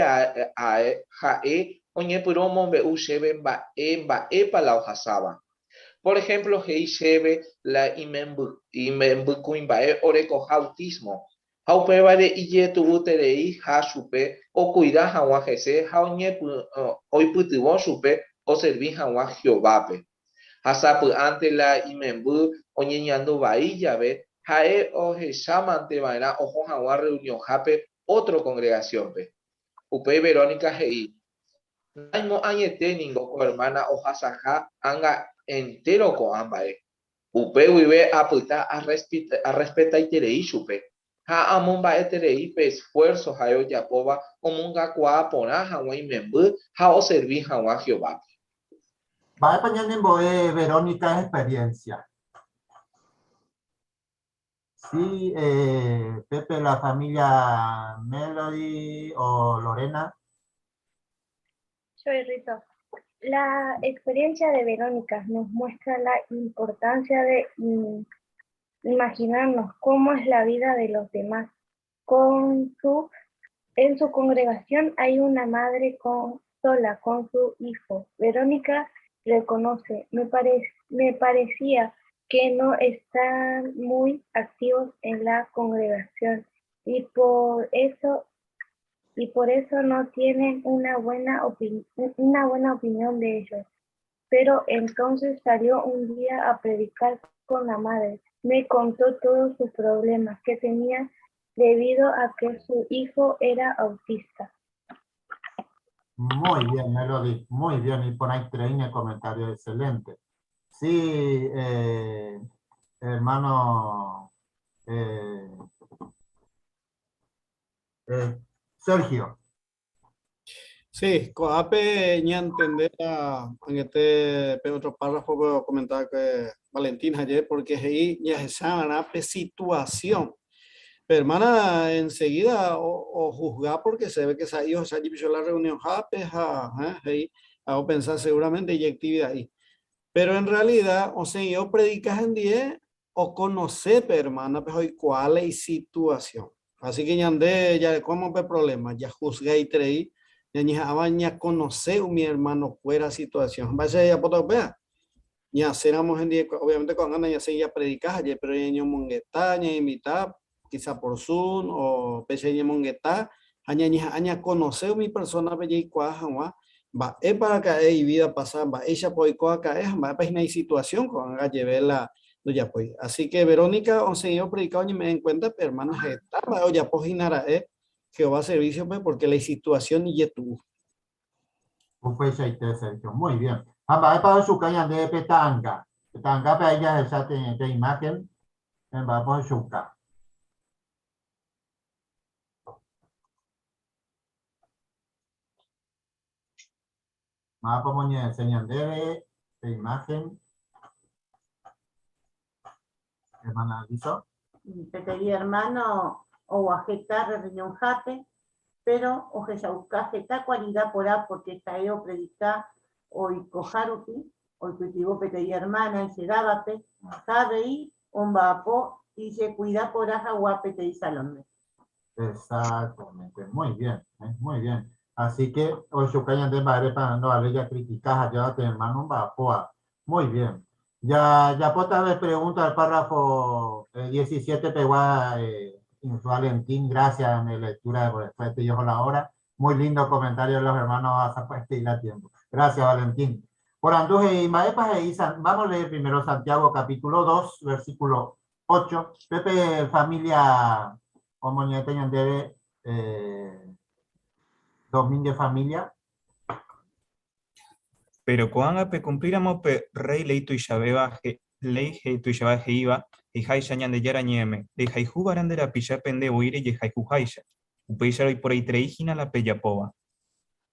ha'e oñepyrũ omombe'u chéve mba'e mba'épa la ohasáva. Por ehémplo he'i chéve la imembykuimba'e orekoha autísmo, ha upévare ijetu'utereiha chupe okuida hag̃ua hese ha oipytyvõ chupe oservi hag̃ua Jehovápe. Ha sapy'ánte la imemby oñeñandu vai jave, ha'e ohechámante va'erã oho hag̃ua rreunionhápe ótro kongregasiónpe. Upéi Verónica he'i, Naimo'ãiete ningo ko ermána ohasaha ág̃a entéro ko'ã mba'e. Upe guive apyta arrespetaiterei chupe, ha amomba'eterei pe esfuérso ha'e ojapóva omongakuaa porã hag̃ua imemby ha oservi hag̃ua Jehovápe. Mba'épa ñanembo'e Verónica experiencia? Sí, Pepe, la familia Melody o Lorena. Soy Rito. La experiencia de Verónica nos muestra la importancia de imaginarnos cómo es la vida de los demás. Con su, en su congregación hay una madre con, sola con su hijo. Verónica reconoce, me, me parecía que no están muy activos en la congregación y por eso y por eso no tienen una buena, una buena opinión de ellos. Pero entonces salió un día a predicar con la madre. Me contó todos sus problemas que tenía debido a que su hijo era autista. Muy bien, Melody, muy bien. Y por ahí el comentario excelente. Sí, eh, hermano eh, eh, Sergio. Sí, ko'ápe ñantendéta añete pe otro párrafo que comentaba que Valentín ayer, porque he'i jahechava'erã pe situación. Pe hermana enseguida o juzga porque se ve que sa'i ohecha jepi la reunionhápe ha he'i ha opensa seguramente ijactividad'i. Pero en realidad osẽ'i opredika hendie oconoce pe hermana-pe ha oikuaa la isituación. Así que ñande jarekóma upe problema, jahusgaiterei, ñañeha'ãva ñaconoce umi hermano-kuéra situación. Ha mba'éicha jajapóta upéva? Ñasẽramo hendie, obviamente ko'ág̃a nañasẽi japredika haje, pero ñañomongeta, ñainvita, quizá por Zoom o péicha ñañemongeta ha ñañeha'ã ñaconoce umi persona-pe jaikuaa hag̃ua mba'épa raka'e ivida pasa, mba'éichapa oiko aka'e ha mba'épa hína isituación ko'ág̃a jeve la ndojapói. Así que Verónica osẽ'i opredika oñeme'ẽ en cuenta pe hermana heta mba'e ojapo hína ra'e Jehová servicio-pe porque la isituación ijetu'u. Upeichaite, Sergio. Muy bien. Ha mba'épa ohechuka ñandéve pe ta'anga? Pe ta'angápe ahí jahecha pe imagen, mba'épa ohechuka. Mávapa omoñe'ẽse ñandéve pe imagen? Hermana Aliso. Peteĩ hermano oguahẽ tarde reunionhápe, péro ohechauka heta kualida porã pórke ha'e opredika oikoha rupi, oipytyvõ peteĩ hermana ijedávape ha avei omba'apo ijekuida porã hag̃ua peteĩ salónme. Exactamente, muy bien, muy bien. Así que, ohechuka ñande mba'érepa ndovaléi jacritica ha jávate hermano omba'apóva. Muy bien. Ya, japóta vez pregunta al párrafo 17 pegua Valentín, gracias en la lectura de por después te dijo la hora. Muy lindo comentario de los hermanos a tiempo. Gracias, Valentín. Porandu he'i, Mba'épa he'i San, vamos a leer primero Santiago capítulo 2, versículo 8. Pepe familia omoñe'ẽta ñandéve eh, Domínguez familia. Péro ko'ág̃a pekumplíramo pe rréi léi tuichavéva léi tuicháva he'íva, he'iháicha Ñandejára Ñe'ẽme, Rehayhuva'erã nde rapichápe nde voi rejehayhuháicha. Upéicharõ iporãiterei hína la pejapóva.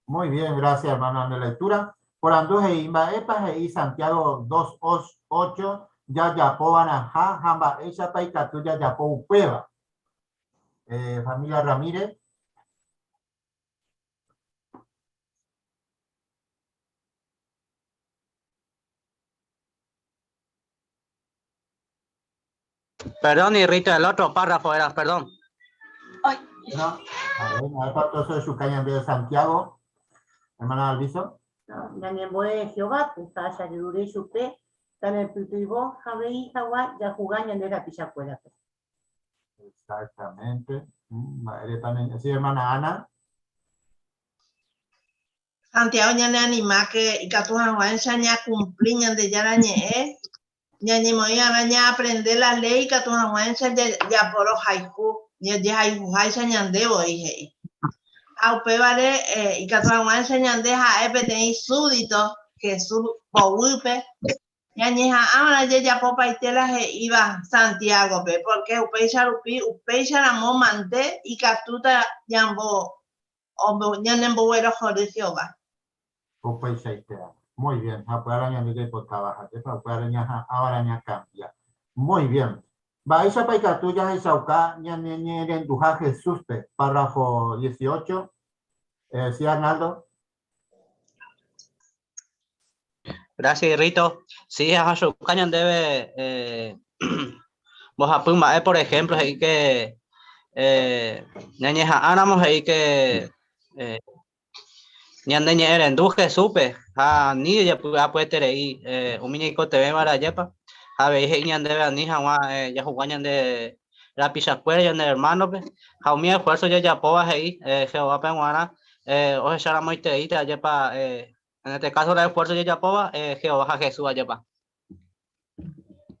Muy bien, gracias hermano ande lectura. Porandu he'i, Mba'épa he'i Santiago dos ocho jajapova'erãha ha mba'éichapa ikatu jajapo upéva? Eh, familia Ramírez. Perdón, y Rita, el otro párrafo era, perdón. Ay. No, a ver, a ver, cuánto soy su caña de Santiago, hermana Alviso. Ñanembo'e Jehovápe, ha jajerure chupe tanepytyvõ javei hag̃ua jahuga ñande rapichakuérape. Exactamente. Mba'érepa ne... Sí, hermana Ana. Santiago ñaneanimáke ikatu hag̃uáicha ñakumpli Ñandejára ñe'ẽ, ñañemoĩ'arã ñaaprende la léi ikatu hag̃uáicha japorohayhu, jajehayhuháicha ñande voi, he'i. Ha upévare ikatu hag̃uáicha ñande ha'e peteĩ súbdito Jesús poguýpe, Ñañeha'ãva'erã jajapopaite la he'íva Santiágope, pórke upéicha rupi upéicha ramo mante ikatúta ñanemboguerohory Jehová. Upeichaite. Muy bien. Ha upévare ñande jaipotáva, ajépa upévare ñaha'ãva'erã ñakambia. Muy bien. Mba'éichapa ikatu jahechauka ñaneñe'ẽrenduha Jesúspe? Párrafo 18. Sí, Arnaldo. Gracias, Rito. Sí, jahachuka ñandéve eh, mbohapy mba'e, por ejemplo, he'i que eh, ñañeha'ãramo he'i que eh, ñande ñe'ẽrendu Jesúspe ha ani jajepy'apyeterei eh, umi ñaikotevẽvare ajépa, ha avei he'i ñandéve ani hag̃ua eh, jahugua ñande rapichakuéra, ñane hermano-pe, ha umi esfuerzo jajapóva he'i eh, Jehovápe g̃uarã eh, ohecharamoitereíta ajépa eh, En este caso la esfuerzo jajapóva eh, Jehová ha Jesús ajépa.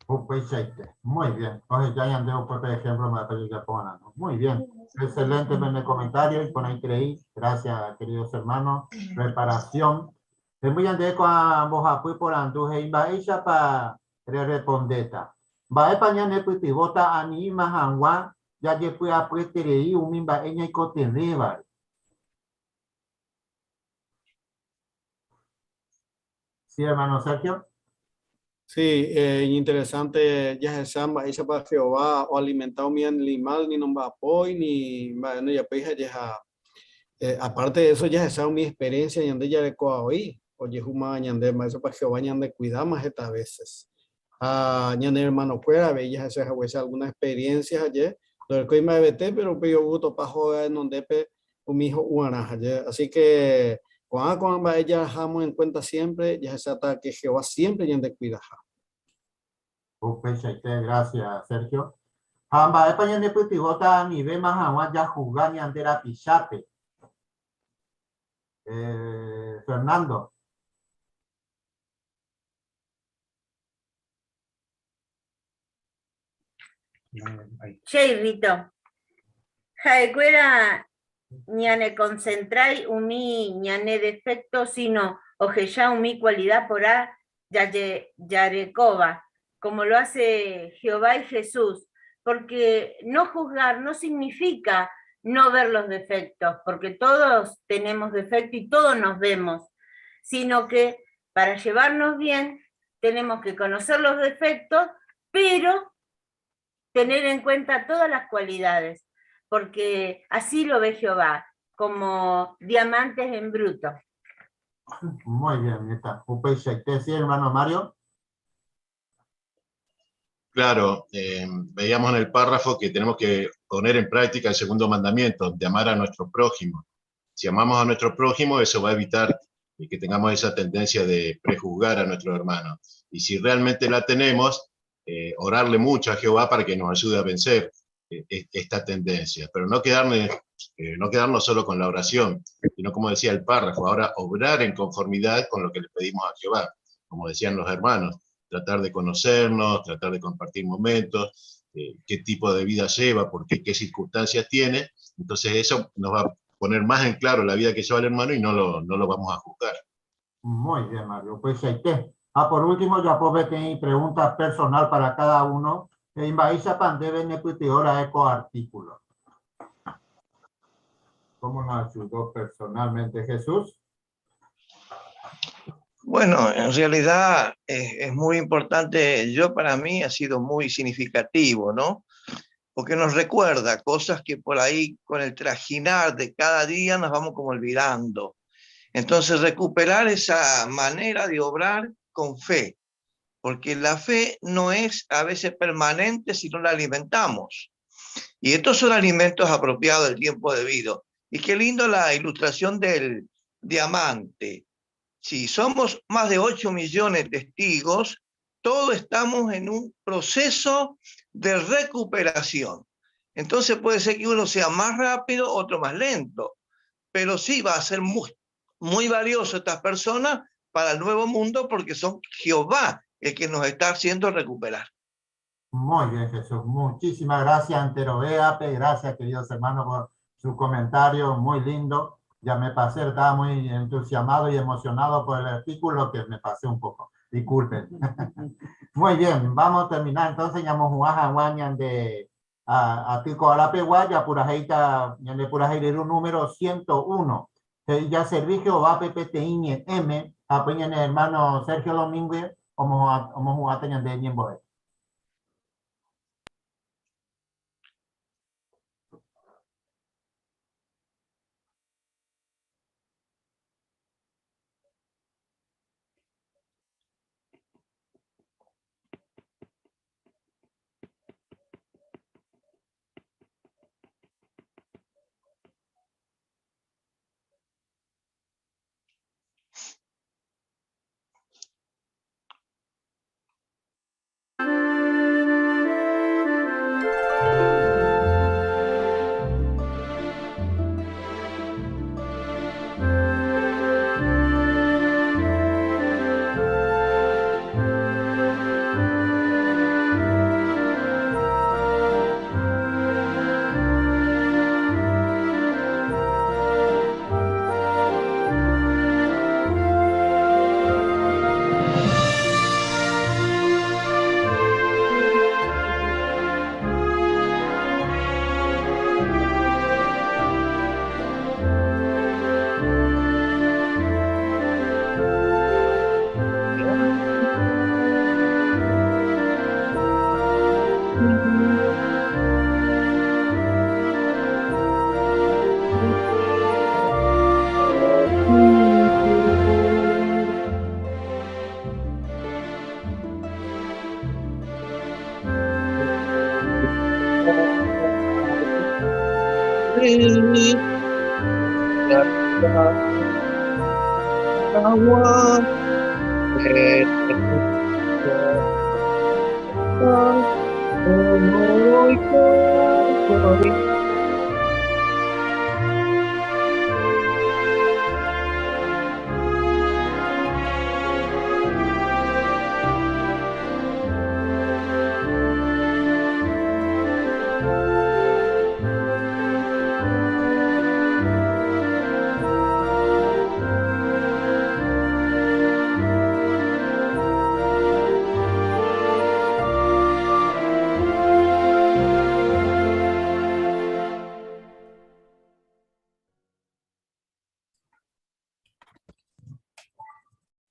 Upeichaite. Muy bien. Oheja ñande upépe ejemplo mba'épa jajapova'erã. Muy bien. Excelente pende comentario iporãiterei. Gracias, queridos hermanos. Reparación. Hemby ñande ko'ã mbohapy porandu he'i mba'éichapa rerrepondéta. Mba'épa ñanepytyvõta ani'íma hag̃ua jajepy'apyeterei umi mba'e ñaikotevẽvare. Sí, hermano Sergio. Sí, eh, iñinteresante jahecha mba'éichapa Jehová oalimenta umi animal ni nomba'apói ni mba'e ndojapói ha jeha. Eh, aparte de eso jahecha umi experiencia ñande jarekóva oĩ, ojehúma ñande mba'éichapa Jehová ñandekuidáma heta veces. Ha ñane hermanokuéra avei jahecha haguéicha alguna experiencia haje, ndorekói mba'evete pero upéi ou otopa hóga renondépe umi ho'uarã haje. Así que ko'ã ko'ã mba'e jahamo en cuenta siempre, jahecháta que Jehová siempre ñandekuidaha. Upeichaite, gracias Sergio. Ha mba'épa ñanepytyvõta anivéma hag̃ua jahuga ñande rapichápe? Eh, Fernando. Che irrito, ha'ekuéra ñanekonsentrái umi ñane defékto síno ohecha umi kualida porã jarekóva, kómo lo hace Jehová y Jesús, pórke no juzgar no signifika no ver los defectos, porque todos tenemos defectos y todos nos vemos, sino que para llevarnos bien tenemos que conocer los defectos, pero tener en cuenta todas las cualidades, porque así lo ve Jehová, como diamantes en bruto. Muy bien, está. Upeichaite, sí, hermano Mario. Claro, veíamos en el párrafo que tenemos que poner en práctica el segundo mandamiento, de amar a nuestro prójimo. Si amamos a nuestro prójimo, eso va a evitar que tengamos esa tendencia de prejuzgar a nuestro hermano. Y si realmente la tenemos, orarle mucho a Jehová para que nos ayude a vencer esta tendencia, pero no quedarnos No quedarnos solo con la oración, sino como decía el párrafo, ahora obrar en conformidad con lo que le pedimos a Jehová, como decían los hermanos, tratar de conocernos, tratar de compartir momentos, qué tipo de vida lleva, por qué, qué circunstancias tiene. Entonces eso nos va a poner más en claro la vida que lleva el hermano y no lo vamos a juzgar. Muy bien, Mario. Pues ahí está. Ah, por último, ya puedo tener pregunta personal para cada uno. Mba'éichapa ndéve nepytyvõra ko artículo. ¿Cómo nos ayudó personalmente Jesús? Bueno, en realidad es muy importante, yo para mí ha sido muy significativo, ¿no? Porque nos recuerda cosas que por ahí con el trajinar de cada día nos vamos como olvidando. Entonces recuperar esa manera de obrar con fe, porque la fe no es a veces permanente si no la alimentamos. Y estos son alimentos apropiados del tiempo debido. Y qué lindo la ilustración del diamante. Si somos más de 8 millones de testigos, todos estamos en un proceso de recuperación. Entonces puede ser que uno sea más rápido, otro más lento, pero sí va a ser muy, muy valioso estas personas para el nuevo mundo porque son Jehová el que nos está haciendo recuperar. Muy bien, Jesús. Muchísimas gracias, Antero Beape. Gracias, queridos hermanos, por su comentario. Muy lindo. Ya me pasé, estaba muy entusiasmado y emocionado por el artículo que me pasé un poco. Disculpen. Muy bien, vamos a terminar entonces. Ñamo'ahuã ñande aty ko árapegua japurahéita ñande purahéi ryru número 101. Jaservi Jehovápe peteĩ ñe'ẽme ha pe ñane hermano Sergio Domínguez omohu'ãta ñande ñembo'e.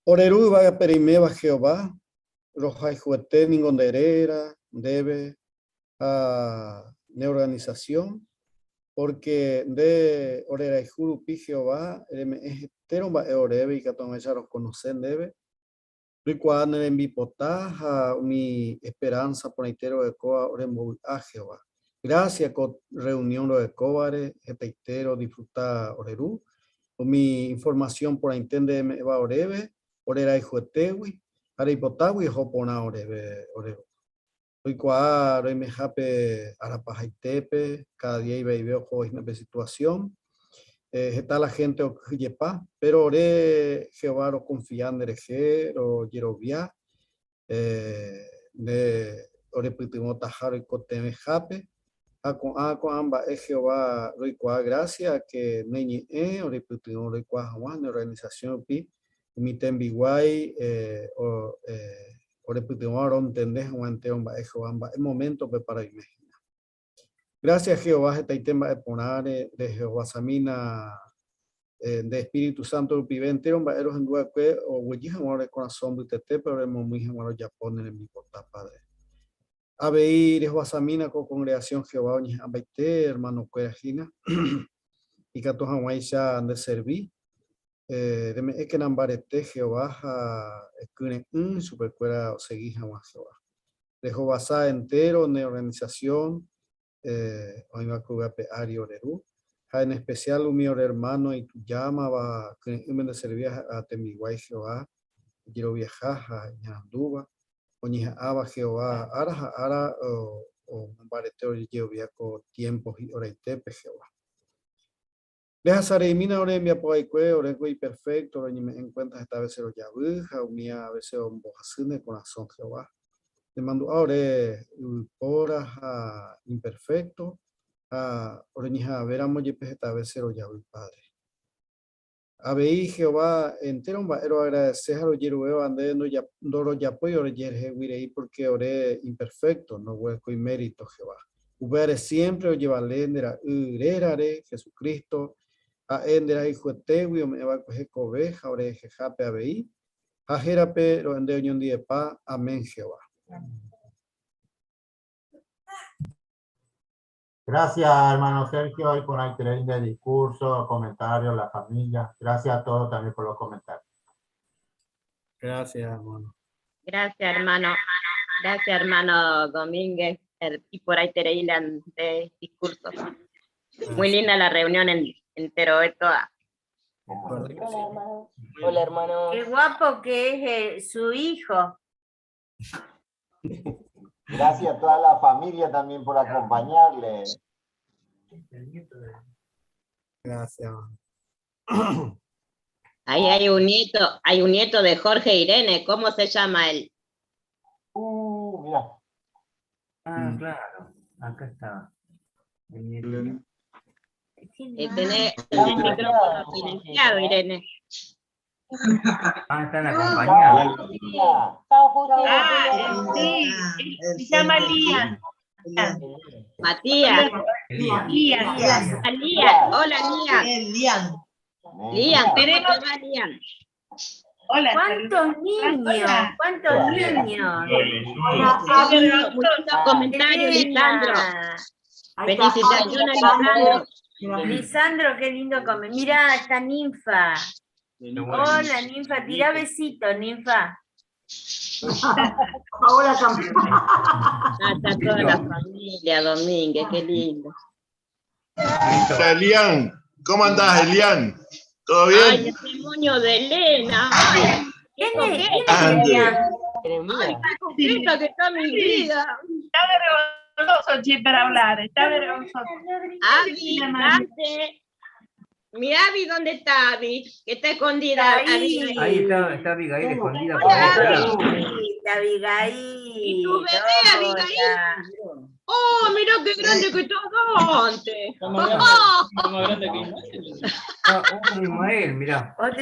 Ore Ru yvágape reiméva Jehová, rohayhuete ningo nde réra, ndéve ha ne organisasión, pórke nde orerayhu rupi Jehová reme'ẽ hetérõ mba'e oréve ikatu hag̃uáicha rokonose ndéve, roikuaa ne rembipota ha umi esperánsa porãite rorekóva orembovy'a Jehová. Grásia ko rreunión rorekóvare hetaite rodisfruta ore Ru, umi informasión porãite nde eme'ẽva oréve, ore rayhuetégui ha reipotágui oho porã oréve ore Ru. Roikuaa roimehápe arapahaitépe, cada día ivaive oho hína pe situación. Heta la gente okyhyjepa, pero ore Jehová rokonfia nderehe, rojerovia nde orepytyvõtaha roikotevẽhápe. Ha ko'ã ko'ã mba'e Jehová roikuaa gracia ke ne ñe'ẽ orepytyvõ roikuaa hag̃ua ne organización rupi umi tembiguái orepytyvõ rontende hag̃ua entéro mba'e Jehová mba'e moméntopepa roime hína. Gracias Jehová hetaite mba'e porãre rejehovasamína nde Espíritu Santo rupive entéro mba'e rohendu va'ekue oguejy hag̃ua ore korasõ mbytetépe oremomýi hag̃ua rojapo ne rembipota, Padre. Avei rehovasamína ko congregación Jehová oñeha'ãmbaite hermano-kuéra hína ikatu hag̃uáicha nde servi Reme'ẽkena mbarete Jehová ha ekyre'ỹ chupekuéra osegi hag̃ua Jehová. Rehovasa entéro ne organisasión oĩva ko yvy ape ári ore Ru, ha en espesiál umi ore ermáno itujámava kyre'ỹme ndeservi ha tembiguái Jehová ijeroviaha ha iñarandúva, oñeha'ãva Jehová ára ha ára omombarete ojerovia ko tiémpo hi'oraitépe Jehová. Rehasa reimína ore rembiapo vaikue, oréko iperfékto, roñeme'ẽ en kuénta heta vése rojavy ha umía vése ombohasy ne korasõ Jehová. Nemandu'a ore yvypóra ha imperfékto, ha oreñeha'ãvéramo jepe heta vése rojavy, Padre. Avei Jehová, entéro mba'e roagradese ha rojeruvéva ndéve ndorojapói orejehegui rei pórke ore imperfékto, ndoguerekói mérito Jehová. Upévare siémpre ojevale nde Ra'y rérare, Jesucristo, ha'e nde rayhuetégui ome'ẽ va'ekue hekove ha orehehápe avei, ha hérape ro'ende oñondivepa. Amén, Jehová. Gracias, hermano Sergio, y por ahí de discurso, comentarios, la familia. Gracias a todos también por los comentarios. Gracias, hermano. Gracias, hermano. Gracias, hermano Domínguez, y por ahí de discurso. Muy linda la reunión en, entero de toda. Hola, hermano. Hola, hermano. Qué guapo que es su hijo. Gracias a toda la familia también por acompañarle. Gracias. Ahí hay un nieto, hay un nieto de Jorge Irene, ¿cómo se llama él? Mira. Ah, claro, acá está. El nieto. Tenés el micrófono silenciado, Irene. Ah, está en la compañía. Ah, sí, se llama Lía. Matías. Lía. Lía. Hola, Lía. Lian. Lian, ¿cómo te va, Lian? Hola. ¿Cuántos niños? ¿Cuántos niños? Muy lindo comentario, Lisandro. Felicitaciones, Lisandro. Lisandro, qué lindo come. Mirá, está Ninfa. Hola, Ninfa, tirá besito, Ninfa. Hola, Ah, está toda la familia, Domínguez, qué lindo. Elian, ¿cómo andás, Elian? ¿Todo bien? Ay, el demonio de Elena. Ay, ¿Quién es? Ande. Ay, qué coqueta que está mi vida. Está vergonzoso, che, para hablar. Está vergonzoso. Abby, date. Mi Abby, ¿dónde está Abby? Que está escondida. Abby. Ahí está, está Abigail escondida por Hola, ahí atrás. Abby. Abigail. ¿Y tu bebé, Abigail? Oh, mirá qué grande que está Dante. Está más grande, está más grande que Ismael. Ah, otro Ismael, mirá. Otro